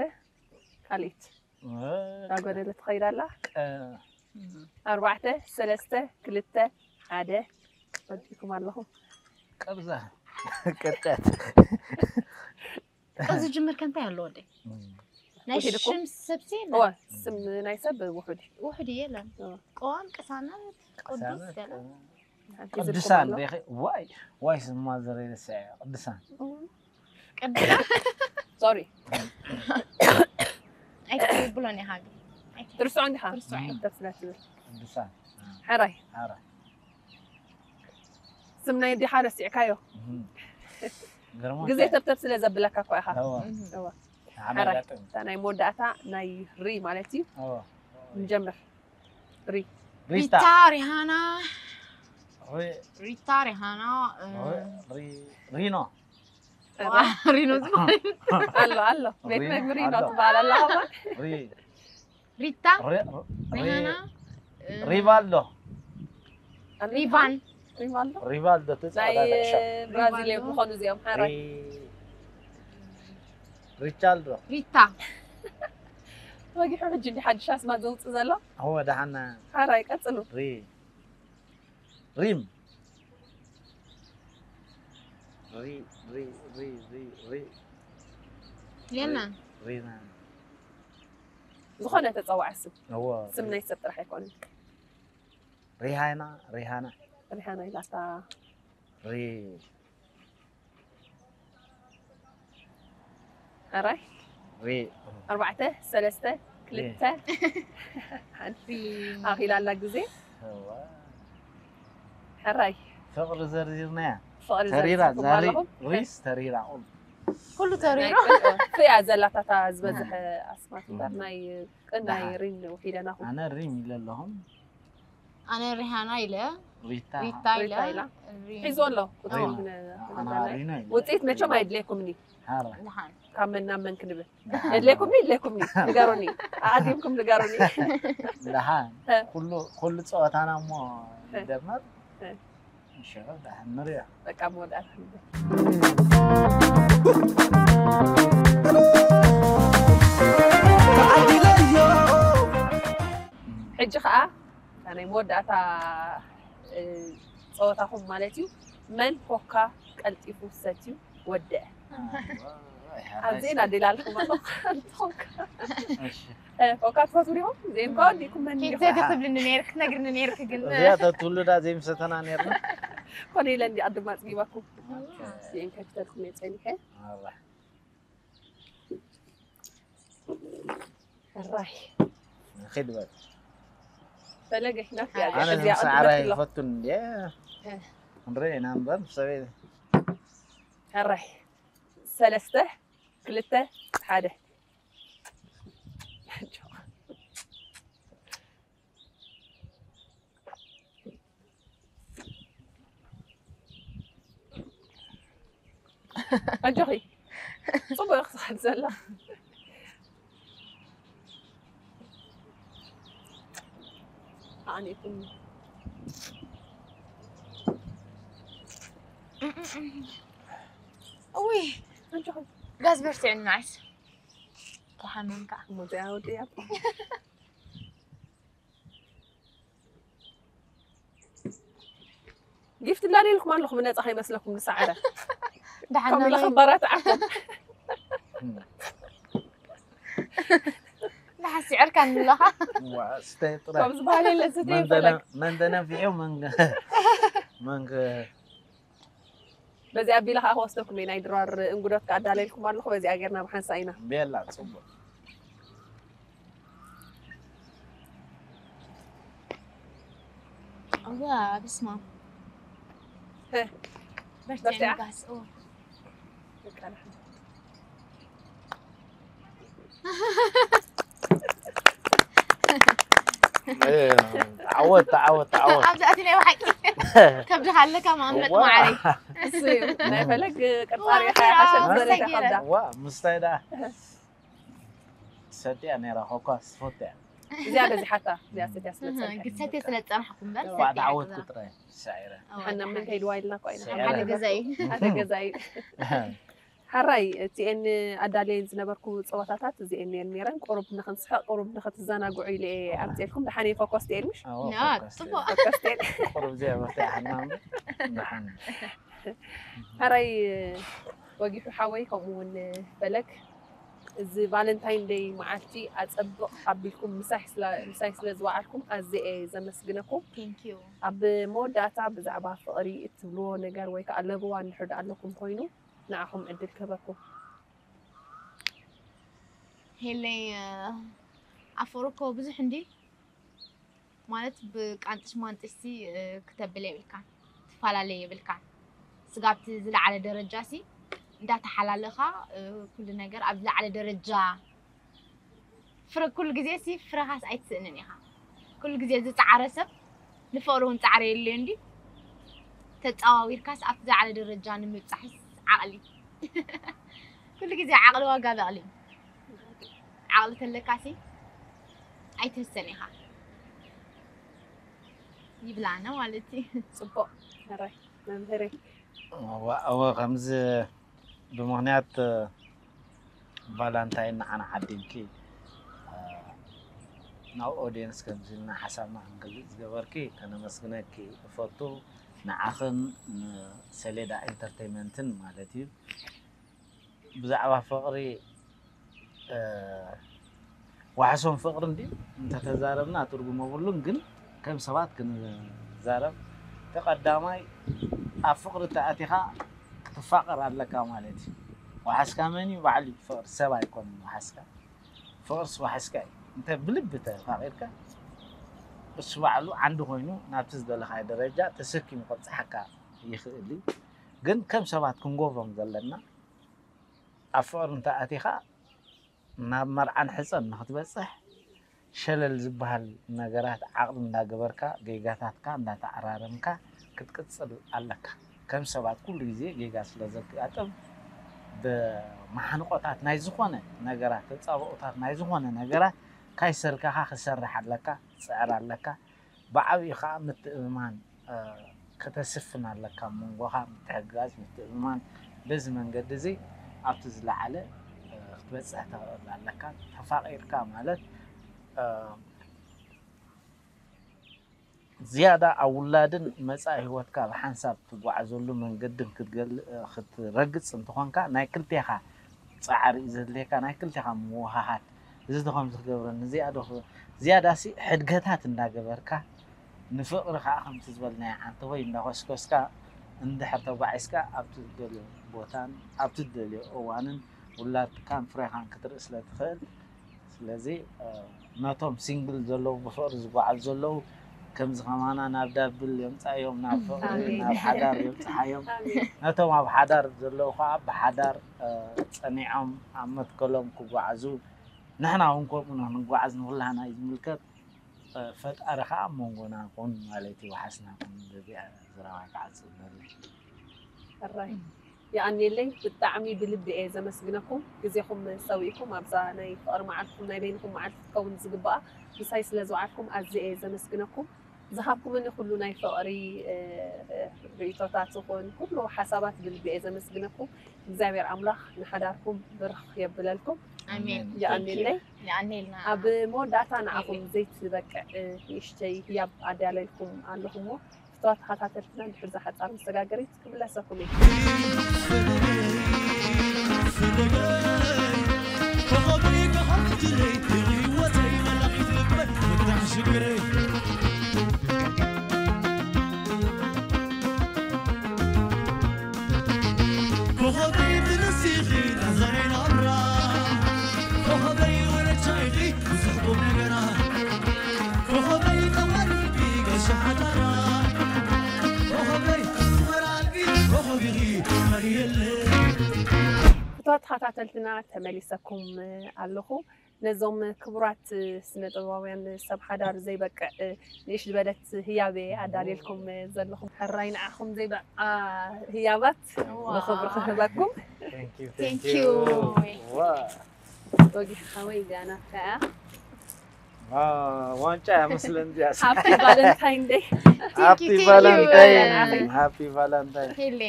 ካልኢት። እ፣ ዳጎደለ ትኸይድ ኣላ። ቅ-፣ ኣርባዕተ፣ ሰለስተ፣ ክልተ፣ ሓደ። ወዲእኩም ኣለኹም። ቅብዛ። ቅርጫት። ቅዚ ዝጅምር ከ እንታይ ኣለዎ ወደይ? እም። ናይ ውሑድ እኮ። ሽም ሰብሲ የለን? እወ፣ ስም ናይ ሰብ ውሑድ እዩ። ውሑድ እዩ የለን። እወ። ቅዋም፣ ቅሳነት፣ ቅዱስ ቅሳነት፣ ገለ። ቅዋም። ሓንቲ ቅዱሳን ዝልኩም ኣሎ? ዲኺ? ዋይ፣ ዋይ፣ ስማ ዘረይ ረስዐ። ቅዱሳን። እም። ቅዱሳን? ሶሪ። ኣይትብሎን ኢኻ ግን። ኣይት-፣ ትርስዖ እንዲኻ? ትርስዖ እየ። ተብ ስለ ትብል። ቅዱሳን። ሕራይ። ሕራይ። ስም ናይ ኣዴኻ ረሲዕካዮ። እም። ገርሞት ግዜ እየ። ተብተብ ስለ ዘብለካ እኮ ኢኻ። እወ። እም። እወ። ሓደ ሕራይ። ኣጋጣሚ። እታ ናይ መወዳእታ ናይ ሪ ማለት እዩ። እወ። ንጀምር። ሪ። ሪታ። ሪታ፣ ሪሃና። ሪ-፣ ሪታ፣ ሪሃና፣ እ፣ ሪ-፣ ሪ-፣ ሪኖ። ዋ፣ ሪኖ ዝበሃል። ኣሎ፣ ኣሎ። ቤት ሪኖ፣ መግቢ ሪኖ ኣሎ። ትበሃል ኣላ ኸማ። ሪ-፣ ሪታ፣ ሪ-፣ ሪ-፣ ሪሃና፣ እ፣ ሪቫልዶ። ኣሎ። ሪቫን። ሪቫልዶ? ሪቫልዶ፣ እቲ ናይ ጻዕዳ ናይ ሻብ። ብራዚል እዮም ሪቫልዶ። ዝኾኑ እዚኦም፣ ሓራይ። ሪ-፣ ሪቻልዶ። ሪታ። ወጊሑ ሕጂ እንዲ ሓድሽ ኣስማት ዘውጽእ ዘሎ? እወ፣ ደሓና። ሓራይ፣ ቀጽሉ። ሪ-፣ ሪም። ሪ-፣ ሪ-፣ ሪ-፣ ሪ-፣ ሪ-፣ የለን። ሪ-፣ ሪና። ዝኾነ ተጸዋዒ ስም። እወ፣ ስም ሪ-፣ ናይ ሰብ ጥራሕ ኣይኮነን። ሪሃና፣ ሪሃና። ሪሃና ኢላታ። ሪ-፣ ሕራይ? ሪ-፣ ኣርባዕተ፣ ሰለስተ፣ ክልተ፣ ሪ-፣ ሓንቲ። ሪ-፣ ኣኺላ ኣላ ግዜ። እዋ። ሕራይ? ፍቕሪ ዘርዚርናያ። ፍቕሪ ተሪራ፣ ዘርዚርኩም ዛሪ-፣ ኣለኹም? ሪስ ተሪራ፣ ቁም። ኩሉ ተሪሩ። ናይ ቅን-፣ ፍያ ዘላታታ ዝበዝሐ ኣስማት እምበር፣ እም። ናይ ቅን ናይ ደሓን። ሪን ውሒደናኹም። ኣነ ሪም ኢለ ኣለኹም። ኣነ ሪሃና ኢለ። ሪታ። ሪታ ኢለ። ሪታ ኢላ። ሪ-፣ ሒዙ ኣሎ። ቁጽሪ ሪም። ን-፣ ኣና ተጋዳላይ። ሪና ኢለ። ውጽኢት መቸም ኣይድለየኩምኒ። ሓራ። ደሓን። ካብ መን ናብ መን ክንብል? ደሓን። የድለየኩምኒ፣ የድለየኩምኒ። ንገሩኒ። ኣቐዲምኩም ንገሩኒ። ደሓን። እ። ኩሉ፣ ኩሉ ጸወታና እሞ እ። ይደመር። እ። እንሻላ ደሓን ንሪኦ። በቃ መወዳእታ ክንብል። ተዓዲለዮ። ሕጂ ኸኣ እታ ናይ መወዳእታ፣ እ፣ ጸወታኹም ማለት እዩ። መን ኮካ ቀልጢፉ ሰትዩ ወደአ? ኣይ፣ ኣይ፣ ኣብዚ ኢና ኣይ። ደላልኩም ኣለኹ። ኮካ። እሺ። እ፣ ኮካ ትፈትዉ ዲኹም? ዘይኮ ዲኩም መን ኬክ ዲኹም? ዘይትብልኒ ነይርክ፣ ክትነግርኒ ነይርክ ግን። እዚኣ ተትብሉዳ ዘይምሰተና ነይርና። ኮነ ኢለ እንዲ ኣድማ ጽጊባኩም። ኦኬ። እዚኤን ከፊተልኩም እየ ጸኒሐ። ኣላ። ሕራይ። ኺድ በል። ፈለገ፣ ናፍያ ኣነ እዚኣ ዝምስዓ ቅድመት ሕራይ ኣሎ። ይፈቱ እንድየ። እ። ክንርኢ ኢና እምበር፣ ሰበይ። ሕራይ። ሰለስተ፣ ክልተ፣ ሓደ። ኣጆኺ። ጽቡቕ ክትኸድ ዘላ። ኣኔኩም። ውይ፣ ጋዝ በርቲዕኒ መዓስ ተሓመምካ። ሙዚያ ወዲያ። ጊፍት እንዳደልኩም ኣለኹም፣ ነጻ ከይመስለኩም ንሳዕረ። ደሓን ከምኡ ኢለ ነመይ? ክበራትዓኩም። ደሓን ስዕርካ ንለኻ። ዋ፣ ስተይ ጥራይ። ከም ዝበሃል የለ፣ ስተይ መን ፈለግ። ተነ- መን ተነፊዑ፣ መን ከ- መን ከ- በዚኣ ኣቢለ ከዓ ክወስደኩም እየ። ናይ ድራር እንጉዶት ከዓ ኣዳለልኩም ኣለኹ። በዚኣ ጌርና ብሓንሳ ኢና። ቤላ፣ ጽቡቕ። እዋ፣ በስመ ኣብ። ሄ፣ በርትዕ በርትዕ። ንጋስ፣ እዋ። እ፣ ተዓወት፣ ተዓወት፣ ተዓወት። ኣብዚ ኣቲ ናይ ብሓቂ ከብድኻ ኣለካ ማመጥ እዋ። ማዕረይ። እሱ እዩ። ናይ ፈለግ ቅርጻሪ እዋ፣ ሓያሓሸት እዋ፣ ዘሪታ ሰጊረ። ከብዳ። ዋ፣ ምስታይ ደኣ ሰትያ ነይራ፣ ኮኳስ ትፈትያ። እዚኣ በዚሓታ፣ እዚኣ ሰትያ ስለ ዝጸንሐት። ግሰት ስለ ዝጸናሕኩ እምበር ዋ፣ ተዓወትኩ ጥራይ፣ ሳዒረ። ሓና መን ከይድዋ ኢልና እኮ ኢና። ሰጊረ። ሓደ ገዛይ። ሓደ ገዛይ። ሓራይ፣ እቲኤን ኣዳልየን ዝነበርኩ ጸወታታት እዚኤን እየን ነይረን። ቁሩብ ንኽንስሕቕ፣ ቁሩብ ንኽትዘናግዑ ኢለ እየ ኣምፅኤልኩም። ደሓን እየ፣ ፎኮስ ትኤል ምሽ? ኣዎ፣ ና፣ ፎከስ ጽቡቕ። ትኤል። ፎኮስ ትኤል። ቁሩብ እዚኣ መፍትሒ ሓና እምበር። ደሓን። ሓራይ፣ ወጊሑ ሓወይ፣ ከምኡ እውን ፈለግ፣ እዚ ቫለንታይን ደይ መዓልቲ ኣጸብቕ ኣቢልኩም ምሳይ ስለ፣ ምሳይ ስለ ዝወዓልኩም ኣዝየ እየ ዘመስግነኩም። Thank you። ኣብ መወዳእታ ብዛዕባ ፍቕሪ እትብልዎ ነገር ወይ ከዓ ለበዋ እንድሕር ኣለኩም ኮይኑ ንዓኹም ዕድል ክህበኩም። ሄለይ፣ እ፣ ኣፍቕሪ እኮ ብዙሕ እንዲ ማለት ብቃንጥሽ ማንጥሽ ሲ፣ እ፣ ክተብል የብልካን፣ ትፈላለ የብልካን። ስጋብ እቲ ዝለዓለ ደረጃ ሲ እንዳተሓላለኻ፣ እ፣ ኩሉ ነገር ኣብ ዝለዓለ ደረጃ ፍረ ኩሉ ግዜ ሲ ፍረኻስ ኣይትስእንን ኢኻ። ኩሉ ግዜ ዝጸዓረ ሰብ ንፍቕሪ እውን ጻዕሪ የድልዮ እንዲ ተጻዋዊርካስ ኣብቲ ዝለዓለ ደረጃ ንምብጻሕስ ዓቕሊ ኩሉ ግዜ ዓቕሊ ዋጋ በቕሊ ዓቕሊ ተለካ ሲ ኣይትህሰን ኢኻ ይብላና ማለት እዩ። ጽቡቕ ሕራይ መምህረይ። እወ፣ እወ፣ ከምዚ ብምኽንያት ቫላንታይን ንዓና ዓዲምኪ፣ ናብ ኦድየንስ ከምዚ ኢልና ሓሳብና ክንገልጽ ዝገበርኪ ከነመስግነኪ እፈቱ። ንዓኽን ንሰሌዳ ኢንተርቴይመንትን ማለት እዩ። ብዛዕባ ፍቕሪ፣ እ፣ ዋሕሶም ፍቕሪ እንዲ እንተተዛረብና ትርጉም የብሉን፣ ግን ከም ሰባት ክንዛረብ፣ እቲ ቀዳማይ ኣብ ፍቕሪ ተኣቲኻ ክትፋቐር ኣለካ ማለት እዩ። ዋሕስካ መን እዩ? ባዕሉ እዩ ፍቕሪ፣ ሰብ ኣይኮነን ዋሕስካ። ፍቕርስ ዋሕስካ እዩ። እንተ ብልቢ ተፋቒርካ፣ እሱ ባዕሉ ዓንዲ ኮይኑ ናብቲ ዝደለኻዮ ደረጃ ተሰኪሙ ከብጽሓካ ይኽእል እዩ። ግን ከም ሰባት ክንገብሮም ዘለና፣ ኣብ ፍቕሪ እንተ ኣቲኻ ናብ መርዓን ሕጸን ንኽትበጽሕ ሸለል ዝበሃል ነገራት ዓቕሊ እንዳገበርካ፣ ጌጋታትካ እንዳተኣራረምካ ክትቅጽል ኣለካ። ከም ሰባት ኩሉ ግዜ ጌጋ ስለ ዘጋጥም፣ ብመሓንቆታት ናይ ዝኾነ ነገራት፣ ተጻብኦታት ናይ ዝኾነ ነገራት ካይሰልካኻ ክሰርሕ ኣለካ፣ ክጽዕር ኣለካ። ብዓብዩ ከዓ ምትእምማን፣ እ፣ ከተስፍን ኣለካ፣ ኣብ መንጎኻ ምትሕግጋዝ፣ ምትእምማን። በዚ መንገዲ እዚ ኣብቲ ዝለዓለ፣ እ፣ ክትበጽሕ ትኽእል ኣለካ። ተፋቒርካ ማለት፣ እ፣ ዝያዳ ኣብ ውላድን መጻኢ ህይወትካ ብሓንሳብ ትጓዓዘሉ መንገድን ክትገል-፣ እ፣ ክትረግጽ እንተኾንካ፣ ናይ ክልቴኻ ጻዕሪ እዩ ዘድልየካ፣ ናይ ክልቴኻ ምውህሃድ። እዚ ዶ ከምዚ ክገብረኒ፣ እዚኣ ዶ ክ-፣ ዝያዳሲ ሕድገታት እንዳገበርካ፣ ንፍቕሪ ከዓ ከምቲ ዝበልናዮ ዓንተቦይ እንዳኾስኮስካ እንድሕር ተጓዒዝካ፣ ኣብቲ ትደልዮ ቦታን ኣብቲ ትደልዮ እዋንን ውላድካን ፍሬኻን ክትርኢ ስለ ትኽእል፣ ስለዚ፣ እ፣ ነቶም ሲንግል ዘለዉ፣ ብፍቕሪ ዝጓዓዙ ዘለዉ፣ ከምዚ ከማና ናብ ዳብል የምጻዮም፣ ናብ ፍቕሪ፣ ኣሜን። ናብ ሓዳር የብጽሓዮም። ኣሜን። ነቶም ኣብ ሓዳር ዘለዉ ከዓ ብሓዳር፣ እ፣ ጸኒዖም ኣብ መትከሎም ክጓዓዙ፣ ንሕና እውን ከምኡ ንኽንጓዓዝ ንኹላህና እዩ ዝምልከት። እ፣ ፈጣሪ ከዓ ኣብ መንጎና ኩን ማለት እዩ፣ ዋሕስና ኩን። በዚኣ ዘረባይ ክዓጽ እደሊ። ሕራይ። የቐንየለይ፣ ብጣዕሚ ብልቢ እየ ዘመስግነኩም። ግዜኹም ሰዊእኩም ኣብዛ ናይ ፍቕሪ መዓልትኩም፣ ናይ በይንኹም መዓልቲ ክትከውን ዝግባኣ ምሳይ ስለ ዝወዓልኩም ኣዝየ እየ ዘመስግነኩም። ዝሃብኩምኒ ኩሉ ናይ ፍቕሪ፣ እ፣ እ፣ ርእይቶታት ይኹን ኩሉ ሓሳባት ብልቢ እየ ዘመስግነኩም። እግዚኣብሔር ኣምላኽ ንሓዳርኩም ብርኽ የብለልኩም። ኣሜን። የቐንየለይ። የቐንየልና። ኣብ መወዳእታ ንዓኹም ዘይትበቅዕ፣ እ፣ ንእሽተይ ህያብ ኣዳለልኩም ኣለኹ እሞ፣ ፍትዋት ተኸታተልትና ድሕሪ እዛ ሓጻር መሰጋገሪት ክምለሰኩም እየ። ፍትዋት ተኸታተልትና ተመሊሰኩም ኣለኹ። ነዞም ክቡራት ስነ ጥበባውያን ሰብ ሓዳር ዘይበቅዕ ንእሽ ዝበለት ህያበ ኣዳልየልኩም ዘለኹም። ሕራይ ንዓኹም ዘይበቃ ህያባት ብኽብሪ ክህበኩም። Thank you, Thank thank you። you. ዋ፣ ወጊሕ ሓወይ እዚኣ ናትካ እያ። ዋ፣ ዋንጫ እያ መስለን እዚኣ። Happy Valentine Day። Happy you, Valentine. Valentine. Happy Valentine. ሄሌ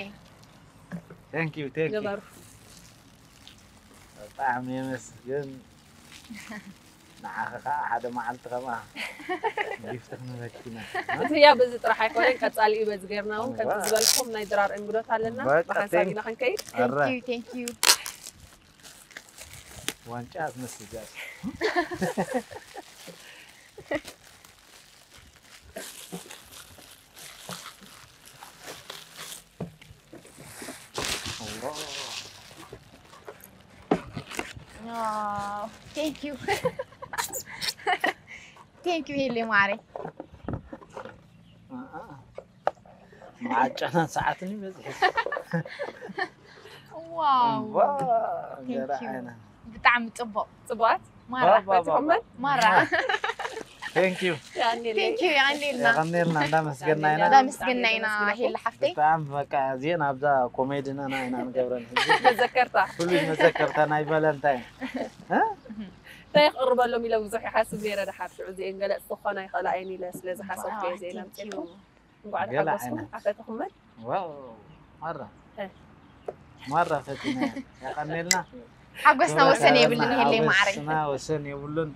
Thank you, thank you. ግበሩ። ብጣዕሚ የመስግን። ንዓኺ ከዓ ሓደ መዓልቲ ከምኣ ጊፍቲ ክንበኪና። እቲ ህያብ በዚ ጥራሕ ኣይኮነን፣ ቀጻሊ እዩ በዚ ጌርና እውን ከምቲ ዋ። ዝበልኩም ናይ ድራር እንግዶት ኣለና። በቃ፣ ብሓንሳብ thank- ኢና ክንከይድ። ኣረ፣ Thank you, thank you። ዋንጫ ትመስል እዚኣ። Wow, thank you. Thank you ሄሌ ማሬ። ማዓጫና ሰዓትን ይበዝሕ። ዋው ዋ፣ Thank ገራ you። ዓይና። ብጣዕሚ ጽቡቕ። ጽቡቓት ማራ ባ፣ ባ፣ ባ። በዚኹመን ማራ። Thank you። ያኔ Thank you የቐንየልና። የቐንየልና፣ እንዳመስገና ኢና። እንዳመስገና ኢና ሄለ ሓፍተይ። ብጣዕሚ በቃ እዚኤን ኣብዛ ኮሜድና ኢና ንገብረን። መዘከርታ ፍሉይ መዘከርታ ናይ ቫለንታይን። እ? እንታይ ክቕርበሎም ኢለ ብዙሕ ይሓስብ ነይረ። ድሓር ሽዑ እዚኤን ገለ ክኾና ይኽእላ እየን ኢለ ስለ ዝሓሰብኩ እየ ዜና ኣምፅልኩም። እንኳዕ ገለ ተሓጎስኩም ዓይነት። ሓፈትኹመን። ዋው፣ ማራ እ። ማራ ፈቲና። የቐንየልና። ሓጎስና ወሰን የብልን ሄሌ ማዓረይ። ሓጎስና ወሰን የብሉን።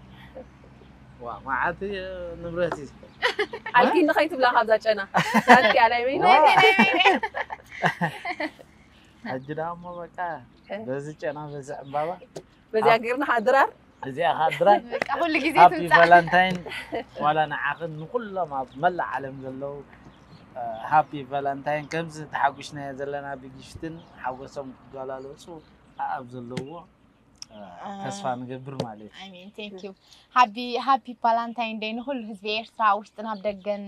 ዋ፣ መዓት ንብረት እዩ። ሓልኪ ንኸይትብላ ካብዛ ጨና ሓልኪ ኣላይ በይኑ ዋ። ወይኔ፣ ወይኔ። ሕጂ ደኣ እሞ በቃ በዚ ጨና በዚ ዕምባባ በዚኣ ጌርና ሓድራር እዚኣ ከዓ ድራር በቃ ኩሉ ግዜ ሃፒ ትምጻእ። ቫለንታይን ዋላ ንዓኽን ንኩሎም ኣብ መላእ ዓለም ዘለዉ ሃፒ ቫለንታይን። ከምዚ ተሓጒስናዮ ዘለና ብጊፍትን ሓጎሶም ክገላለጹ ኣብ ዘለዎ ተስፋ ንገብር ማለት እዩ። I mean, thank you. Happy, happy Valentine Day ንኹሉ ህዝቢ ኤርትራ ኣብ ውሽጥን ኣብ ደገን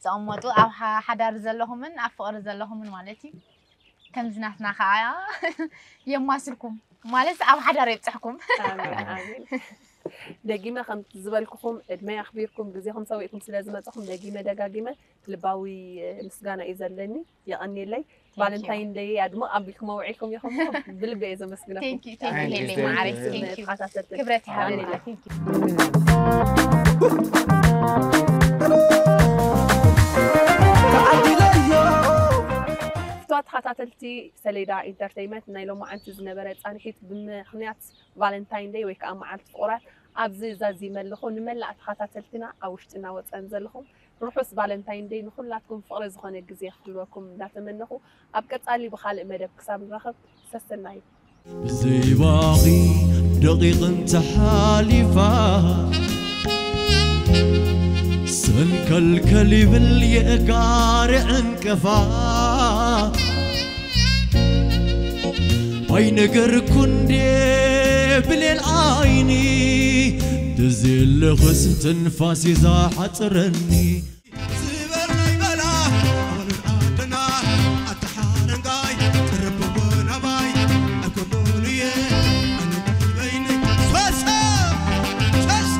ዝቐመጡ ኣብ ሓ- ሓዳር ዘለኹምን ኣብ ፍቕሪ ዘለኹምን ማለት እዩ። ከምዚ ናትና ከዓ የማስልኩም ማለት ኣብ ሓዳር የብፅሕኩም። ኣሜን፣ ኣሜን። ደጊመ ከምቲ ዝበልኩኹም ዕድመ ኣኽቢርኩም ግዜኹም ሰዊእኩም ስለ ዝመጻኹም ደጊመ ደጋጊመ ልባዊ ምስጋና እዩ ዘለኒ። የቐንየለይ። ቫለንታይን ደይ ኣድምቕ ኣቢልኩም ኣውዒልኩም ኢኹም። ብልቢ እየ ዘመስግነኩም። Thank you, thank you Thank you, ሄለይ thank you. ማዓረይ። Thank you። ተኸታተልቲ ክብረት ይሃበልና። የቐንየለይ። Thank you። ፍትዋት ተኸታተልቲ ሰሌዳ ኢንተርተይመንት ናይ ሎማዓንቲ ዝነበረ ፃንሒት ብምኽንያት ቫለንታይን ደይ ወይ ከዓ መዓልቲ ፍቑራት ኣብዚ ዛዚመ ኣለኹ። ንመላእ ተኸታተልትና ኣብ ውሽጥና ወፀን ዘለኹም ርሑስ ቫለንታይን ደይ ንኹላትኩም ፍቕሪ ዝኾነ ግዜ ክህልወኩም እንዳተመነኹ ኣብ ቀፃሊ ብኻልእ መደብ ክሳብ ንራኸብ ሰሰናዩ። ብዘይባኺ ደቂቕን ተሓሊፋ ሰንከልከል ይብል የእጋሪ ዕንቅፋ ኣይነገርኩ እንዴ ብሌን ዓይኒ ተዘየለኽስ ትንፋስ ይዛሓፅረኒ ዝበል ናይ በላ ኣበሉን ኣደና ኣተሓረንጋይ ቅርብዎ ናባይ ኣኮበሉየ ኣነ በይነይ ሶሶ ሶሶ